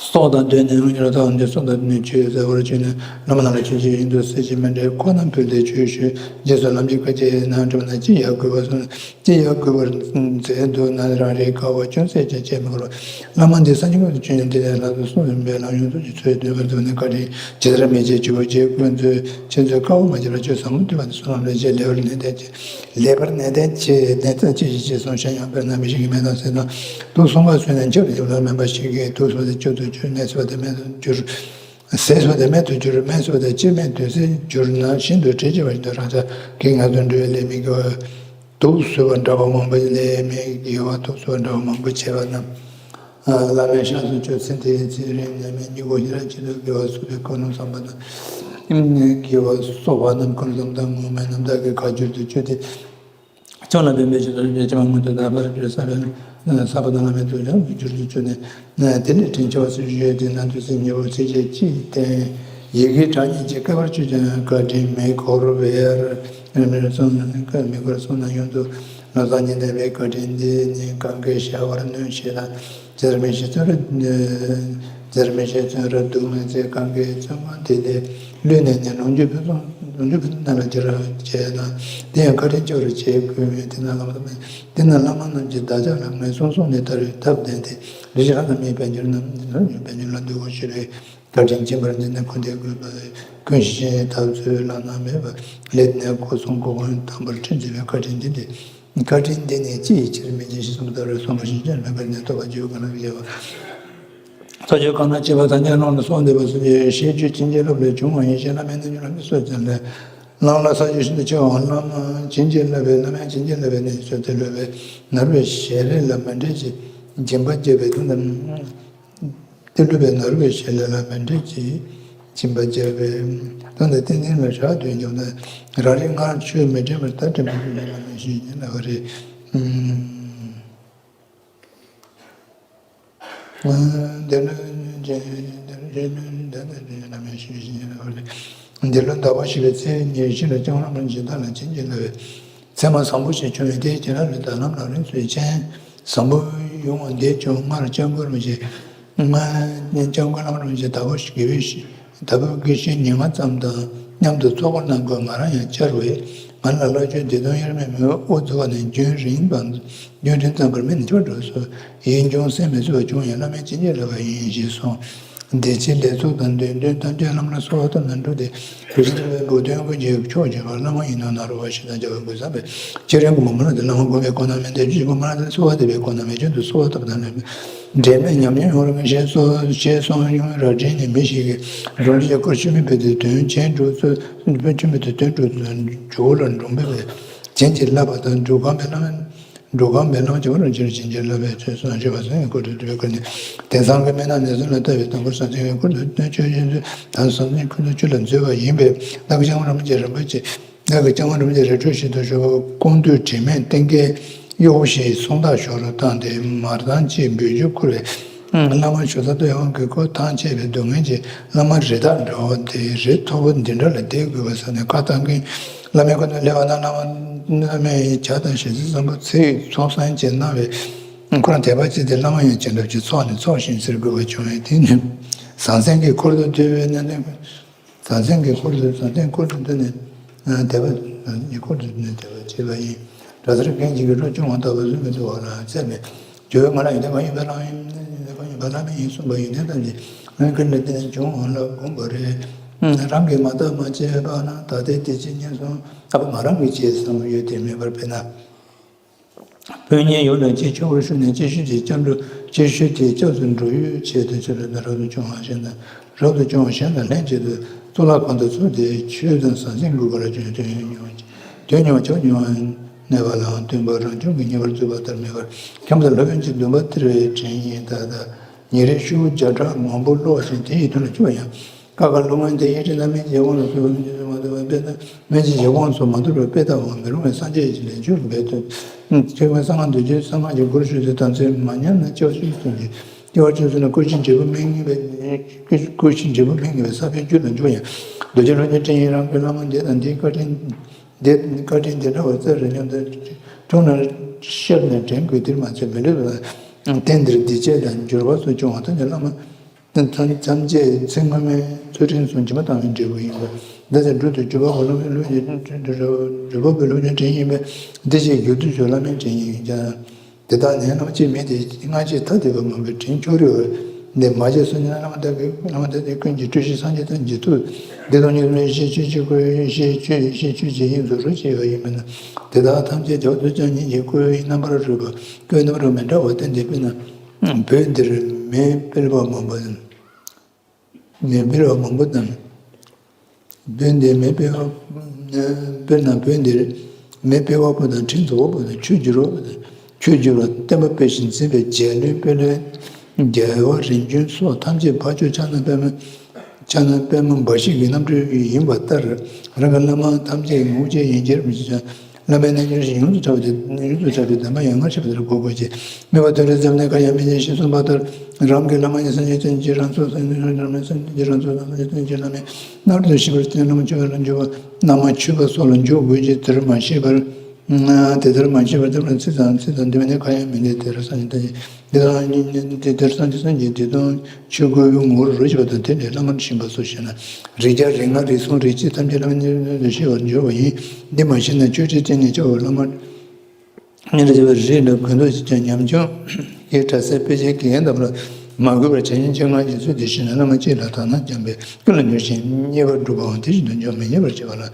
སྲོག་དང་བསྡོས་ནས་སྔོན་གྱི་ལོ་ཐམས་ཅད་སྲོག་དང་བསྡོས་ནས་ཆོས་ཟེར་བར་བྱོན་ནས་བླ་མ་རྣམས་ལ་ཆོས་ཀྱི་ཡོན་དུ་གསེར་གྱི་མཎྜལ་ཁོ་རྣམས་ཕུལ་ཏེ་ཆོས་ཞུས། རྗེས་སུ་ལམ་གྱི་བཀའ་ཅི་ཡིན་ན་འགྲུབ་ན་ཅི་ཡང་དགོས་པར་གསུངས། ཅི་ཡང་དགོས་པར་མཛད་འདུག་ན་རང་རེའི་དཀའ་བ་ཅུང་ཟད་ཀྱང་སྤྱད་མི་དགོས་ལ། བླ་མ་འདི་སངས་རྒྱས་ཀུན་ཏུ་བྱོན་ནས་འདི་ལས་ལྷག་ཏུ་གསུངས་ཡོད་པས་ལམ་ཡོངས་སུ་ཆོས་སྟོན་པར་འདུག་ནས་བཀའ་དྲིན་ཇི་ལྟར་མི་བྱེད་ཆུ་བོ་རྗེ་ཀུན་ཚོས་ཁྱེད་ཚོའི་དཀའ་བ་མ་བྱས་པར་ཆོས་ཟབ་མོ་སྟོན་པ་འདི་བསོད་ནམས་ལས་བྱས་ལེགས་པར་ནན་ཏན་བྱས། ལེགས་པར་ནན་ཏན་བྱས་ནན་ཏན་ཅི་ཞིག་བྱས་སོང་ཤ་ཡང་དཔེར་ན་མི་ཞིག་གིས་མེ་དང་ཟས་དང་དུག་གསུམ་ཀ་བཟོས་ནས་འཇམ་རིམ་ལ་སྨན་པ་ཞིག་གིས་དུག་ཟོས་ཏེ་སྐྱུག་ཏུ་གྱུར། ནས་ཟོས་ཏེ་སྨན་དུ་གྱུར། ཟས་ཟོས་ཏེ་སྨན་དུ་གྱུར། སྨན་ཟོས་ཏེ་ལྕེ་སྨན་དུ་ཟས་གྱུར་ན་ཤིན་ཏུ་དྲི་ཆེ་བ་ཞིག་ཏུ་རང་ཅག་གིས་ངལ་དུ་འགྲོ་བའི་ལས་མི་དགེ་བ་དུག་ཟོས་པ་འདྲ་བ་མང་པོ་ལས་མི་དགེ་བ་དུག་ཟོས་པ་འདྲ་བ་མང་པོ་བྱས་པ་རྣམས། བླ་མའི་ཞབས་སུ་སྤྱོད་ཚེ་འདིའི་ཚེ་རིང་ནད་མེད་སྙིང་པོ་ཞི་རགས་ཆེད་དུ་དགེ་བ་གསོག་པའི་ཁོ་ན་བསམ་པ་དང་། དགེ་བ་གསོག་པ་རྣམས་ཁོ་ན་བསམ་དང་ངོ་མའི་རྣམ་དག་གི་ཁ་བསྒྱུར་དུ་བཅུག་སྟེ། ཅང་ལ་བན་པའི་ཆེད་དུ་བྱེ་བ་མངོན་དུ་དག་པར་བྱེད་ས་བའི་ས་པ་དང་བླ་མའི་དུ་ལ་བསྒྱུར་དུ་བཅུག་ནས། དེ་ལས་དྲིན་ཆེ་བ་སུ་ཞུ་ཡོད་དེ་ན་དུས་སུ་ཉེ་བོ་ཚིགས་བཅད་གཅིག་བསྟན། ཡི་གེ་གྲངས་སྙེད་ཀྱི་བསྐལ་པར་བཅུ་ཀྱང་བཀའ་དྲིན་མི་འཁོར་བར། མི་འཁོར་སོང་ན་ཡོངས་སུ་ལོ་ཙཱ་ཉིད་ལྡན་པའི་བཀའ་དྲིན་འདི་ནི་གང་གིས་བྱ་བར་ནུས་ཞེས་དང་། རྫས་མི་ཤེས་བཙོན་རར། རྫས་མི་ཤེས་བཙོན་རར་སྡུག་བསྔལ་ཚེ་གང་གི་བཙོན་ཁང་དེ་ལས་ལུས་ནས་ནི་ལོངས་སྤྱོད་ཕུན་སུམ་ལོངས་སྤྱོད་ཕུན་སུམ་ཚོགས་པར་བྱེད་རོགས་བྱས་ན། དེ་ཡང་བཀའ་དྲིན་ཆེ་བར་བྱེད་དགོས་མོད། དེ་ན་བླ་མ་དེ་ན་བླ་མ་རྣམས་ཀྱིས་བདག་ཅག་ལ་ངན་སོང་གསུམ་ནས་ཐར་བའི་ཐབས་བསྟན་ཏེ། རེ་ཞིག་ལྷ་དང་མིའི་དཔལ་འབྱོར་རྣམས་ནི་དཔལ་འབྱོར་ལ་འདུ་བར་ཞུ་བའི་བཀའ་དྲིན་བསྐྱངས་པར་འདི་ནི་འཁོར་འདས་ཀུན་ལ་ཀུན་ཤེས་ཐབས་ཚུལ་བླ་ན་མེད་པ་ལས་ནས་སྒོ་གསུམ་གོ་གང་དམ་པར་ཁྲིད་མཛད་པའི་བཀའ་དྲིན་འདི་ནི། བཀའ་དྲིན་འདི་ནི་ཅི་ཡི་ཕྱིར་མི་འཇིགས་ཞེས་གསུངས་པ་ལྟར་བསམ་པ་ཤིན་ཏུ་མེད་པར་ནི་ཐོབ་པ་བརྗོད་གང་ལ་བཞེད་པ། ས་བཅུ་གང་ན་སྐྱེས་པ་ཐམས་ཅད་བློ་ལ་གསོལ་འདེབས་པ་སོགས་ཀྱི་ཤེས་རྒྱུད་བྱིན་གྱིས་བརླབས་ལས་བྱུང་བ་ཡིན་ཞེས་བླ་མའི་རྣལ་འབྱོར་ལ་ནི་གསོལ་ཙམ་ལས། བླ་མ་ལ་ས་བཅུ་ཤིན་ཏུ་ཆེ་བའང་བླ་མ་བྱིན་གྱིས་བརླབས་པའི་བླ་མའི་བྱིན་གྱིས་བརླབས་པའི་གནས་སུ་ཏེ་སློབ་པའི་ནར་བའི་ཞལ་རས་ལ་མཎྜལ་གྱི་སྦྱིན་པ་བརྒྱབ་པའི་དོན་དམ། ཏེ་སློབ་པའི་ནར་བའི་ཞལ་རས་ལ་མཎྜལ་གྱི་སྦྱིན་པ་བརྒྱབ་པའི་དོན་དམ་ཏིང་འཛིན་ལ་ཞག་བདུན་བརྒྱབ་ན་རང་རིག་སྔར་ཆོས་མི་དྲན་པར་ད་དྲན་པར་འགྱུར་ནས་བླ་མའི་ཞིང་ཉིད་ལ་བ་རེ། འདི་ལོ་འདི་ལོ་འདི་ལོ་འདི་ལོ་འདི་ལོ་འདི་ལོ་འདི་ལོ་འདི་ལོ་འདི་ལོ་འདི་ལོ་ཟླ་བ་བཞི་པའི་ཚེས་ཉེར་བཞི་ལ་སྐྱབས་མགོན་བླ་མ་སྦྱིན་བདག་ལ་བྱིན་གྱིས་བརླབས་པའི་མཚན་མ་བཟང་པོ་ཞིག་བྱུང་བས་དེའི་རྗེས་ལ་ལུས་དང་ལམ་རང་རིང་སུ་ཡི་ཆེན་བཟང་པོ་ཡོང་བ་འདས་བྱུང་སྔར་སྐྱབས་མགོན་རིན་པོ་ཆེ་སྔར་སྐྱབས་མགོན་བླ་མ་རིན་པོ་ཆེ་ཟླ་བ་བཞི་པའི་ཟླ་བ་དགེ་བཤེས་ཉེར་ལྔ་ཙམ་དང་ མཉམ་དུ་ཚོགས་པ་གནང་དགོས། ང་རང་ཡང་བཅར་བས། ང་ལ་བླ་མཆོད་བདེ་སྟོང་དབྱེར་མེད་མི་དབུ་གཙོ་བ་ནས་རྒྱུན་རིང་བ། རྒྱུན་རིང་ཙམ་པར་མི་ནི་ཆོས་འགྲོ་སོ། ཡིད་འབྱུང་སེམས་མི་བཟོད་པ་བྱུང་ཡང་བླ་མའི་བྱིན་གྱིས་བརླབས་པ་ཡིན་ཞེས་གསུངས། དེ་ཕྱིར་ལས་ཚོགས་དང་འདོན་ཐོན་ཐམས་ཅད་བླ་མར་གསོལ་བ་བཏབ་ནས་འགྲོ་སྟེ། དུས་གསུམ་པའི་བུ་སྟོན་ཀུན་གྱི་མཆོག་བྱེད་པ་བླ་མ་ཡིན་ནོ་ན་རོ་བ་ཞེས་དང་བྱ་བའི་གོས་བཟང་པས་ཕྱིར་རིང་པོ་མ་ལ་དེ་བླ་མ་སྒོམ་པའི་གོ་ན་མེད་དེ་བཅུ་པོ་མ་ལ་དེ་གསོལ་བ་འདེབས་པའི་གོ་ན་མེད་རྒྱུན་དུ་གསོལ་བ་བཏབ་དང་ལེན་པས། འབྲལ་མེད་ཉམས་མྱོང་ཡོང་རུང་ཞེས་སོགས་ཞེས་གསུངས་ཡོང་ར་འདྲེན་ནས་མི་ཞིག་གིས་རང་རྒྱུད་ཀྱི་སྐུར་ཆུད་མི་ཕུད་དེ་དོན་ཆེན་འགྲོ་ཚུལ་ཆུད་མི་ཕུད་དེ་དོན་འགྲོ་ཚུལ་ཇོ་བོ་ལ་འགྲོ་འབད་པའི་བྱིན་གྱིས་བརླབས་པ་དང་འགྲོ་གང་པའི་བླ་མ། འགྲོ་གང་པའི་བླ་མ་ཇོ་བོ་རང་ཕྱིར་བྱིན་གྱིས་བརླབས་པའི་ཚུལ་གསུངས་ཞེས་པ་སེང་གེའི་འཁོར་དུ་འདུས་པའི་སྐུ་ནི། དེང་སང་གི་མི་རྣམས་ནད་གསོ་ལ་ལྟ་བའི་དང་པོར་ཟང་ཟིང་གི་འཁོར་དུ་སྟོན་ཆོས་ཡིན་ཚུལ་དང་ཟང་ཟིང་འཁོར་དུ་ཆུ་ལ་འཛུལ་བ་ཡིན་པས་བདག་གི་སྤྱང་བ་རིན་པོ་ཆེ་རིན་པོ་ཆེ། བདག་གི་སྤྱང་བ་རིན་པོ་ཆེ་རི་ཁྲོད་ཞིག་ཏུ་བཞུགས་པ་ཀོང་སྟོད་དྲི་མེད་སྟེང་གི་གཡོག་ཞིག་སུམ་རྟགས་ཞོར་དུ་བཏང་སྟེ་མར་ཐང་ཅིག་འབུལ་རྒྱུ་བསྐུར་བས། བླ་མ་ཞོ་ཚ་སྟོད་ཡོངས་ཀྱི་ཁོ་ཐང་ཆད་པའི་སྡུག་བསྔལ་གྱིས་བླ་མ་རི་དྭགས་འདྲ་བོ་དེ་རི་མཐོ་པོ་འདི་འདྲ་ལ་བསྡད་དགོས་པ་ས་ནས་ཁ་བཏང་གིན་བླ་མའི་ཁོ་ན་སླེབས་པ་ན་བླ་མ་བླ་མའི་ཇ་དང་ཞལ་ཟས་བཟང་པོ་ཚིག་ཚོགས་བསགས་བྱས་གནང་བས། ཁོ་རང་དད་པ་ཆེ་སྟེ་བླ་མ་ཡང་བྱིན་རླབས་ཀྱིས་ཚོགས་ནས་ཚོགས་ཤིང་ཟེར་དགོས་པ་བྱུང་བས། དེ་ནི་ཟང་ཟིང་གི་འཁོར་དུ་འདུས་པའི་གནས་ནས། ཟང་ཟིང་གི་འཁོར་དུ་ཟང་ཟིང་འཁོར་དུ་འདུས་ནས་དད་པ་ཟང་ཟིང་གི་འཁོར་དུ་འདུས་ནས་དད་པ་བྱེད་པ་ཡིན། གྲྭ་སར་རྒན་གྱིས་རོ་ཅུང་བ་ལྟ་བུ་བཟོས་མི་འདུག་བ་ལ་ཚད་མེད། ཇོ་བོས་ང་ལ་ཡོན་ཏན་གང་ཡིན་པ་རང་ཡིན་ཡོན་ཏན་གང་ཡིན་པ་བླ་མ་ཡིན་གསུངས་པ་ཡོན་ཏན་ཐམས་ཅད་ལྷུན་གྱིས་འདུས་ནས་བྱུང་བ་ལ་དགོངས་པ་རེད། རང་གིས་མ་བརྟགས་མ་དཔྱད་པ་ན་ད་ལྟའི་བདེ་སྐྱིད་ཉེན་སོང་ད་ང་རང་གིས་བྱས་བསམ་ཡོད་དེ་མེད་པར་དཔེར་ན། དཔོན་ངན་ཡོངས་ལ་གཅེས་ཕྱོགས་ཤུགས་ནས་གཅེས་ཤུགས་ཀྱིས་སྐྱབས་འགྲོ་གཅེས་ཤུགས་དེས་སྐྱབས་སུ་འགྲོ་ཡུལ་ཆེད་དུ་ཆེད་དུ་རབ་ཏུ་བྱུང་བ་གཞན་དང་རབ་ཏུ་བྱུང་བ་གཞན་དང་ལྷན་ཅིག་ཏུ་གཙུག་ལག་ཁང་དུ་ཚུད་དེ་ཆོས་དང་ཟང་ཟིང་དགོས་པར་བྱུང་དོན་མྱོང་དོན་མྱོང་ཆོས་མྱོང་གནས་པ་ལའང་སྟོན་པ་རང་བྱུང་གི་ཉེ་བར་འཛུལ་བ་ལྟར་མེད་པར་ཁྱམས་དང་སློབ་དཔོན་གྱི་འདུན་པ་སྟེར་བའི་དྲིན་ཡིན་ད་ལྟ་ཉིན་རེ་ཤོག་བུ་བརྒྱ་ཕྲག་མང་པོ་ཀློག་ཅིང་དེ་ཡི་དོན་ལ་འཁྱུད་པ་ཡང་། ཀ་ཁ་ལུང་མ་འདི་ཡི་རིན་ལ་མིན་གྱི་དབང་དུ་སོང་མི་འདུག་མ་འདུག་པས་དཔེ་ལྟ་མིན་གྱི་ཡི་དབང་སོགས་མ་འདུག་པས་དཔེ་ལྟ་བ་མི་རུང་བའི་སངས་རྒྱས་ཀྱི་ལས་རྒྱུ་འབད་དོན། ཁྱེད་ཀྱི་གསང་སྔགས་འདུལ་རྒྱུའི་གསང་སྔགས་ཀྱི་སྒོར་ཞུགས་ཏེ་དམ་ཚིག་མ་ཉམས་ན་སྐྱབས་སུ་སོང་གི། སྐྱེ་བ་ཆོས་སུ་ན་ཀུན་གཞི་འབྲས་བུ་མི་ངེས་པའི་ཀུན་གཞི་འབྲས་བུ་མི་ངེས་པའི་ས་བོན་རྒྱུད་ལ་འཇུག་ཡང་། རྡོ་རྗེ་ལུང་གི་དྲིན་ཡིན་རང་གི་བླ་མ་འདི་དང་འདིའི་བཀའ་དྲིན། འདི་བཀའ་དྲིན་འདི་འདྲ་བ་བསྩལ་རེ་སྙམ་དུ། འཁྲུངས་ན་ཤར་ནས་དྲན་དགོས་འདིར་མ་ཚད་མི་ལུས་པ། རྟེན་འདིར་སྡིག་བྱས་དང་འགྱུར་བ་སོགས་བྱུང་བ་ཐམས་ཅད་བླ་མ། ཐམས་ཅད་ཚེ་སྔོན་མའི་ཚུལ་ཁྲིམས་སུ་འཇིགས་མ་བཏང་བའི་འབྲས་བུ་ཡིན་པ། འདི་ཚེ་འགྲོ་དུས་འཇུག་པ་པོ་བླ་མའི་ལུགས་ཀྱི་འཇུག་པ་པོའི་ལུགས་ཀྱི་དྲིན་ཡིན་པས། འདི་ཕྱིའི་རྒྱུ་དུས་སུ་བླ་མའི་དྲིན་ཡིན་ཀྱང་། དེ་དག་ནི་སྣང་བ་སྐྱེ་མེད་དེ་སྔ་ཕྱི་ཐ་དད་པ་མང་པོའི་དྲིན་ཕྱོགས་རིས་པ། འདི་མ་བྱས་སོ་ནས་བླ་མ་དག་གི་བླ་མ་དག་གི་ཀུན་གྱི་སྤྲུལ་གཞི་སངས་རྒྱས་དང་རྗེ་ཐུགས། འདི་དང་ཉིད་ལ་ཡེ་ཤེས་ཆོས་ཀྱི་སྐུ་ཡེ་ཤེས་ཆོས་ཡེ་ཤེས་ཆོས་ཀྱི་དབྱིངས་སུ་རོ་སྐྱེ་བ་ཡིན་པས་ན། དེ་དག་ཐམས་ཅད་རྒྱ་བོད་ཀྱང་ཉིད་ཀྱི་སྐུའི་རྣམ་པར་རོལ་པ་སྐུའི་རྣམ་པར་མི་འདྲ་བ་སྟོན་ཏེ་དཔེར་ན། བོད་འདིར་མེ་སྤེལ་བ་མང་པོ་དང་། མེ་སྤེལ་བ་མང་པོ་དང་། བོད་འདིར་མེ་སྤེལ་བ། དཔེར་ན་བོད་འདིར་མེ་སྤེལ་བ་པོ་དང་ཁྲིམས་རྩོད་པ་པོ་དང་ཆོས་བསྒྱུར་བ་པོ་དང་ཆོས་བསྒྱུར་བ་བསྟན་པ་སྤེལ་ཞིང་འཛིན་པའི་རྒྱལ་བློན་དཔོན་སློབ་རྒྱལ་བ་རིམ་བྱོན་སོགས་ཐམས་ཅད་ཕ་ཆོས་ཕྱག་ན་པདྨ། ཕྱག་ན་པདྨ་འབའ་ཞིག་གི་རྣམ་སྤྲུལ་ཡིན་པ་ལྟར་རང་གི་བླ་མ་ཐམས་ཅད་ངོ་བོ་ཅན་ཡིན་གྱི་རེད་མི་ཤེས་ཀྱང་། བླ་མའི་རྣལ་འབྱོར་ཞིག་ཡོངས་སུ་གྲགས་པ་དེ་ཡོངས་སུ་གྲགས་པའི་བདེན་པ་ཡང་སྔར་བཤད་པ་ལྟར་གོ་དགོས་ཀྱི། དམིགས་པ་དོན་རེ་ཙམ་ནས་གར་ཡང་མི་འབྱེད་ཞེས་གསུངས་པ་ལྟར་རང་གི་བླ་མ་ཡང་སངས་རྒྱས་བསྟན་བཅོས་རང་ཚོགས་སངས་རྒྱས་རང་ཚོགས་སངས་རྒྱས་བསྟན་བཅོས་བླ་མའི་རྣམ་ཐར་དུ་ཤེས་པར་བརྟེན་བླ་མ་མཆོད་པ་ལ་འཇུག་པ་བླ་མ་མཆོད་པ་སོགས་ལ་འཇུག་དགོས་ཀྱི་དེར་མ་ཤེས་པར། དེ་ལྟར་མ་ཤེས་པར་དེ་ལ་ཚིག་དང་ཚིག་དང་ལྡན་པ་ནི་གང་ཡང་མིན་ཏེ། དེ་ལྟར་སངས་རྒྱས་ཐམས་ཅད་འདི་དང་དེ་ལྟར་སངས་རྒྱས་སངས་རྒྱས་འདི་དང་ཆོས་སྐུའི་ངོ་བོར་རོ་ཞེས་པ་དང་དེ་ནི་བླ་མར་ཞེན་པ་སོགས་ཞེ་ན། རིགས་བརྒྱ་རིགས་ལྔ་རིགས་གསུམ་རིགས་གཅིག་ཐམས་ཅད་བླ་མའི་ཉེ་དུ་ཤེས་པར་འགྱུར་བ་ཡིན། འདི་མ་ཤེས་ན་ཆོས་ཁྲིད་ཅན་ནི་ཆོས་བླ་མ་ཉེ་དུ་ཤེས་པར་རིགས་ལ་གུས་མདོག་ཅན་ཉམ་ཆུང་གི་གྲྭ་སའི་དཔེ་ཆའི་དགེ་རྒན་ལྟ་བུ་ལ་མ་གུས་པར་བྱས་ཉིན་ཆོས་ངག་གི་ཚུལ་དེ་ཤེས་ན་བླ་མ་གཅིག་ལ་དག་སྣང་བསྐྱངས་པས་ཀུན་ལ་མྱུར་ཞིང་མཉེས་པར་སྒྲུབ་པའང་དེ་བཞིན་དུ་འཇོག་མི་ཉེས་པར་བྱེད་པ་ལ།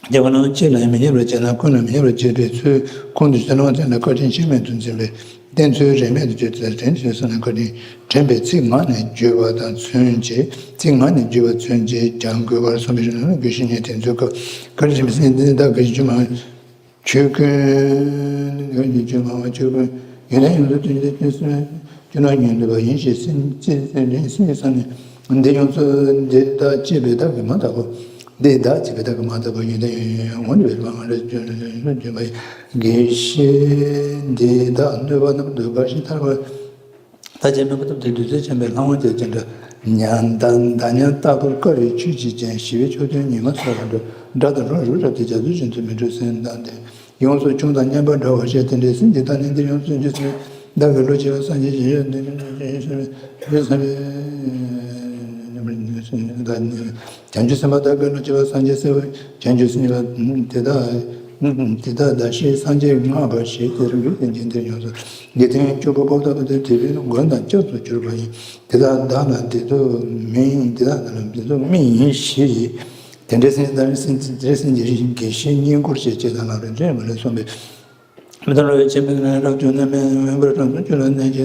རྒྱལ་བ་རྣམས་གཅིག་ལ་ཡང་མི་ཉེས་པར་བྱས་ན་ཀུན་ལ་མི་ཉེས་པར་བྱེད་པའི་ཚུལ་ཁོང་དུ་ཆུད། བླ་མ་བསྟེན་ལ་བཀའ་དྲིན་ཆད་མེད་དུ་འཛིན་པས་བསྟེན་ཚུལ་རིས་མེད་དུ་བརྗོད་དེ། དྲིན་ཆེ་ས་ནས་བཀའ་དྲིན་དྲན་པའི་ཚིག་ངག་ནས་བརྗོད་པ་དང་མཚོན་བྱེད། ཚིག་ངག་ནས་བརྗོད་པ་མཚོན་བྱེད་ཀྱང་དགོས་པར་གསུངས་པའི་རིང་ལ་དགེ་བཤེས་གཉིས་དེ་ཚོའི་སྐབས་བཀའ་དྲིན་ཆེན་པོའི་སེམས་འདི་ནི་བདག་གི་རྒྱུད་མ་ཆོས་ཀུན། རྒྱུད་མ་ཆོས་ཀུན་ཡོན་ཏན་ཡོངས་སུ་སྟོན་ཏེ་སྟོན་སེམས། སྐྱོ་ནོར་ཉོན་འདོད་པ་ཡིན་ཞེས་སེམས་ཅན་སེམས་ཅན་སེམས་ཀྱི་ས་ནས་འདི་ཡོངས་སུ་འདི་དག་ཅེས་པའི་བདག་གིས་མ་དག་གོ། འདི་དག་ཅེས་པའི་བདག་གིས་མ་དག་པ་ཡོན་ཏན་ཡོད་ངོ་ནས་པའི་མ་ང་རེ་སྐྱོན་ལ་ཡོན་ཏན་ལ་ཡོན་ཏན་ཡོད་པ་ཡིན། དགེ་བཤེས་འདི་དག་གནོད་པ་རྣམས་དུ་དགའ་ཞིང་ཐར་པ། ད་ཅེས་མེད་པ་ཐུབ་སྟེ་བདུད་རྩི་འཇམ་པའི་ལྷ་དབང་ཅན་ཅན་འདྲ། མྱང་འདའ་མྱང་ལྟ་བུར་དཀའ་བའི་ཆོས་ཅིག་ཅན་ཞི་བའི་མཆོག་ཐུན་ཉི་མ་ཚོགས་ལ་འགྲོ་དགྲ་དང་རོ་རུ་རབ་ཏུ་རྒྱ་མཚོའི་གཞུང་དུ་མི་འགྲོ་སེམས་དང་ལྡན། ཡོངས་སུ་ཆུང་དང་མཉམ་པར་འདྲ་བར་བཤད་དེ་འདྲའི་སེམས་ཀྱི་བདག་ཉིད་འདི་ཡོངས་སུ་འཇུག་ཚུལ་བདག་གི་བློ་སྐྱེ་བ་སངས་རྒྱས་ཞིང་ཡོད་འདི་ཡོངས་སུ་འཇུག་ཚུལ་བདག་གི་བློ་སྐྱེ་བ་སངས་རྒྱས་ཞིང་ཡོད་འདི་ཡོངས་སུ་འཇུག་ཚུལ། བྱང་ཆུབ་སེམས་དཔའ་དག་གི་བློ་སྐྱེ་བ་སངས་རྒྱས་སྲས་པོ་བྱང་ཆུབ་སེམས་དཔའ་དེ་དག་དེ་དག་བདག་བཞིན་སངས་རྒྱས་བསྔགས་པ་ཞེས་དེར་འབུལ་ཏེ་འཇིག་རྟེན་ཡོངས་སུ་འདི་ཐེངས་སྐྱོབ་པ་པོ་ལྟ་བུ་དེ་དེ་བས་མགོན་དང་སྐྱབས་སུ་གྱུར་པ་ཡིན། དེ་དག་བདག་ལ་བདེ་སྡུག་མི་ཡིན། དེ་དག་བདག་ལ་བདེ་སྡུག་མི་ཡིན་ཞེས་དེ་འདྲའི་སེམས་དང་སེམས་དེ་འདྲའི་སེམས་ཀྱི་དགེ་བཤེས་བསྙེན་བཀུར་བྱེད་ཅེས་དང་ལག་ལེན་འདྲེན་མ་ལུས་གསུངས་པས། མི་དང་རོ་ཡི་ཆེན་པོའི་ནང་རབ་བྱུང་ན་མེད་འོན་པར་དྲང་སྲོང་ཁྱོད་ལ་གནས་ཀྱི་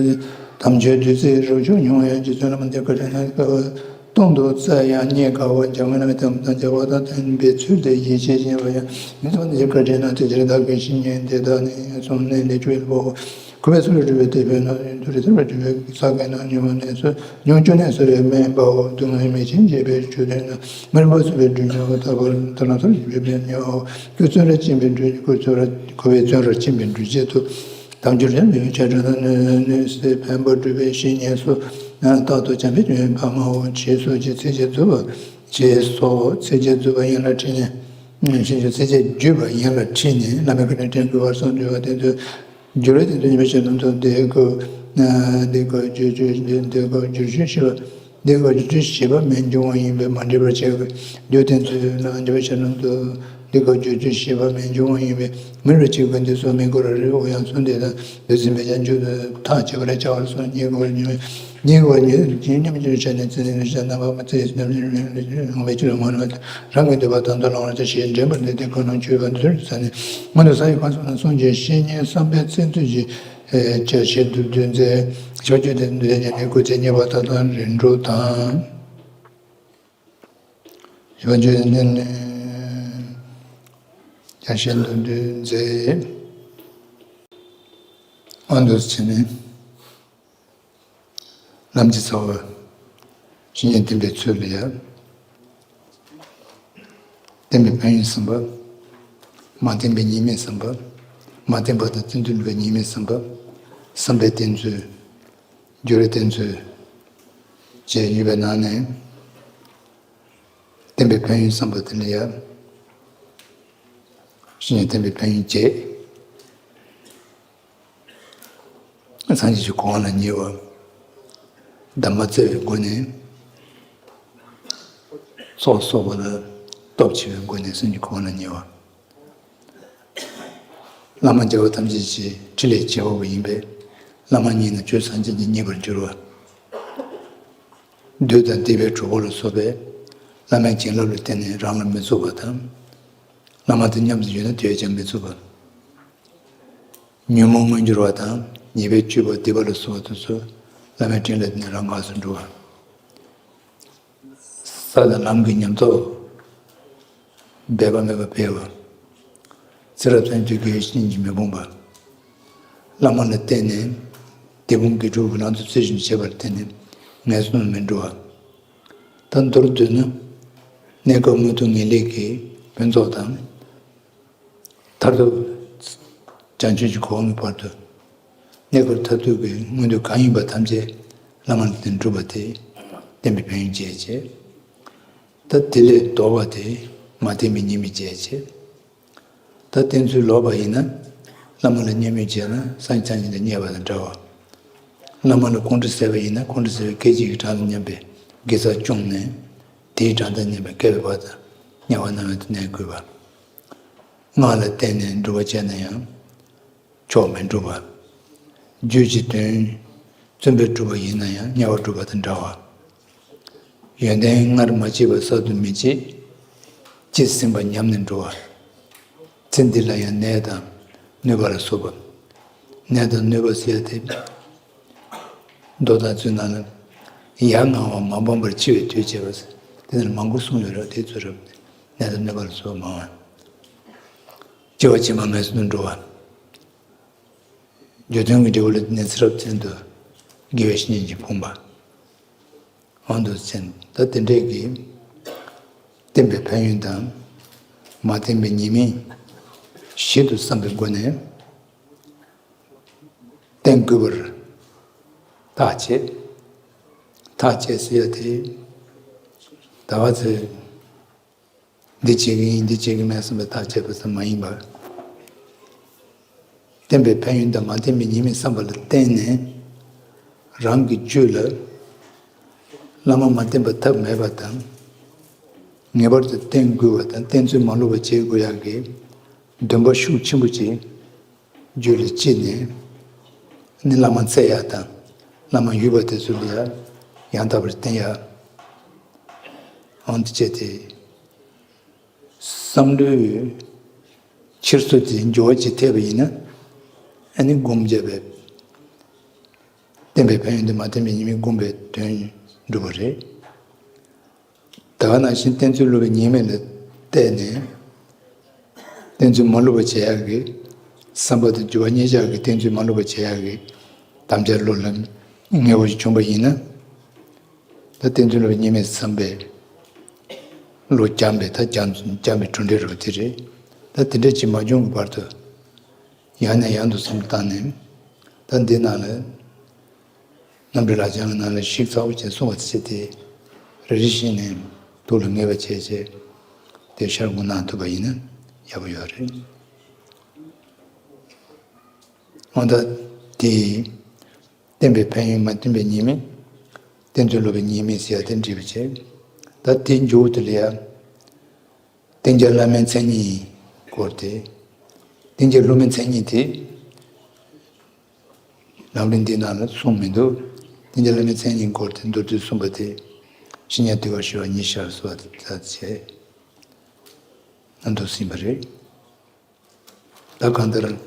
དམ་ཆོས་བདུད་རྩིའི་རབ་བྱུང་མྱོང་ཡང་ཅི་བརྩོན་ལ་མ་འདི་བཀའ་དྲིན་ན་དཀའ་བ་སྟོང་དུ་བཙལ་ཡང་རྙེད་དཀའ་བ་རྒྱ་མོའི་ལམ་མི་དམ་དང་བྱ་བ་དང་ལྡན་པའི་ཚུལ་དེ་ཡིད་ཆེས་བཞིན་པ་ཡང་མི་ཚང་འདི་བཀའ་དྲིན་ན་དེ་ཕྱིར་བདག་གི་བཤེས་གཉེན་དེ་དག་ནི་གསུང་གནས་ལས་བཅུ་ཡོད་པའོ། གུས་པས་ཚུལ་ལ་སྒྲུབ་པའི་དེ་བས་ན་མཐོ་རིས་ཐར་པ་སྒྲུབ་པའི་ས་གའི་ནང་ཉུང་བ་ནས་སུ་ཉུང་བཅུ་ནས་སུ་ཡོད་མེད་པའོ། སྡུག་བསྔལ་མེད་ཅིང་བྱེད་པའི་ཆོས་ལྡན་ན་མི་རིགས་པ་སུ་བའི་སྒྲུབ་ཉོག་ཐར་པར་ཐར་ལམ་ཐར་སྒྲུབ་པའི་ཉོག་སྐུ་བཙུན་ར་སྦྱིན་པའི་སྒྲུབ་སྐུ་བཙུན་ར་གུས་པས་བཙུན་ར་སྦྱིན་པའི་སྒྲུབ་བྱེད་དུ་དམ་ཆོས་རིམ་པའི་ཆ་འགྲོ་ན་ནུས་སེ་ཕན་པ་སྒྲུབ་པའི་བཤེས་གཉེན་སུ་རྟག་ཏུ་བྱམས་པའི་ཕ་མའོ། ཞེས་སོགས་ཀྱི་ཚིགས་བཅད་མཛོད་པ་ཞེས་སོགས་ཚིགས་བཅད་མཛོད་པ་ཡན་ལ་ཁྲིད་ནས་ཞེས་སོགས་ཚིགས་བཅད་བརྒྱུད་པ་ཡན་ལ་ཁྲིད་ནས་བླ་མའི་བཀའ་དྲིན་དྲན་དགོས་པར་གསུངས་འདུག་པ་དེ་ཚོ། སྒྱུ་ལུས་དེ་ཚོ་ཉི་མ་ཤར་ནམ་དུ་འདི་ཀོ་འདི་ཀོ་སྒྱུར་བཅོས་འདི་ཀོ་སྒྱུར་བཅོས་ཞེས་པ་འདི་ཀོ་སྒྱུར་བཅོས་ཞེས་པ་མེད་འབྱུང་བ་ཡིན་པས་མ་འདྲེས་པར་བྱེད་དགོས། སྒྱུར་དེ་ཚོའི་ནང་ཉི་མ་ཤར་ནམ་དུ་འདི་ཀོ་སྒྱུར་བཅོས་ཞེས་པ་མེད་འབྱུང་བ་ཡིན་པས་མི་འདྲ་བྱེད་དགོས། འདི་ཚོ་མི་དགོས་ར་རི་འོ་ཡང་གསུངས་དེ་དང་འདི་ཚིམ་པའི་ཡང་འཇུག་ཐག་བཅད་པ་ལས་བྱ་བར་གསུངས། ཉེ་དགོས་ཉེ་ཉེ་དགོས་ཉེ་ཉེ་མཉམ་འཇུག་བྱས་ནས་ཚེ་ནས་བྱ་རྣམ་པ་མ་ཚེ་ཡི་རྣམ་འོང་བའི་ཕྱིར་ངོ་ནས། རང་གི་འདོད་པ་དང་དུ་བླང་བར་བྱ་ཞེས་འདྲེན་པར་འདོད་དེ་ཁོ་རང་ཆོས་པ་འདི་ཚོར་ཟ་ནས་སྔོན་དུ་ས་ཡི་ཁམས་སུ་ན་སངས་རྒྱས་བཤེས་གཉེན་བསམ་པའི་བཙན་ཚུལ་གྱིས་བྱ་བྱེད་དུ་འདུལ་མཛད། ཕྱོགས་བཅུ་དེ་འདུལ་ཉན་ནས་སྐུ་ཚེ་བསྙེན་པ་དག་དང་རིམ་གྲོ་དང་། ཕྱོགས་བཅུ་དེ་འདུལ་ནས་བྱ་བྱེད་དུ་འདུལ་མཛད། ཨ་འདུལ་བྱས་ནས། ལམ་གྱི་རྩ་བ། བཤེས་གཉེན་བསྟེན་པའི་ཚུལ་ལ་ཡ། བསྟེན་པའི་ཕན་ཡོན་བསམ་པ། མ་བསྟེན་པའི་ཉེས་དམིགས་བསམ་པ། མ་བསྟེན་པ་དང་བསྟེན་དུ་འགྲོ་བའི་ཉེས་དམིགས་བསམ་པ། བསམ་པའི་བསྟེན་ཚུལ། སྦྱོར་བའི་བསྟེན་ཚུལ། བཅས་ཡོད་པའི་ནང་ནས། བསྟེན་པའི་ཕན་ཡོན་བསམ་པ་དེ་ལ་ཡ། བཤེས་གཉེན་བསྟེན་པའི་ཕན་ཡོན་བརྒྱད། སངས་རྒྱས་ཀྱི་གོ་འཕང་ལ་ཉེ་བ། གདམས་པ་བརྩེ་བའི་སྒོ་ནས། ཚོགས་གསོག་པ་ལ་སྟོབས་ཆེ་བའི་སྒོ་ནས་སངས་རྒྱས་ཀྱི་གོ་འཕང་ལ་ཉེ་བ། བླ་མ་རྒྱལ་བ་ཐམས་ཅད་ཀྱི་ཕྲིན་ལས་བྱེད་པ་པོ་ཡིན་པས། བླ་མ་མཉེས་ན་ཆོས་ཐམས་ཅད་ཀྱང་མཉེས་པར་འགྱུར་བ། བདུད་དང་སྡིག་པའི་གྲོགས་པོ་ལ་སོགས་པས་བླ་མའི་བྱིན་རླབས་ལ་བརྟེན་ནས་རང་ལ་མི་ཚུགས་པ་དང་། བླ་མ་དང་མཉམ་དུ་ཡོད་ན་དེ་བས་ཀྱང་མི་ཚུགས་པ། ཉོན་མོངས་མངོན་གྱུར་བ་དང་ཉེས་པའི་སྤྱོད་པ་སྡིག་པ་ལ་སོགས་པ་དེ་ཚོ་བླ་མའི་དྲིན་ལ་བརྟེན་ནས་རང་འགགས་སུ་འགྲོ་བ། ས་དང་ལམ་གྱི་ཉམས་རྟོགས་འབད་པ་མེད་པར་འཕེལ་བ། ཚེ་རབས་གསོན་ཅིག་དགེ་བའི་བཤེས་གཉེན་གྱིས་མི་ཕོངས་པ། བླ་མ་ལ་བརྟེན་ནས་དེ་ཕུང་དགེ་ཕྲུག་གི་ལང་ཚོ་རྩི་བཞིན་བྱེད་པར་བརྟེན་ནས་ངན་སོང་ལ་མི་འགྲོ་བ། ད་མདོར་བསྡུས་ན། གནས་སྐབས་མངོན་མཐོ་ངེས་ལེགས་ཀྱི་ཕུན་ཚོགས་དང་། མཐར་ཐུག་བྱང་ཆུབ་ཀྱི་གོ་འཕང་གི་བར་དུ་གནས་སྐབས་མཐར་ཐུག་གི་མངོན་འདོད་གང་ཡིན་པ་ཐམས་ཅད་བླ་མ་ལ་བརྟེན་སྒྲུབ་པ་དེ་བསྟེན་པའི་ཕན་ཡོན་བཅས་བྱས། ད་དེ་ལས་ལྡོག་པ་དེ་མ་བསྟེན་པའི་ཉེས་དམིགས་བཅས་བྱས། ད་བསྟེན་ཚུལ་ལོག་པ་ཡིན་ན་བླ་མ་ལ་བརྙས་སྨོད་བྱས་ན་སངས་རྒྱས་ཐམས་ཅད་ལ་བརྙས་པ་དང་འདྲ་བ། བླ་མ་ལ་ཁོང་ཁྲོ་ཟ་བ་ཡིན་ན་ཁོང་ཁྲོ་ཟ་བའི་སྐད་ཅིག་གི་གྲངས་དང་མཉམ་པའི་དགེ་རྩ་བསྐྱངས་ནས་དེའི་གྲངས་དང་མཉམ་པའི་བསྐལ་པའི་བར་དུ་དམྱལ་བ་ནང་དུ་གནས་དགོས་པ། སྔགས་ལ་བརྟེན་ནས་སྒྲུབ་པ་བྱས་ན་ཡང་མཆོག་མི་འགྲུབ་པ། རྒྱུད་ཀྱི་དོན་བརྩོན་པས་སྒྲུབ་པ་ཡིན་ན་ཡང་དམྱལ་བ་སྒྲུབ་པ་དང་འདྲ་བ། ཡོན་ཏན་སྔར་མ་མཆིས་པ་གསར་དུ་མི་མཆིས། ཅེས་ཟིན་པ་ཉམས་ནས་འགྲོ་བ། ཚེ་འདི་ལ་ཡང་ནད་དང་གནོད་པ་ལ་སོགས་པ། ནད་དང་གནོད་པ་ཟེར་ཡ་དེ། མདོ་དང་ཚུལ་ནང་ལ། ཡ་ང་བ་མ་སྦོམ་པར་འཆི་བའི་དུས་བྱེད་པ། དེ་ནི་མང་པོ་གསུངས་ཡོད་རེད་དེ་ཚོ་རེད། ནད་དང་གནོད་པ་ལ་སོགས་པ་མང་བ། སྐྱེ་བ་ཕྱི་མ་ངན་སོང་དུ་འགྲོ་བ། རྒྱུ་མཐུན་གྱི་འབྲས་བུ་ལ་ནི་ཚེ་རབས་ཚུན་དུ་དགེ་བའི་བཤེས་གཉེན་གྱིས་ཕོངས་པ། འོ་འདུག་ཟེར་ད་དེ་འདྲས་ཀྱི་བསྟེན་པའི་ཕན་ཡོན་དང་མ་བསྟེན་པའི་ཉེས་དམིགས་ཞིབ་ཏུ་བསམ་པའི་སྒོ་ནས་བསྟེན་དགོས་པར་ཐག་བཅད། ཐག་བཅད་ཟེར་ཡ་དེ་ད་བ་ཚེ། འདི་བྱེད་ཀྱི་ཡིན་འདི་བྱེད་ཀྱི་མེད་བསམ་པའི་ཐག་བཅད་པ་ཙམ་མ་ཡིན་པར། བསྟེན་པའི་ཕན་ཡོན་དང་མ་བསྟེན་པའི་ཉེས་དམིགས་བསམ་པ་ལ་བརྟེན་ནས། རང་གི་རྒྱུད་ལ་བླ་མ་མ་བསྟེན་པར་ཐབས་མེད་པ་དང་ ངེས་པར་དུ་བསྟེན་དགོས་པ་དང་བསྟེན་ཚུལ་མ་ལོག་པ་བྱེད་དགོས་ཡག་གི་འདུན་པ་ཤུགས་ཆེན་པོ་ཅིག་རྒྱུད་ལ་སྐྱེས་ནས་ནི་བླ་མ་བཙལ་ཡག་དང་བླ་མ་ཡོད་པ་དེ་ཚོ་ལ་ཡང་ཡང་དག་པར་བསྟེན་ཡག་ཨང་དུ་བྱས་ཏེ། བསམ་བློའི་འཁྱེར་སོ་དེ་འགྱུར་བ་ཅིག་ཐེབས་པ་ཡིན་ན། ཨ་ནི་སྒོམ་བྱས་པའི་བསྟེན་པའི་ཕན་ཡོན་དེ་མ་བསྟེན་པའི་ཉེས་དམིགས་སྒོམ་པའི་དོན་འགྲུབ་པ་རེད། ད་ག་ནང་བཞིན་བསྟེན་ཚུལ་ལོག་པའི་ཉེས་དམིགས་ལ་བལྟས་ནས། བསྟེན་ཚུལ་མ་ལོག་པ་བྱེད་ཡག་གི་བསམ་པ་དང་འགྱུར་བ་གཉིས་ཆར་གྱི་བསྟེན་ཚུལ་མ་ལོག་པ་བྱེད་ཡག་གི་དམ་བཅའ་བློ་ལ་ངེས་པ་ཞིག་བྱུང་པ་ཡིན་ན། ད་བསྟེན་ཚུལ་ལོག་པའི་ཉེས་དམིགས་བསམ་པའི་བློ་འཇམ་པའི་ད་འཇམ་འཇམ་པའི་གྲུབ་འབྲས་རེད་པ་དེ་རེད། ད་དེ་འདྲ་ཅིག་མ་བྱུང་གི་བར་དུ་ཡང་ནས་ཡང་དུ་བསམ་བློ་བཏང་ནས། ད་འདི་ནང་ལ་རྣམ་འགྲེལ་ལག་བཅངས་ཀྱི་ནང་ལ་ཞིབ་ཚགས་པོ་བྱས་གསུངས་པ་ཚེ་དེ་རེ་རེ་བཞིན་ནས་ཐུགས་ལ་ངེས་པ་བྱས་བྱས་དེ་ཤར་ངོ་གནང་ཐུབ་པ་ཡིན་ན་ཡག་པོ་ཡོད་རེད། འོ་ད་དེ། བསྟེན་པའི་ཕན་ཡོན་མ་བསྟེན་པའི་ཉེས་དམིགས། བསྟེན་ཚུལ་ལོག་པའི་ཉེས་དམིགས་ཟེར་ཡ་དེ་འདྲ་བྱས། ད་དེའི་མཇུག་དེ་ལ་ཡ། བསྟེན་བྱ་བླ་མའི་མཚན་ཉིད་སྐོར་ཏེ། བསྟེན་བྱ་སློབ་མའི་མཚན་ཉིད་དེ་ལམ་རིམ་འདི་ནང་ལ་གསུངས་མི་འདུག་བསྟེན་བྱ་བླ་མའི་མཚན་ཉིད་སྐོར་ཏེ་མདོར་བསྡུས་གསུངས་པ་དེ། བཤེས་གཉེན་དུལ་བ་ཞི་བ་ཉིད་ཤར་སོགས་ལ་བྱས། ན་འདུག་ཟིན་པ་རེད། ད་གང་ལྟར།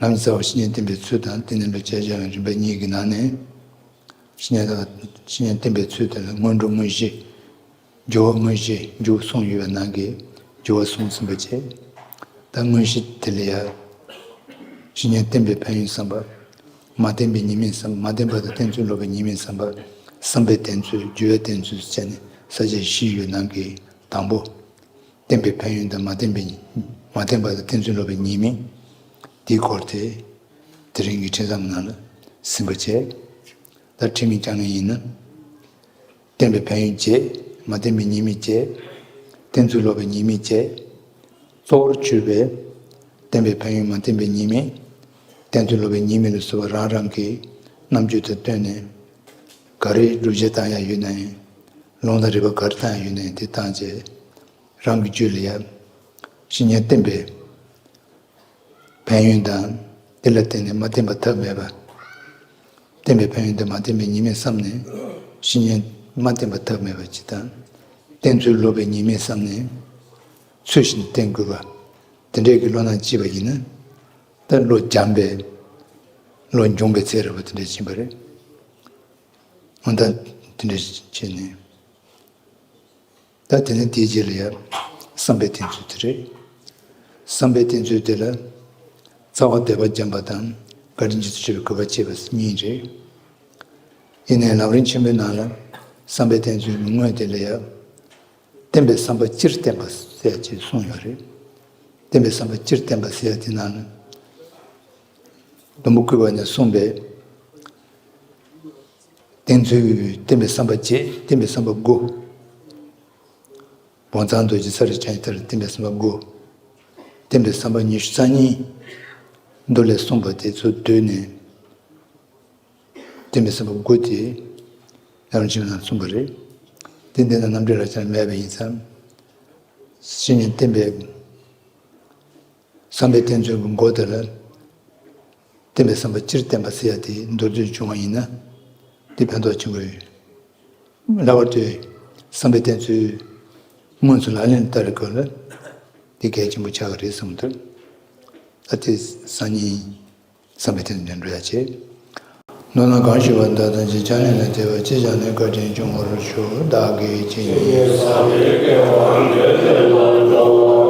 ལམ་གྱི་རྩ་བ་བཤེས་གཉེན་བསྟེན་པའི་ཚུལ་དང་། དེ་ནས་ལུས་བྱས་བྱ་བའི་རིམ་པ་གཉིས་ཀྱི་ནང་ནས། བཤེས་གཉེན་དང་བཤེས་གཉེན་བསྟེན་པའི་ཚུལ་དེ་ལ་སྔོན་འགྲོ་དངོས་གཞི། སྦྱོར་བ་དངོས་གཞི་མཇུག་གསུམ་ཡོད་པའི་ནང་གི་སྦྱོར་བ་གསུམ་ཟིན་པ་བྱས། ད་དངོས་གཞི་དེ་ལ་ཡང་། བཤེས་གཉེན་བསྟེན་པའི་ཕན་ཡོན་བསམ་པ། མ་བསྟེན་པའི་ཉེས་དམིགས་བསམ་པ། མ་བསྟེན་པ་དང་བསྟེན་ཚུལ་ལོག་པའི་ཉེས་དམིགས་བསམ་པ། བསམ་པའི་བསྟེན་ཚུལ། སྦྱོར་བའི་བསྟེན་ཚུལ་བྱས་ནས་ས་བཅད་བཞི་ཡོད་ནང་གི་དང་པོ། བསྟེན་པའི་ཕན་ཡོན་དང་མ་བསྟེན་པའི། མ་བསྟེན་པ་དང་བསྟེན་ཚུལ་ལོག་པའི་ཉེས་དམིགས། དེའི་སྐོར་དེ། དེ་རིང་གི་ཁྲིད་མཚམས་ནང་ལ་ཟིན་པ་བྱས། ད་ཁྲིད་མི་རྐྱང་ངེས་ཡིན་ན། བསྟེན་པའི་ཕན་ཡོན་བརྒྱད། མ་བསྟེན་པའི་ཉེས་དམིགས་བརྒྱད། བསྟེན་ཚུལ་ལོག་པའི་ཉེས་དམིགས་བརྒྱད། གཙོ་བོར་གྱུར་པའི་བསྟེན་པའི་ཕན་ཡོན་མ་བསྟེན་པའི་ཉེས་དམིགས། བསྟེན་ཚུལ་ལོག་པའི་ཉེས་དམིགས་ལ་སོགས་པ་རང་རང་གི་རྣམ་དཔྱོད་དང་བསྟུན་ནས། ག་རེ་སྒྲུབ་བྱེད་བཏང་ཡ་ཡོད་ན་ཡང་། ལུང་དང་རིགས་པ་ག་རེ་བཏང་ཡ་ཡོད་ན་ཡང་དེ་བཏང་བྱས། རང་གི་རྒྱུད་ལ་ཡ། བཤེས་གཉེན་བསྟེན་པའི་ཕན་ཡོན་དང་། དེ་ལ་བརྟེན་ནས་མ་བསྟེན་པ་ཐབས་མེད་པ། བསྟེན་པའི་ཕན་ཡོན་དང་མ་བསྟེན་པའི་ཉེས་དམིགས་བསམ་ནས་བཤེས་གཉེན་མ་བསྟེན་པ་ཐབས་མེད་པ་ཅིག་དང་། བསྟེན་ཚུལ་ལོག་པའི་ཉེས་དམིགས་བསམ་ནས་ཚུལ་བཞིན་བསྟེན་དགོས་པ། དེ་འདྲའི་གི་བློ་སྣ་སྐྱེས་པ་ཡིན་ན། ད་བློ་འཇམ་པའི་བློ་འབྱོངས་པའི་ཚད་རེད་པ་དེ་འདྲ་ཕྱིན་པ་རེད། འོ་ད་དེ་འདྲ་བྱས་ནས། ད་དེ་ནས་དེའི་རྗེས་ལ་ཡང་བསམ་པའི་བསྟེན་ཚུལ་དེ་རེད། བསམ་པའི་བསྟེན་ཚུལ་དེ་ལ་རྩ་བ་དད་པ་འཇམ་པ་དང་བཀའ་དྲིན་རྗེ་བཙུན་མཆོད་པའི་གུས་པ་བསྐྱེད་པ་གཉིས་རེད། ཡིན་ནའི་ལམ་རིམ་ཆེན་པོའི་ནང་ལ་བསམ་པའི་བསྟེན་ཚུལ་གྱི་དངོས་དེ་ལ་ཡང་བསྟེན་པའི་བསམ་པ་སྤྱིར་བསྟེན་པ་ཟེར་ཅེས་གསུངས་ཡོད་རེད། བསྟེན་པའི་བསམ་པ་སྤྱིར་བསྟེན་པ་ཟེར་ཡ་དེ་ནང་ལ། སྡོང་པོ་བཀོད་པ་ནས་གསུངས་པའི། བསྟེན་ཚུལ་བསྟེན་པའི་བསམ་པ་བརྒྱད། བསྟེན་པའི་བསམ་པ་དགུ། བོང་ཚང་རྡོ་རྗེ་ས་རུ་ཆགས་ལྟར་བསྟེན་པའི་བསམ་པ་དགུ། བསྟེན་པའི་བསམ་པ་ཉི་ཤུ་རྩ་གཉིས། མདོ་ལས་གསུངས་པ་དེ་ཚོ་བསྡུས་ནས། བསྟེན་པའི་བསམ་པ་དགུ་དེ་ལམ་རིམ་ཆེན་པོའི་ནང་གསུངས་པ་རེད། དེ་འདི་ན་རྣམ་འགྲེལ་རབ་འབྱམས་མེད་པ་ཡིན་ཙང་། བཤེས་གཉེན་བསྟེན་པའི། བསམ་པའི་བསྟེན་ཚུལ་གྱི་མགོ་དེ་ལ། བསྟེན་པའི་བསམ་པ་སྤྱིར་བསྟེན་པ་ཟེར་ཡ་དེ་མདོར་བསྡུས་བྱུང་བ་ཡིན་ན། དེ་ཕན་ཐོགས་ཆེན་པོ་ཡོད། ལྷག་པར་དུ་བསམ་པའི་བསྟེན་ཚུལ་དངོས་སུ་ལག་ལེན་བསྟར་བའི་སྐབས་ལ་དེ་གལ་ཆེན་པོ་ཆགས་ཀྱི་རེད་བསམ་འདུག་ད་དེ་སང་ཉིན་བསམ་པའི་བསྟེན་ཚུལ་འགྲོ་ཡ་བྱེད། མདོར་ན་གང་ཞུས་པ་འདི་ལྟར་བྱས། ཕྱག་ལེན་ལ་དད་པ་ཅི་བྱུང་ནས་བཀའ་དྲིན་སྐྱོང་བར་ཤོག་བདག་གིས་ཇི་སྙེད་བསམ་པའི་སྐལ་བ་འདོད་ལྡན་ལ་སྤྲོ།